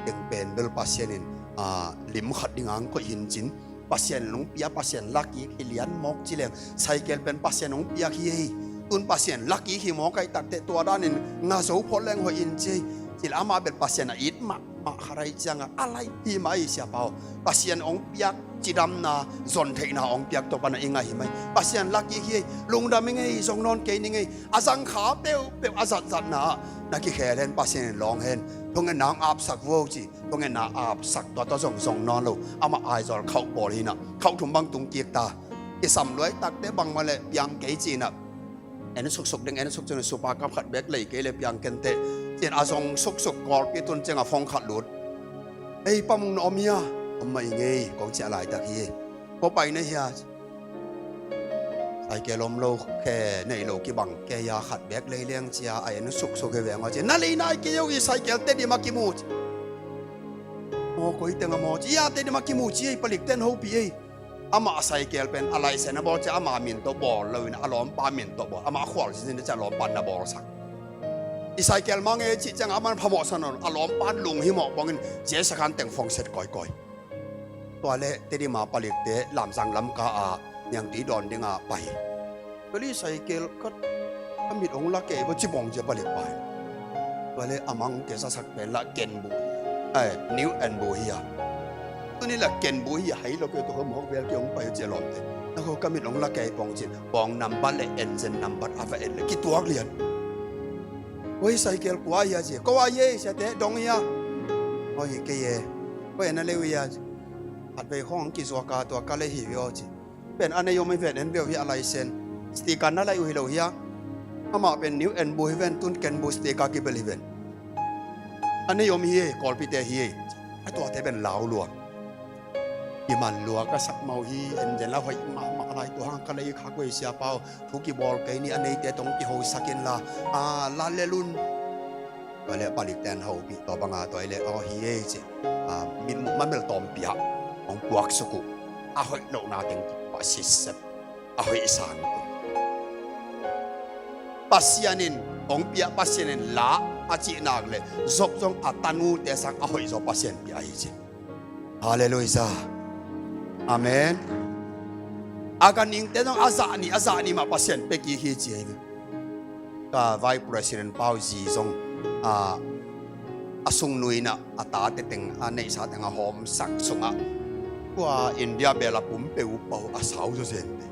Teng pen bel Pasian in, a, lim khat ding ang koih hin cin. Pasian in hong pia, Pasian lakik hi lian mawk ci leng. Saikel pen Pasian hong piak hi ei. Tun Pasian lakik hi mawk aih takteh tua danin nga zo phot leng hoih in ci ei. Cil amah bel Pasian a it mah mah khat aih cianga a lai hi mah aih siapa aw. Pasian hong piak cidamna, zon theihna hong piak Topa na i ngah hi mai. Pasian lakik hi ei, lungdam i ngei, zong nawn kei ni ngei. A zangkha peuhpeuh a zatzatna ah na kikhel hen, Pasian in lawng hen. Thungetna hong apsak vuo ci, thungetna apsak tua tawh zong zong nawn lo. Amah Aizawl khauh pawl hinah khauh thum bang tung kik ta. Kisam luai takte bangmah le piang kei cinah en suksuk ding, en suksuk ding, supa kap khat bek lei kei le piang kenteh. Cin a zong suksuk Kawlpi tun cianga phone khat lut. Ei, Pa Mung na om hia? Om mah i ngei, kong ciah laitak hi. Ko pai na hia? Saikel om lo, khe nei lo kibang kei a khat bek lei leng cia a en suksuk hi veng aw ci. Na lei nai kei uh i saikel Tedim a kimu ci. Maw koi teng a maw ci, ia Tedim a kimu ci ei, palik ten hopi ei. Amah a saikel pen a laisen a bawl cia ama min tawh bawl loin a lawmpa min tawh bawl, amah a khual sinsin cia a lawmpa na bawlsak. I saikel mang e cih cianga aman phamawhsa nawn, a lawmpa lunghimawh bangin cia sakhan teng phone set kawikawi. Tua le Tedim a palikte Lamsang lamka a niangtui dawn dinga pai. Tua le saikel khat a mit hong la kei va ci bawng cia palik pai. Tua le a mang kei zasak pen la Kenbu, ai, New Enbu hi a. Tuni la Kenbu hi a hai lo kei tua mawk vel kei hong pai cia lawmte. Na ko ka mit hong la kei bawng cin bawng nambat le engine nambat a va en le kituak lian. Oi, saikel kua hi a ci. Ko a hi ei siate dong hi a. Oi, kei e. Ko en a leu hi a ci. Khatvei khawng kizuak a tua ka lei hi ve aw ci. Pen a nei om hi ven, en ve uh hi a laisen. Sticker na lai uh hi lo hi a. Amah pen New Enbu hi ven, tun Kenbu sticker kibel hi ven. A nei om hi ei, Kawlpite hi ei. A tuate pen lau lua. Kiman lua ka sak mau hi, en zen la hoih mahmah lai tua hang ka lei kha koi siapa aw. Thu kibawl kei ni a neite tong kihosak inla. A, la lelun. Tua le palik ten hopih tua banga tua i le aw hi ei ci. A, mitmuh mamel tawmpi ah hong puaksuk uh. A hoih lohna teng kipah sisep. A hoih sang uh. Pasian in hong pia, Pasian in la a cih nak le Job zong a tanute sang a hoih zaw Pasian pia hi ci. Halleluiah. Amen. A ganhingte zong a zah nih a zah nih mah Pasian pia kik hi ci hi. Ka vice president pau zi zong a, a sungnu in ah a tate teng a neihsa teng a hawmsak sungah tua India bel a pumpeu pau a sau zawzente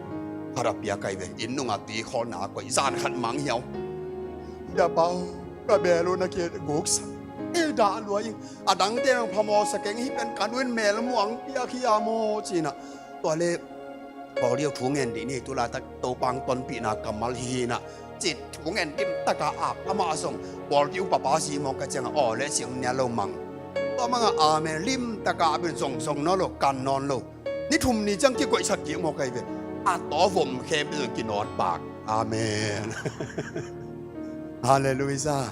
khat a pia kai ve. Inn nungah tui khawlna a koih zan khat mang hiau. India pau ka bel uh na kiguksak e dah luai. A dangte nang phamawhsa keng hi pen ka nu in melmuang piak hi a maw cinah. Tua le Paul dih uh thu ngen dih ni tu laitak Topa hong tonpihna kammal hi hinah ci thu ngen limtaka ap amah zong Paul dih uh papa zi mawk ka ciangah aw le siang nia lo mang. Tua mangah amen limtaka ap in zong zong nawn lo kan nawn lo. Ni thum ni ciang kikoihsak kik mawk ahi ve. A taw vom khem in zong kinawt bak. Amen. Halleluiah.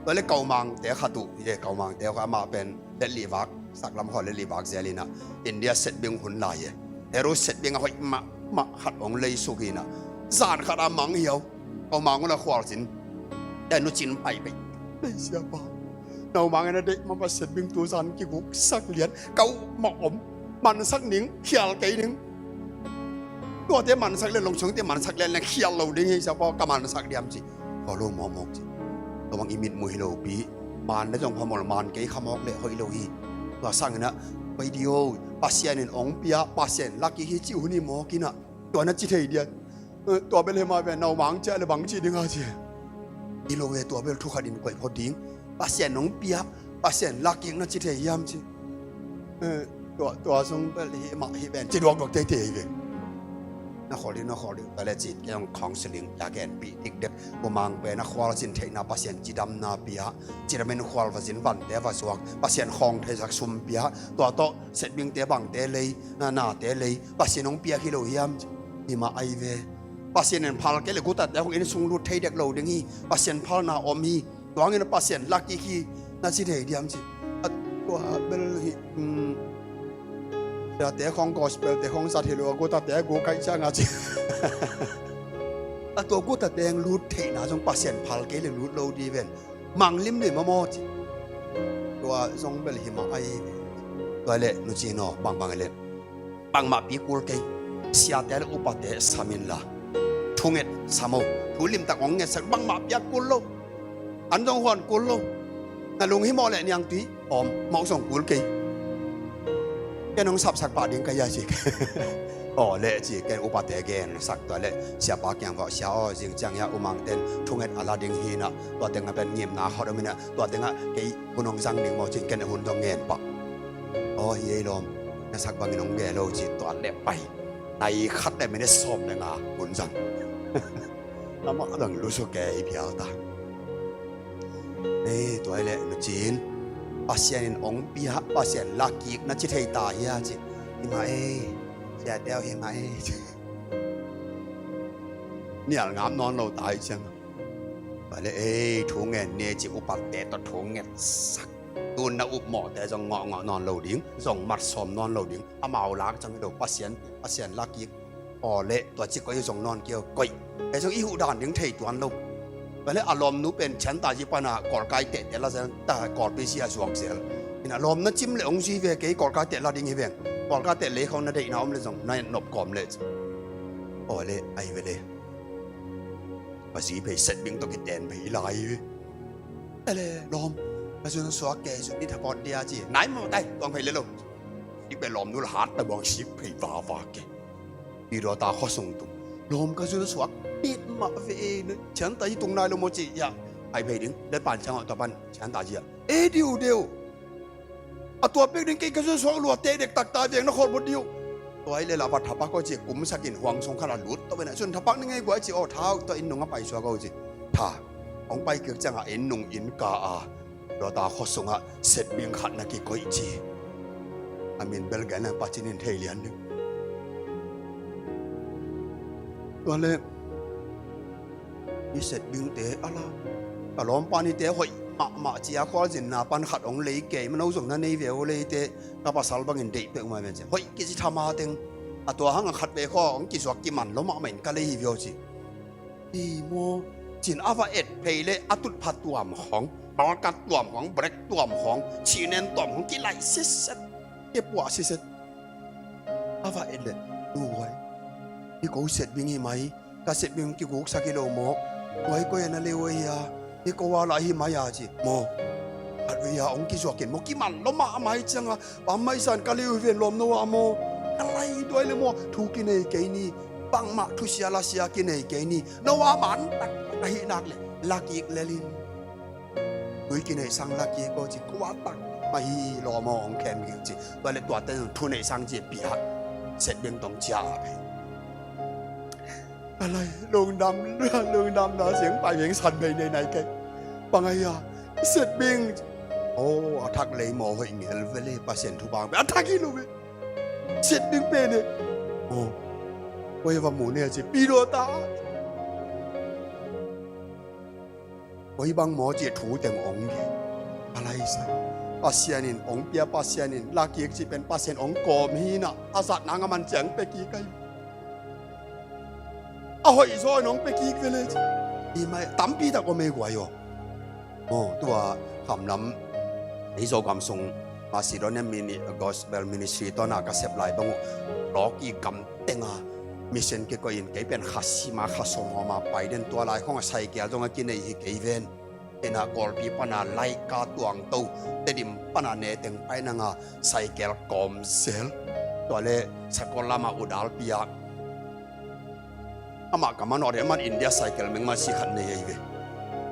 Tua le kaumangte khat uh hi e, kaumangte khat amah pen letlihvak saklam khaw letlihvak zel inah India setbing hun lai e. Heru setbing a hoih mahmah khat hong leisuk inah zan khat a mang hiau. Kaumang un a khualcin te nu cin pai pei. Ei siapa, naumang in a deih mahmah setbing tu zan kiguksak lian. Kaumah om mansak ning khial kei ning. Tuate mansak lian, longcungte mansak lian leng khial lo ding hi siapa, ka mansak diam ci. Khaw lo mawkmawk ci. Tua bang i mitmuh hi lopi. Man le zong phamawh lo, man kei khamawk le hoih lo hi. Tua sanginah pai dih o, Pasian in hong pia, Pasian lak i hi ci hun hi mawk inah. Tua na ci thei diam. Tua bel hemah ve, naumang ciah le bang ci dinga ci. Hi lo ve, tua bel thu khat in koih phot ding. Pasian hong pia, Pasian lak i na ci thei hiam ci. Tua, tua sung bel himah hi ven ci duakduak teitei hi ve. Na khawl ding, na khawl ding, tua le cit kei hong counseling pia genpih dikdek. Kumang pen a khualzin theihna Pasian cidamna pia. Cidamin khual va zin, vante va zuak, Pasian khawng theisak sum pia. Tua tawh setbingte bangte lei, na, nate lei, Pasian hong piak hi lo hiam ci. Himah ahi ve. Pasian in phal kei le gutatte hong inn sung lut thei dek lo ding hi. Pasian phalna om hi. Tuangin a Pasian lak i hi na ci thei diam ci. A tua bel hi, um, Siate khong gospel te khong zat hi lo a, gutate a guk kaih ciang a ci. A tua gutate hong lut theihna zong Pasian phal kei le lut lo di ven. Mang limlim a maw ci. Tua zong bel hi mah ahi. Tua le nu ci no bangbang le bangmah pi kul kei. Siate le upate sam inla thunget sam o. Thu limtak hong ngetsak bangmah piak kul lo. An zong huan kul lo. Na lung hi mawh le niangtui om mawh zong kul kei. Ken hong sapsak pah ding ka hia ci. Aw le ci ken upate gensak tua le siapa kiang vawh sia aw zing ciang hia umang ten thunget a la ding hi na tua tengah pen ngimna khawt om hi na tua tengah kei hun hong zang ding maw ci ken hun zong ngen pah. Aw hi ei lawm na sak bangin hong gel lo ci tua le pai. Nai khat le minit sawm le nga hun zang. Amah dang lusu kei phial ta. Ei tua hi le nu cin Pasian in ong pia Pasian lakik na ci thei ta hia ci. Hi mah ei siate aw hi mah ei. Nial ngam nawn lo ta hi ciang. Tua le ei thu ngen ni ci upatte tawh thu ngen sak. Tun na upmawhte zong ngawhngawh nawn lo ding zong mat sawm nawn lo ding. Amau lak ciang hi lo Pasian Pasian lakik. Aw le tua ci koih hi zong nawn kei aw koih. Ei zong i huh dan ding thei tuan lo. Tua le a lawmnu pen Chiantaji pana kawlkai tehte la zel ta kawlpi si a zuak zel. Ina lawm na cim le hong zui ve kei kawlkai teh la ding hi veng. Kawlkai teh lei khawng na deihna om le zong na nop kawm le. Aw le ai ve le. Ka zi phei set bing tawh kiten phei lai ve. Ele lawm ka zun suak kei zun ni thapawt dia ci. Nai maw tai tuang phei le lo. Sik phei lawmnu la hat ta buang sik phei vava kei. Pi dua ta khuasung tung lawm ka zun suak pit mah ve e. Chiantaji tung nai lo maw ci ya. Ai phei ding le pan ciang aw tua pan Chiantaji a e diu diu. A tua pek ding kei ka zun suak lua te dektak ta veng na khawl bawt diu. Tua hi le la va thapak aw ci kumsak in huang sung khat a lut tawh bena zun thapak ni ngei guai ci aw tha uh tawh inn nung a pai suak aw ci. Tha hong pai kik ciangah inn nung inn ka a Dota khuasungah setbing khat na kikoih ci. A min bel gen a pacin in thei lian ding. Tua le i setbingte a la ka lawmpa nite hoih mahmah ci a khualzinna pan khat hong lei kei mano zong na nei ve uh leite ka pasal bangin deih peuhmah ve ci hoih kici thama teng a tua hang a khat ve khaw hong kizuak kiman lo mahmah in ka lei hi ve aw ci. Hi maw cin a va et phei le a tutpha tuam khawng balkat tuam khawng brek tuam khawng cinen tuam khawng kilaih siset kipuah siset. A va et le nuhuai i ko setbing hi mai. Ka setbing kiguksak hi lo maw? Huai koi a na leu ahi a i ko a lah hi mai a ci maw? Khat vei a hong kizuakin maw kiman lo mahmah hi cianga pam maisan ka leu hi ven lawm no a maw? Ka lai duai le maw thu kinei kei ni. Bangmah thusia lasia kinei kei ni. No a man taktak ahih nak le lakik lelin tui kinei sang lakik aw ci kua tak mah hi lawm aw hong khem gik ci. Tua le tuate thu nei sang ci pia setbing tong cia a phei. Alai lungdam lungdam na siang pai meng san bei nei nai kei. Pangai a setbing. Oh a thak lei maw hoih ngel vele Pasian thu bang a thak hi lo ve. Setbing pe ne. Oh koi va mu ne a ci pi lo ta. Koi bang maw ci thu teng ong ge. Alai sa Pasian in ong pia Pasian in lakik ci pen Pasian ong kawm hi na a zat nang a man ciang pe ki kai. A hoih zaw in hong pe kik vele ci. Hi mai tampi tak om ei guai aw. Maw tua khamlam ei Zogam sung Macedonia mini gospel ministry tawna ka sep lai bang uh lawk i gam tenga mission kikoih in kei pen kha sima kha sawm hawma pai den tua lai khong a saikia zong a kinei hi kei ven. Ina kawlpi pana laika tuangto tedim pana neteng pai nanga saikel kawm zel. Tua le sakol lama udalpia amah ka manawh den aman India saikel mengma si khat nei ahi ve.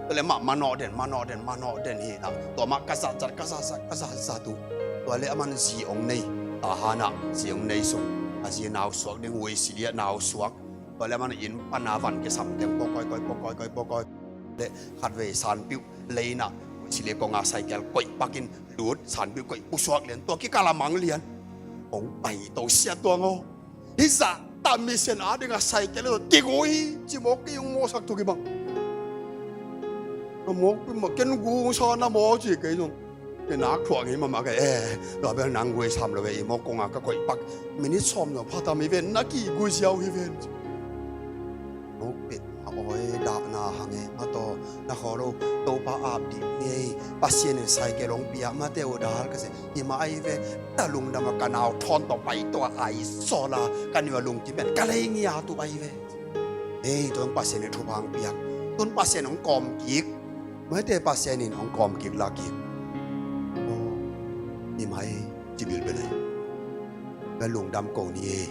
Tua le mah manawh den manawh den manawh den hi na tua mah ka zahzat ka zahzat ka zahzat uh. Tua le aman zi ong nei tahanah zi ong nei sung a zi nau suak ding hui siliah nau suak. Tua le aman inn pana van kisam teng pawkawi kawi pawkawi kawi pawkawi le khatvei sanpiuh leina sili konga saikel koih pakin lut sanpiuh koih pusuak lian tua kikala mang lian. Hong pai to sia tuang aw. Hi zah ta mission a dinga saikel lo tigui ci mawk kei hong mawsak tuk i bang. Na mawk pi ma ken gu sa na maw ci kei zong. Kei nak thuak ngei mahmah kei, eh, tua bel nang guai sam lo ve, i mawk kongah ka koih pak. Minit sawm lo pha tam hi ven, na kiguai ziau hi ven. Mawk pet a awi dahna hang e, ma taw, na khaw lo, Topa ap dih ngei, Pasian in cycle hong pia, mate uh dal ka se, hi mah ahi ve, ta lungdam a ka nau thawn tawh pai tua ai sawl a, ka neu a lungkim pen, ka lei ngiat uh ahi ve. Ei, tua hong Pasian in thupha hong piak, tun Pasian hong kawm kik, mate Pasian in hong kawm kik la kik. Aw, hi mah ahi, ci bilbel ahi. Ka lungdam ko ni e,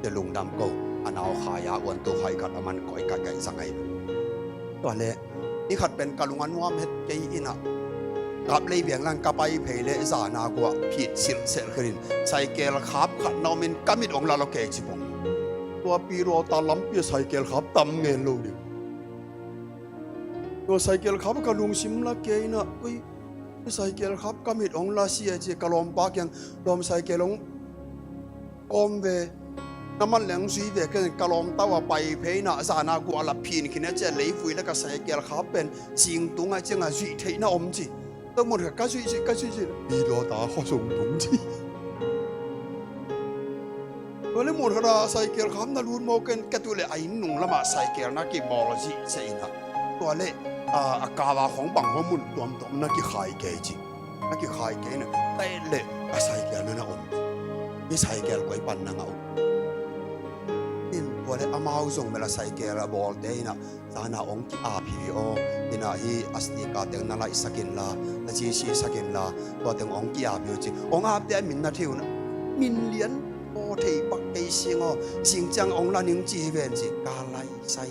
ka lungdam ko. A nau khai a uan tu khai khat a man koi kai kai zang ai. Tua le, ni khat pen ka lung a nuam het kei in a, kap lei biang lang ka pai phei le zana kua phit silh selh khin in, cycle khap khat na om in ka mit ong la lo kei ci pong. Tua pi ro ta lampi a cycle khap tam ngen lo ding. Tua cycle khap ka lungsim la kei in a, ui, cycle khap ka mit ong la si a ci ka lawmpa kiang, lawm cycle ong kawm ve, na man leng zui ve keng ka lawm tau a pai phei na, zana guah la phin khin a ci a leivui la ka cycle khap pen, cing tung a ciang a zuih theih na om ci. Tua mun kha ka zuih zuih, ka zuih zuih, pi daw ta khuasung tung ci. Tua le mun khat a cycle kham na lut mawk in ka tu le a inn nung lamah cycle na kibawl zih cia in a. Tua le, a, a kau a khong bang hong mun tuamtuam na kikhai kei ci. Na kikhai kei in a. Ka et le a cycle na na om. Hi cycle koi pan na ngah om. In tua le amau zong mel a cycle a bawlte in a. Zana ong ki-ap hi aw, ina hi a sticker teng na laihsak inla, na cisi sak inla, tua teng ong ki-ap hi aw ci. Ong apte a min na thei uh na, min lian aw thei pak kei sing aw, sing ciang ong la ning ci hi ven ci. Ka laisai,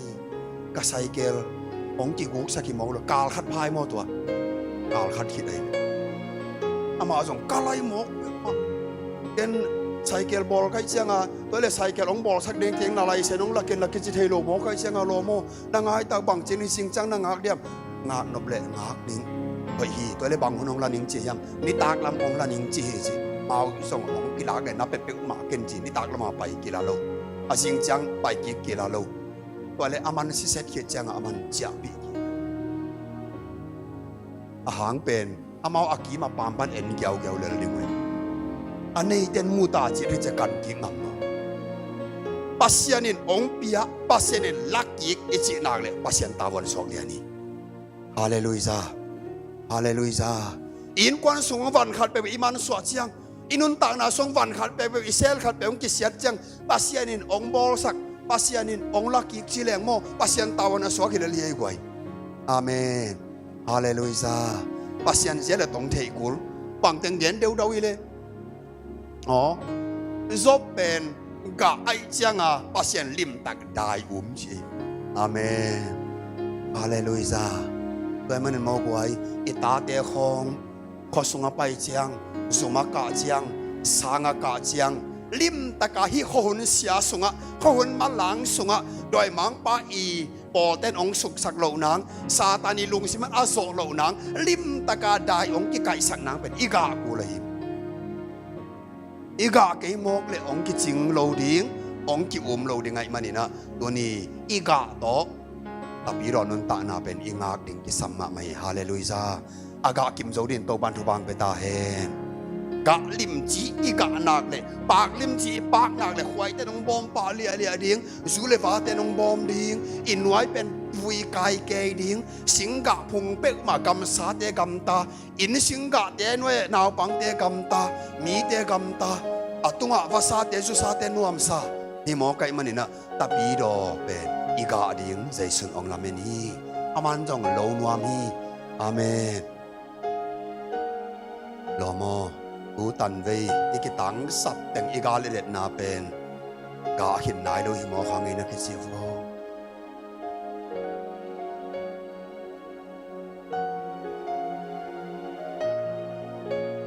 ka cycle ong kiguksak hi maw lo, kal khat phai maw tua, kal khat khit ahi. Amah zong ka lai mawk, ken cycle bawl kai cianga, tua le cycle ong bawlsak ding tiang na laisen ong lakin laki ci thei lo maw kai cianga lo maw. Na ngaitak bang cin hi sing ciang na ngak diam? Ngak nop le ngak ning. Hoih hi, tua le bang hun hong la ning ci hiam? Nitak lam hong la ning ci hi ci. Mau zong hong kilak le na pepeuh mah ken ci, nitak lam a pai kila lo. A sing ciang pai kik kila lo. Tua le a man siset khit ciang a man ciahpih kik. A hang pen amau a kim a pampan en giaugiau lel ding uh hi. A neiten mu ta cih hi cia kan kik ngam lo. Pasian in ong pia, Pasian in lak kik i cih nak le Pasian tavuan suak lian hi. Halleluiah. Halleluiah. Innkuan sung van khat peuh i mansuah ciang, i nuntakna sung van khat peuh, i sel khat peuh hong kisiat ciang, Pasian in ong bawlsak, Pasian in ong lak kik ci leng maw, Pasian tavuan a suak hi lel hi ei guai. Amen. Halleluiah. Pasian zia le tong theih kul. Bang teng gen deudau hi le. Aw. Job pen gah aih cianga Pasian limtak dai um ci. Amen. Halleluiah. Tua manin maw guai, i tate khawng khua sungah pai ciang, zum a kah ciang, sang a kah ciang, limtaka hih khuahun sia sungah, khuahun manlang sungah, dawimangpa i pawlten ong suksak loh nang, Satan i lungsim a zawh loh nang, limtaka dai ong kikaihsak nang pen i gah kul ahi. I gah kei mawk le ong kicing lo ding, ong ki-um lo ding aih maninah, tuni i gah tawh Tapidaw nuntakna pen i ngak ding kisam mahmah hi. Halleluiah. A gah kim zo din Topan thupha pia ta hen. Gah limci i gah nak le, pak limci i pak nak le, khuaite nong bawm pah liahliah ding, zu le vate nong bawm ding, i nuai pen vui kai kei ding, singgah phung peuhmah gamsate gamta, inn singgahte nuai naupangte gamta, mite gamta, a tungah vasate zusate nuamsa hi mawk aih maninah, Tapidaw pen i gah ding Zeisun ong lamen hi. Aman zong lo nuam hi. Amen. Lawm aw, tu tanvei i kitangsap teng i gah letletna pen gah khin nai lo hi mawk hang ei na kici vo.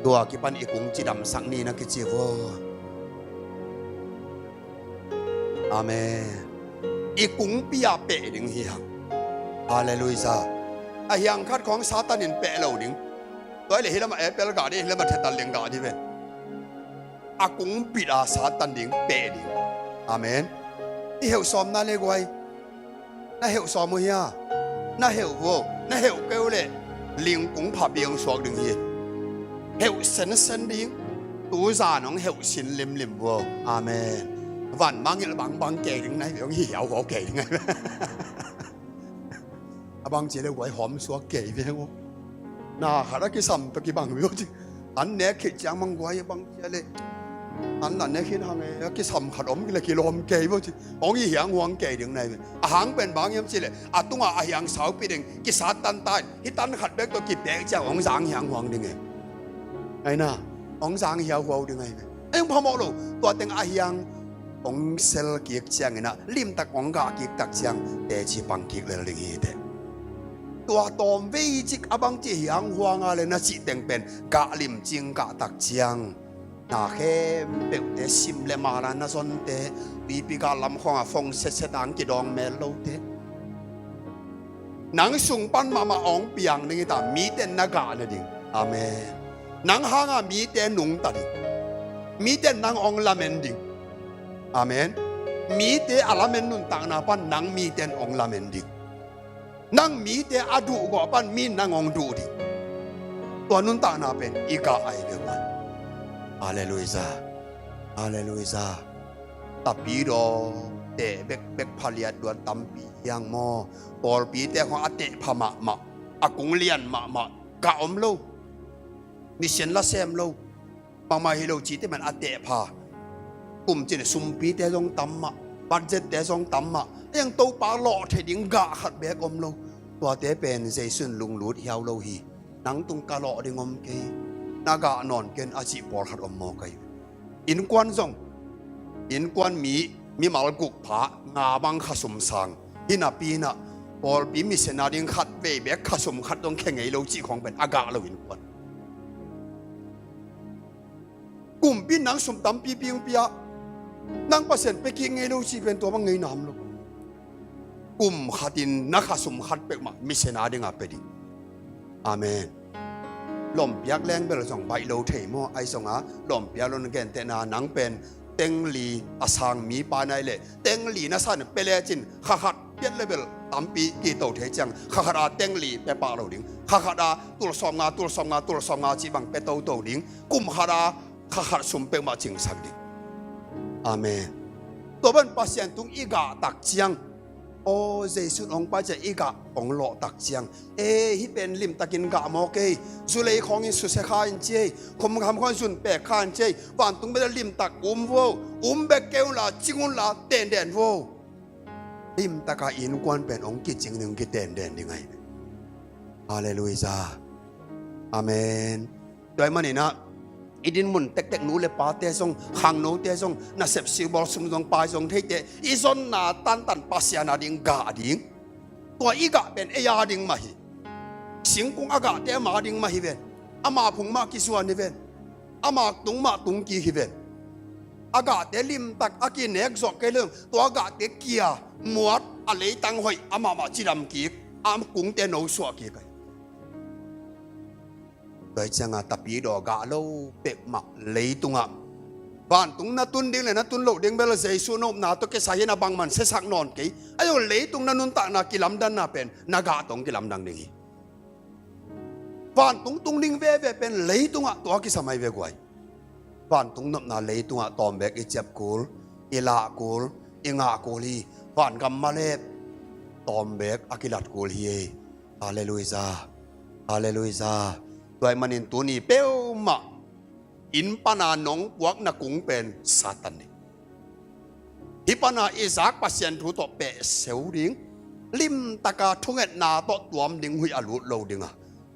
Tua kipan i kung cidamsak ni na kici vo. Amen. I kungpi-ah peh ding hi hang. Halleluiah. A hiang khat khawng Satan in peh lo ding. Tua hi le hi lamah apple gah ding, hi lamah thetal ding gah ding ven. A kungpi-ah Satan ding peh ding. Amen. I heuh sawm na le guai. Na heuh sawm uh hia? Na heuh vo. Na heuh keu le lingkung pha piang suak ding hi. Heuh sensen ding. Tuzan hong heuh sin limlim vo. Amen. Van mangngilh bangbang kei ding nai ve, hong hihiauhuau kei ding nai ve. A bang ci le guai hawm suak kei ve vo. Na khat a kisam tawh kibang ve vo ci. An nek khit ciang mang guai a bang ci le. An na nek hin hang e, a kisam khat om kile kilawm kei vo ci. Hong hihiauhuau kei ding nai ve. A hang pen bang hiam ci le, a tungah a hiang saupi ding, kisat tan ta in, hih tan khat bek tawh kipek ciang hong zang hiauhuau ding e. Ai na, hong zang hiauhuau ding ai ve. Ai hong phamawh lo, tua teng a hiang hong sel kik ciangin ah, limtak hong gah kik tak ciang, teci pang kik lel ding hi teh. Tua tawm vei cik a bang ci hiauhuau a le na cih teng pen, gah limcing gah tak ciang, na khempeuhte sim le mala na zonte, pipi gah lam khawngah fong setset ang kidawng mel lote. Nang sung pan mahmah hong piang ding hi ta, mite na gah nading. Amen. Nang hanga mite nungta ding. Mite nang hong lamen ding. Amen. Mite a lamen nuntakna pan nang mite hong lamen ding. Nang mite a duh gawh pan mi nang hong duh ding. Tua nuntakna pen i gah ai ve guai. Halleluiah. Halleluiah. Tapidaw teh bekbek pha liat luat tampi hiang maw? Pawlpite khawng a teh pha mahmah, a kung lian mahmah, gah om lo. Mission la sem lo. Mahmah hi lo cite man a teh pha. Kum cin sumpite zong tam mah, budgette zong tam mah. Hiang Topa lawh thei ding gah khat bek om lo. Tuate pen Jesu in lunglut hiau lo hi. Nang tung ka lawh ding om kei. Na gah nawn ken a cih pawlkhat om maw kei. Innkuan zong, innkuan mi, mimal guk pha, nga bang khasum sang. Hi napi-in ah, pawlpi mission a ding khat vei bek khasum khat dong khe ngei lo cih khawng pen a gah lo innkuan. Kumpi nang sum tampipi hong pia, nang Pasian pia kik ngei lo cih pen tua bang ngei nam lo. Kum khatin na khasum khat peuhmah mission a dingah pia ding. Amen. Lawmpiak leng bel zong baih lo thei maw? Ahi zonga lawmpiak lo na gentehna nang pen teng li a sang mipa nai leh teng li na san pia lecin kha khat piat le bel tampi kito thei ciang kha khat a teng li pia pah lo ding. Kha khat a tul sawmnga, tul sawmnga, tul sawmnga cih bang pia toto ding. Kum khat a kha khat sum peuhmah cingsak ding. Amen. Tua ban Pasian tung i gah tak ciang, aw, Jesu in hong pai ciang i gah hong lawh tak ciang, e, hih pen limtakin gah maw kei. Zulei khawngin susia kha in ci ei. Khumkham khawngin zun pek kha in ci ei. Vantung bek limtak um vo. Um bek kei unla, cing unla, tenden vo. Limtaka innkuan pen hong kicing ding, hong kitenden ding ahi. Halleluiah. Amen. Tua ahih manin ah, i dinmun tektek nu le pate zong, khangnote zong, nasep siubawl sum zong pai zong theite, i zonna tantan Pasian a ding gah ding. Tua i gah pen ei a ding mah hi. Singkung a gahte ama ding mah hi ven. Ama phung mah kizuan hi ven. Ama tung mah tung kik hi ven. A gahte limtak a kinek zawh kei leng, tua gahte kia muat a leitang hoih amah mah cidam kik, a kungte nosuah kik ahi. Tua hi cianga tapidaw gah lo peuhmah leitungah vantung na tun ding le na tun loh ding bel Jesu nopna tawh kisai hi na bangman siasak nawn kei. Ahi zong leitung na nuntakna kilamdanna pen na gah tawh hong kilamdang ding hi. Vantung tung ding veve pen leitungah tua kisam ahi ve guai. Vantung nopna leitungah tawm beek i ciap kul, i lah kul, i ngah kul hi. Vangam malep tawm beek a kilat kul hi ei. Halleluiah. Halleluiah. Tua ahih manin tuni peuhmah inn pana nong puak na kung pen Satan hi. Hih pana i zak Pasian thu tawh pehseu ding. Limtaka thungetna tawh tuam ding, huih a lut lo dinga,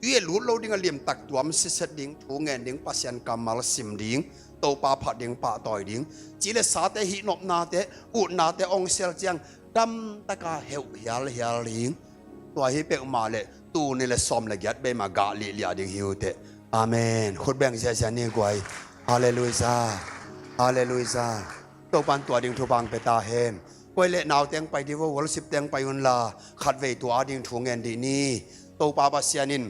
huih a lut lo dinga limtak tuam siset ding, thu ngen ding, Pasian kammal sim ding, Topa phat ding, pahtawi ding. Ci le sate hih nopnate, utnate hong sel ciang damtaka heuh hialhial ding. Tua hi peuhmah le tuni le sawm le giat bei mah gah lihliah ding hi uh teh. Amen. Khut beng ziahziah ni guai. Halleluiah. Halleluiah. Topan tua ding thupha hong pia ta hen. Koi le nau teng pai dih vo, worship teng pai unla khatvei tua a ding thu ngen dih ni. Topa Pasian in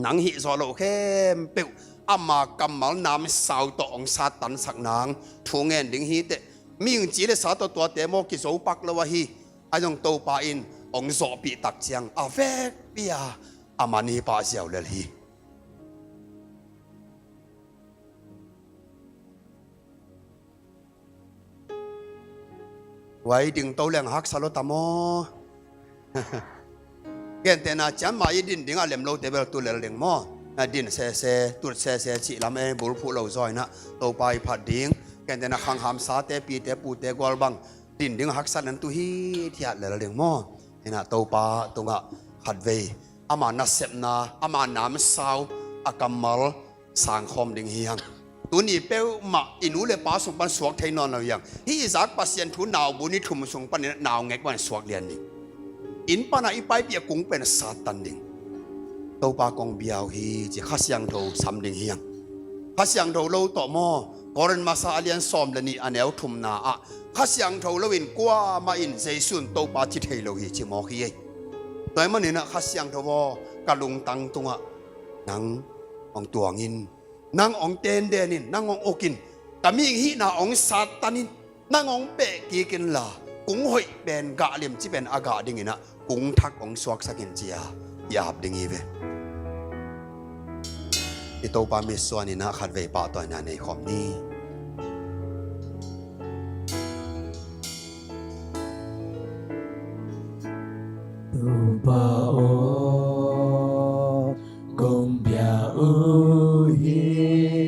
nang hih zawh loh khempeuh ama kammal namsau tawh hong sattansak nang thu ngen ding hi teh. Mihing ci le sa tawh tuate maw kizo pak lo ahi. Ahi zong Topa in hong zawhpih tak ciang a vekpi-a a man hi pah ziau lel hi. Tua i ding to leng haksa lo ta maw? Gentehna cian mah i din ding a lem lote bel tu lel ding maw? Na din sese, tut sese cih lam e, bulphuh lo zaw inah Topa i phat ding. Gentehna khanghamsate, pite, pute, gual bang din ding haksa nan tu hithiat lel ding maw? Inah Topa tungah khatvei ama nasepna, ama namsau a kammal sangkhawm ding hi hang. Tuni peuhmah i nu le pa sung pan suak thei nawn lo hi hang. Hih i zak Pasian thu nau bu ni thum sung panin nau ngek bang suak lian ding. Inn panah i paipih a kung pen Satan ding. Topa kong bia uh hi ci Kha Siangtho sam ding hi hang. Kha Siangtho lo tawh maw? Korin masa a lian sawm le nih a neu thumna ah Kha Siangtho loin kuamah in Jesu in Topa ci thei lo hi ci mawk hi ei. Tua ahih maninah Kha Siangtho aw, ka lungtang tungah nang hong tuang in, nang hong tenden in, nang hong uk in, ka mihing hihna hong sattan in, nang hong peh kik inla, kung hoih pen gah lim ci pen a gah dinginah kung thak hong suaksak in ci-a i ap ding hi ve. I Topa mitsuan inah khatvei pahtawina nei khawm ni. Topa aw, kong bia uh hi.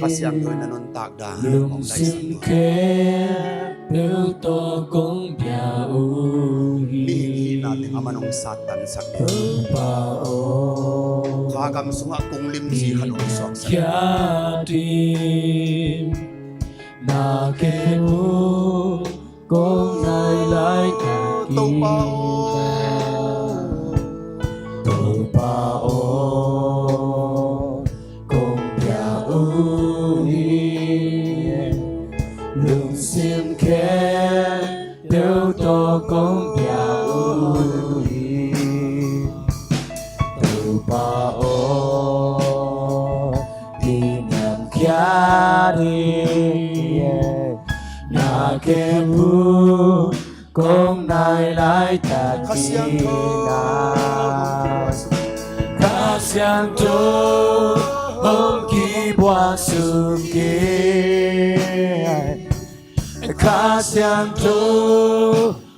Kha Siangtho in a nuntak dan hong laisan uh. Lungsim khempeuh tawh kong bia uh hi. Mihing hihna teng a man hong sattansak ding. Topa aw, kha gam sungah kung limci khat hong suaksak. Khiat in na khe bu kong nai laitak in. Topa aw, Topa aw, kong bia uh hi. Lungsim khempeuh tawh kong bia uh hi. Topa aw, i nam khiat in, na khe bu kong nai laitak in. Kha Siangtho, Kha Siangtho hong kibuak suk in. Kha Siangtho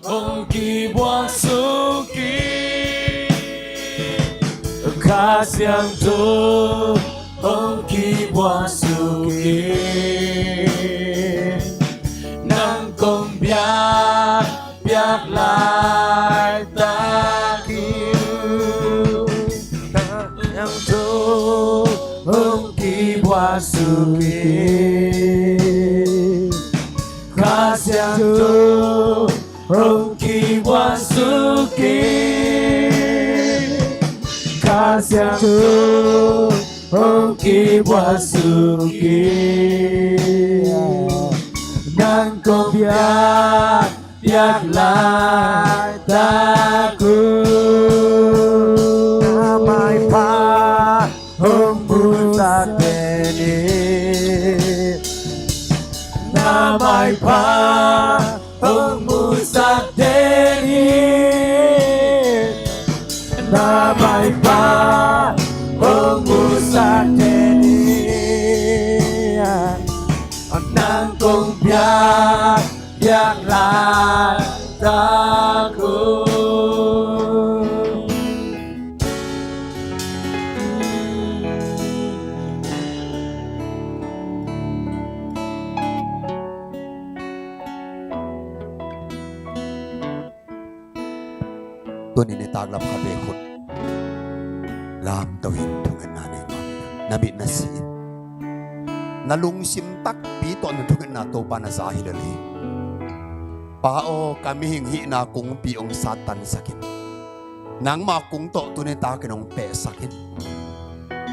hong kibuak suk in. Kha Siangtho hong kibuak suk in. Nang kong biak, biak laitak in. Kha Siangtho hong kibuak suk in. Kha Siangtho hong kibuak suk in. Kha Siangtho hong kibuak suk in. Nang kong biak, biak laitak un. Na maipha hong musak den in. Na maipha hong musak den in. Na maipha hong musak den in. Nang kong biak, biak laitak un. Tuni nitak lam khat vei khut lamto in thungetna nei nuam in, na mit na si in, na lungsim takpi tawh na thungetna Topa na za hi lel hi. Pa aw, ka mihing hihna kungpi hong sattansak in. Nangma kung tawh tuni takin hong pehsak in.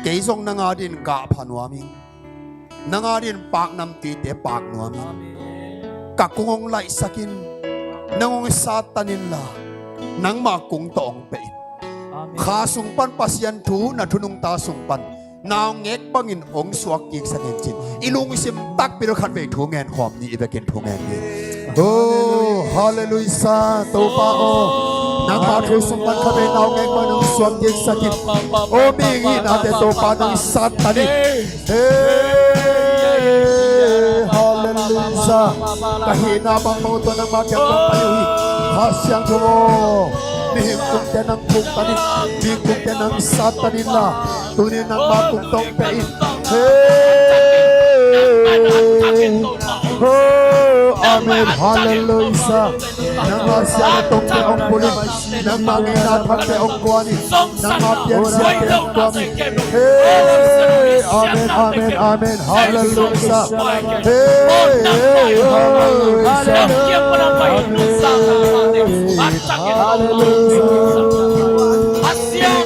Kei zong nang adingin gah pha nuam ing. Nang adingin paknamtuite pak nuam ing. Ka kung hong laihsak in. Nang hong sattan inla, nangma kung tawh hong peh in. Kha sung pan Pasian thu, na thu nungta sung pan nau ngek bangin hong suak kiksak in cin, i lungsim takpi lo khat vei thu ngen khawm ni, i vekin thu ngen ni. Oh, halleluiah, Topa aw. Nangma thu sung pan khat vei nau ngek bangin hong suak kiksak in. Oh, mihing hihnate Topa nong sattan in. Hey, halleluiah. Sa, ka hihna bang bang tawh nangmah kiang kong pai uh hi. Kha Siangtho aw, mihing kungte nang phuktan in, mihing kungte nang sattan inla, tuni nangmah kung tong pia in. Hey. Oh, amen. Halleluiah. Nangmah siate tongte hong bul in, nangmah ngeina thakte hong guan in, nangmah piansiate hong guan in. Hey, amen, amen, amen. Halleluiah. Hey, hey, halleluiah. Amen. Halleluiah.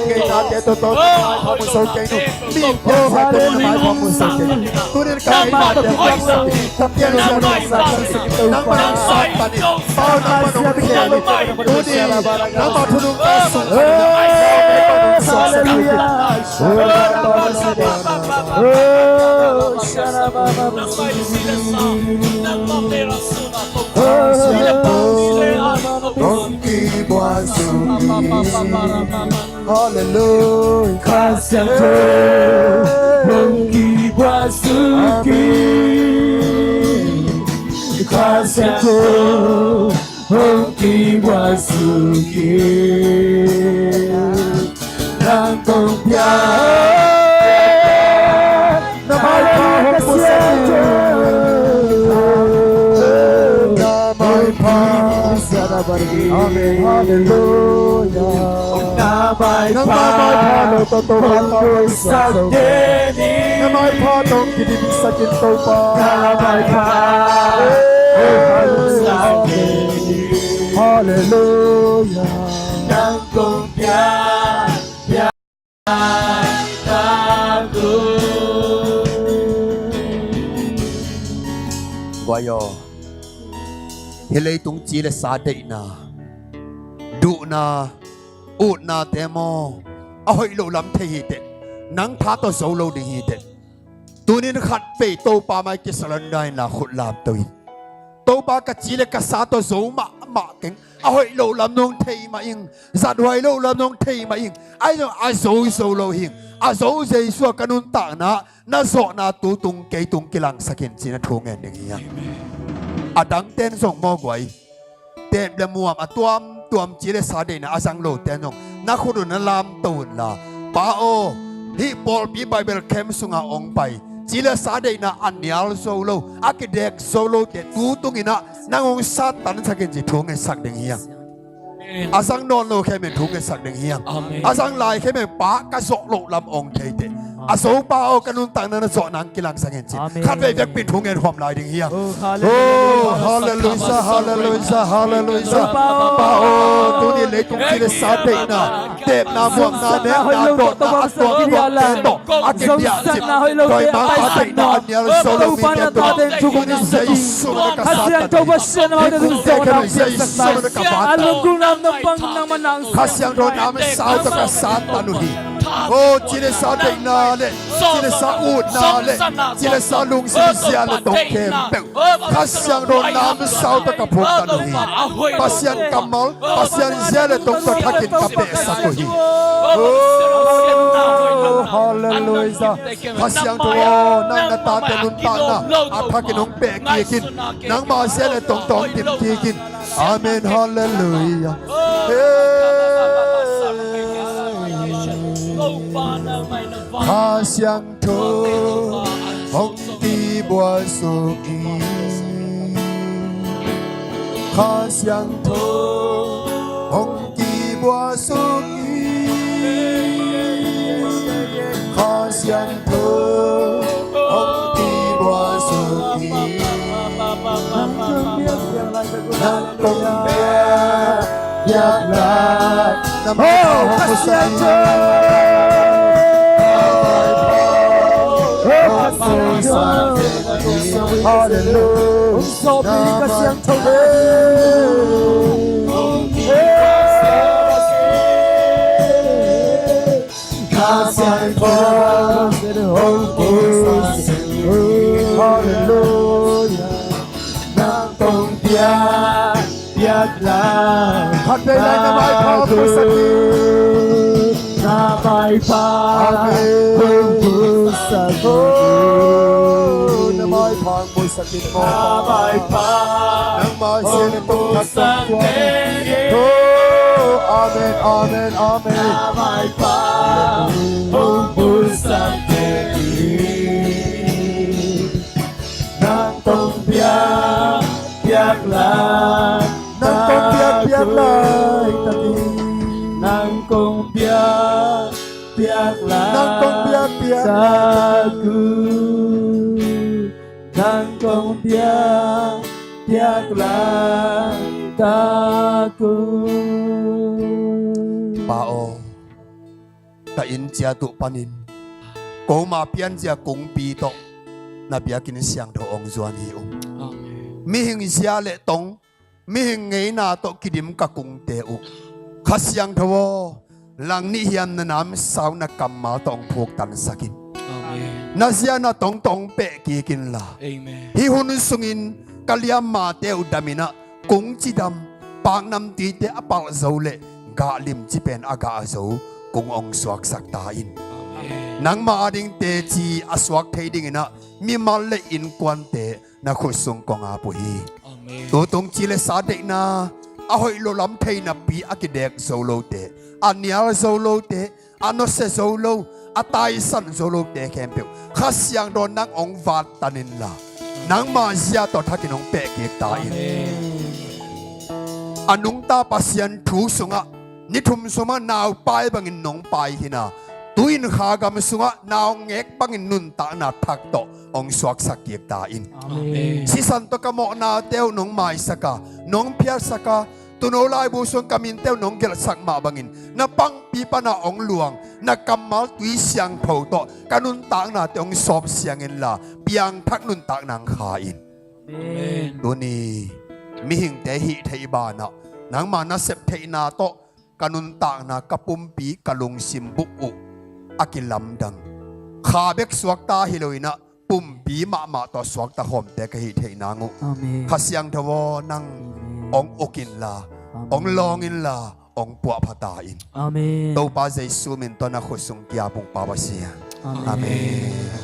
Kei nate tawh tawh nangmah hong musak kei nu. Hallelujah. Kha Siangtho hong kibuak suk in. Kha Siangtho hong kibuak suk in. Nang kong piak na maipha hong pusak in. Na maipha. Amen. Halleluiah. Na maipha lo tawh tawh hong pusak in. Na maipha tawh hong kidimsak in Topa. Na maipha. Halleluiah. Nang kong piak, piak. Guai aw, hih leitung ci le sa deihna, duhna, utnate maw, a hoih loh lam thei hi teh, nang tha tawh zo lo ding hi teh. Tunin khat vei Topa mai kisurrender inla khut lamto in. Topa, ka ci le ka sa tawh zo mahmah keng. A hoih loh lam nong thei mah ing, zathuai loh lam nong thei mah ing. Ahi zong a zo zo lo hing. A zo Jesu a ka nuntakna, na zawhna tu tung kei tung kilangsak in ci-in a thu ngen ding hi hang. A dangten zong maw guai, teep le muam a tuamtuam ci le sa deihna a zang loten zong na khut un na lamto unla, Pa aw, hih pawlpi Bible camp sunga hong pai, ci le sa deihna a nial zo lo, a kidek zo lote tu tunginah nang hong sattansak in ci thu ngetsak ding hi hang. A zang nawn lo khe men thu ngetsak ding hi hang. Amen. A zang lai khe men, Pa, ka zawh loh lam hong thei teh. A zo Pa aw, ka nuntakna na zawhna hong kilangsak in ci. Amen. Khat vei vekpi in thu ngen huam lai ding hi hang. Oh, halleluiah, halleluiah, halleluiah. Pa aw, tuni leitung ci le sa deihna, teepna, muamna, neemna, dawtna, a tuamtuamte tawh a kidiahcip, dawi mangpa deihna a nial zo lo mite tungah, tuni Jesu min a ka sattan uh hi. Hih kungte khen uh Jesu min a ka battan uh hi. Kha Siangtho namsau tawh ka sattan uh hi. Oh, ci le sa deihna le, ci le sa utna le, ci le sa lungsim zia le tong khempeuh, Kha Siangtho namsau tawh ka phuktan uh hi. Pasian kammal, Pasian zia le tong tawh thakin ka pehsak uh hi. Oh, halleluiah. Kha Siangtho aw, nang na tate nuntakna a thakin hong peh kik in. Nangma zia le tong tawh hong dim kik in. Amen. Halleluiah. Hey. Kha Siangtho hong kibuak suk in. Kha Siangtho hong kibuak suk in. Kha Siangtho hong kibuak suk in. Nang kong piak, piak lai. Oh, Kha Siangtho. Oh, Kha Siangtho. Halleluiah. Kha Siangtho. Kha Siangtho hong kibuak suk in. Halleluiah. Nang kong piak, piak lai. Khat vei lai na maipha hong pusak in. Na maipha hong pusak in. Na maipha hong pusak in. Nangmah siangtho thak tawh. Oh, amen, amen, amen. Nang kong biak, biak lai. Nang kong biak, biak lai. Nang kong biak, biak lai. Nang kong biak, biak lai. Nang kong biak, biak lai. Pa aw, ka inn ciat uh panin koma pianzia kungpi tawh na biakinn siangtho hong zuan hi ung. Amen. Mihing zia le tong, mihing ngeina tawh kidim ka kungte uh, Kha Siangtho aw, langnih hiam na namsau na kammal tawh hong phuktansak in. Amen. Na zia na tong tawh hong peh kik inla. Amen. Hih hun sungin ka liammate uh dam in ah, kung cidam, paknamtuite a palh zo le gah limci pen a gah zo kung hong suaksak ta in. Amen. Nangmah ading teci a suak thei dingin ah mimal le innkuante na khut sung kong ap uh hi. Amen. Tutung ci le sa deihna, a hoih lo lam thei napi a kidek zo lote, a nial zo lote, a nusia zo lo, a taisan zo lote khempeuh Kha Siangtho nang hong vattan inla, nangmah zia tawh thakin hong peh kik ta in. Amen. A nungta Pasian thu sungah ni thum sungah nau pai bangin nong pai khin a, tu-in Kha gam sungah nau ngek bangin nuntakna thak tawh hong suaksak kik ta in. Amen. Sisan tawh ka mawhnate uh nong maisak a, nong phiatsak a, tuuno laibu sung ka minte uh nong gelhsak mah bangin na pangpi pana hong luang na kammal tui siangtho tawh ka nuntaknate hong sawp siang inla, piangthak nuntakna hong kha in. Amen. Tuni mihingte hih theih banah nangma nasep theihna tawh ka nuntakna, ka pumpi, ka lungsim bup uh a kilamdang, Kha bek suakta hi lo in ah pumpi mahmah tawh suakta khawmte ka hih theih nang uh. Amen. Kha Siangtho aw, nang hong uk inla, hong lawng inla, hong puahpha ta in. Amen. Topa Jesu min tawh na khut sung kiap ung, Pa Pasian. Amen. Amen.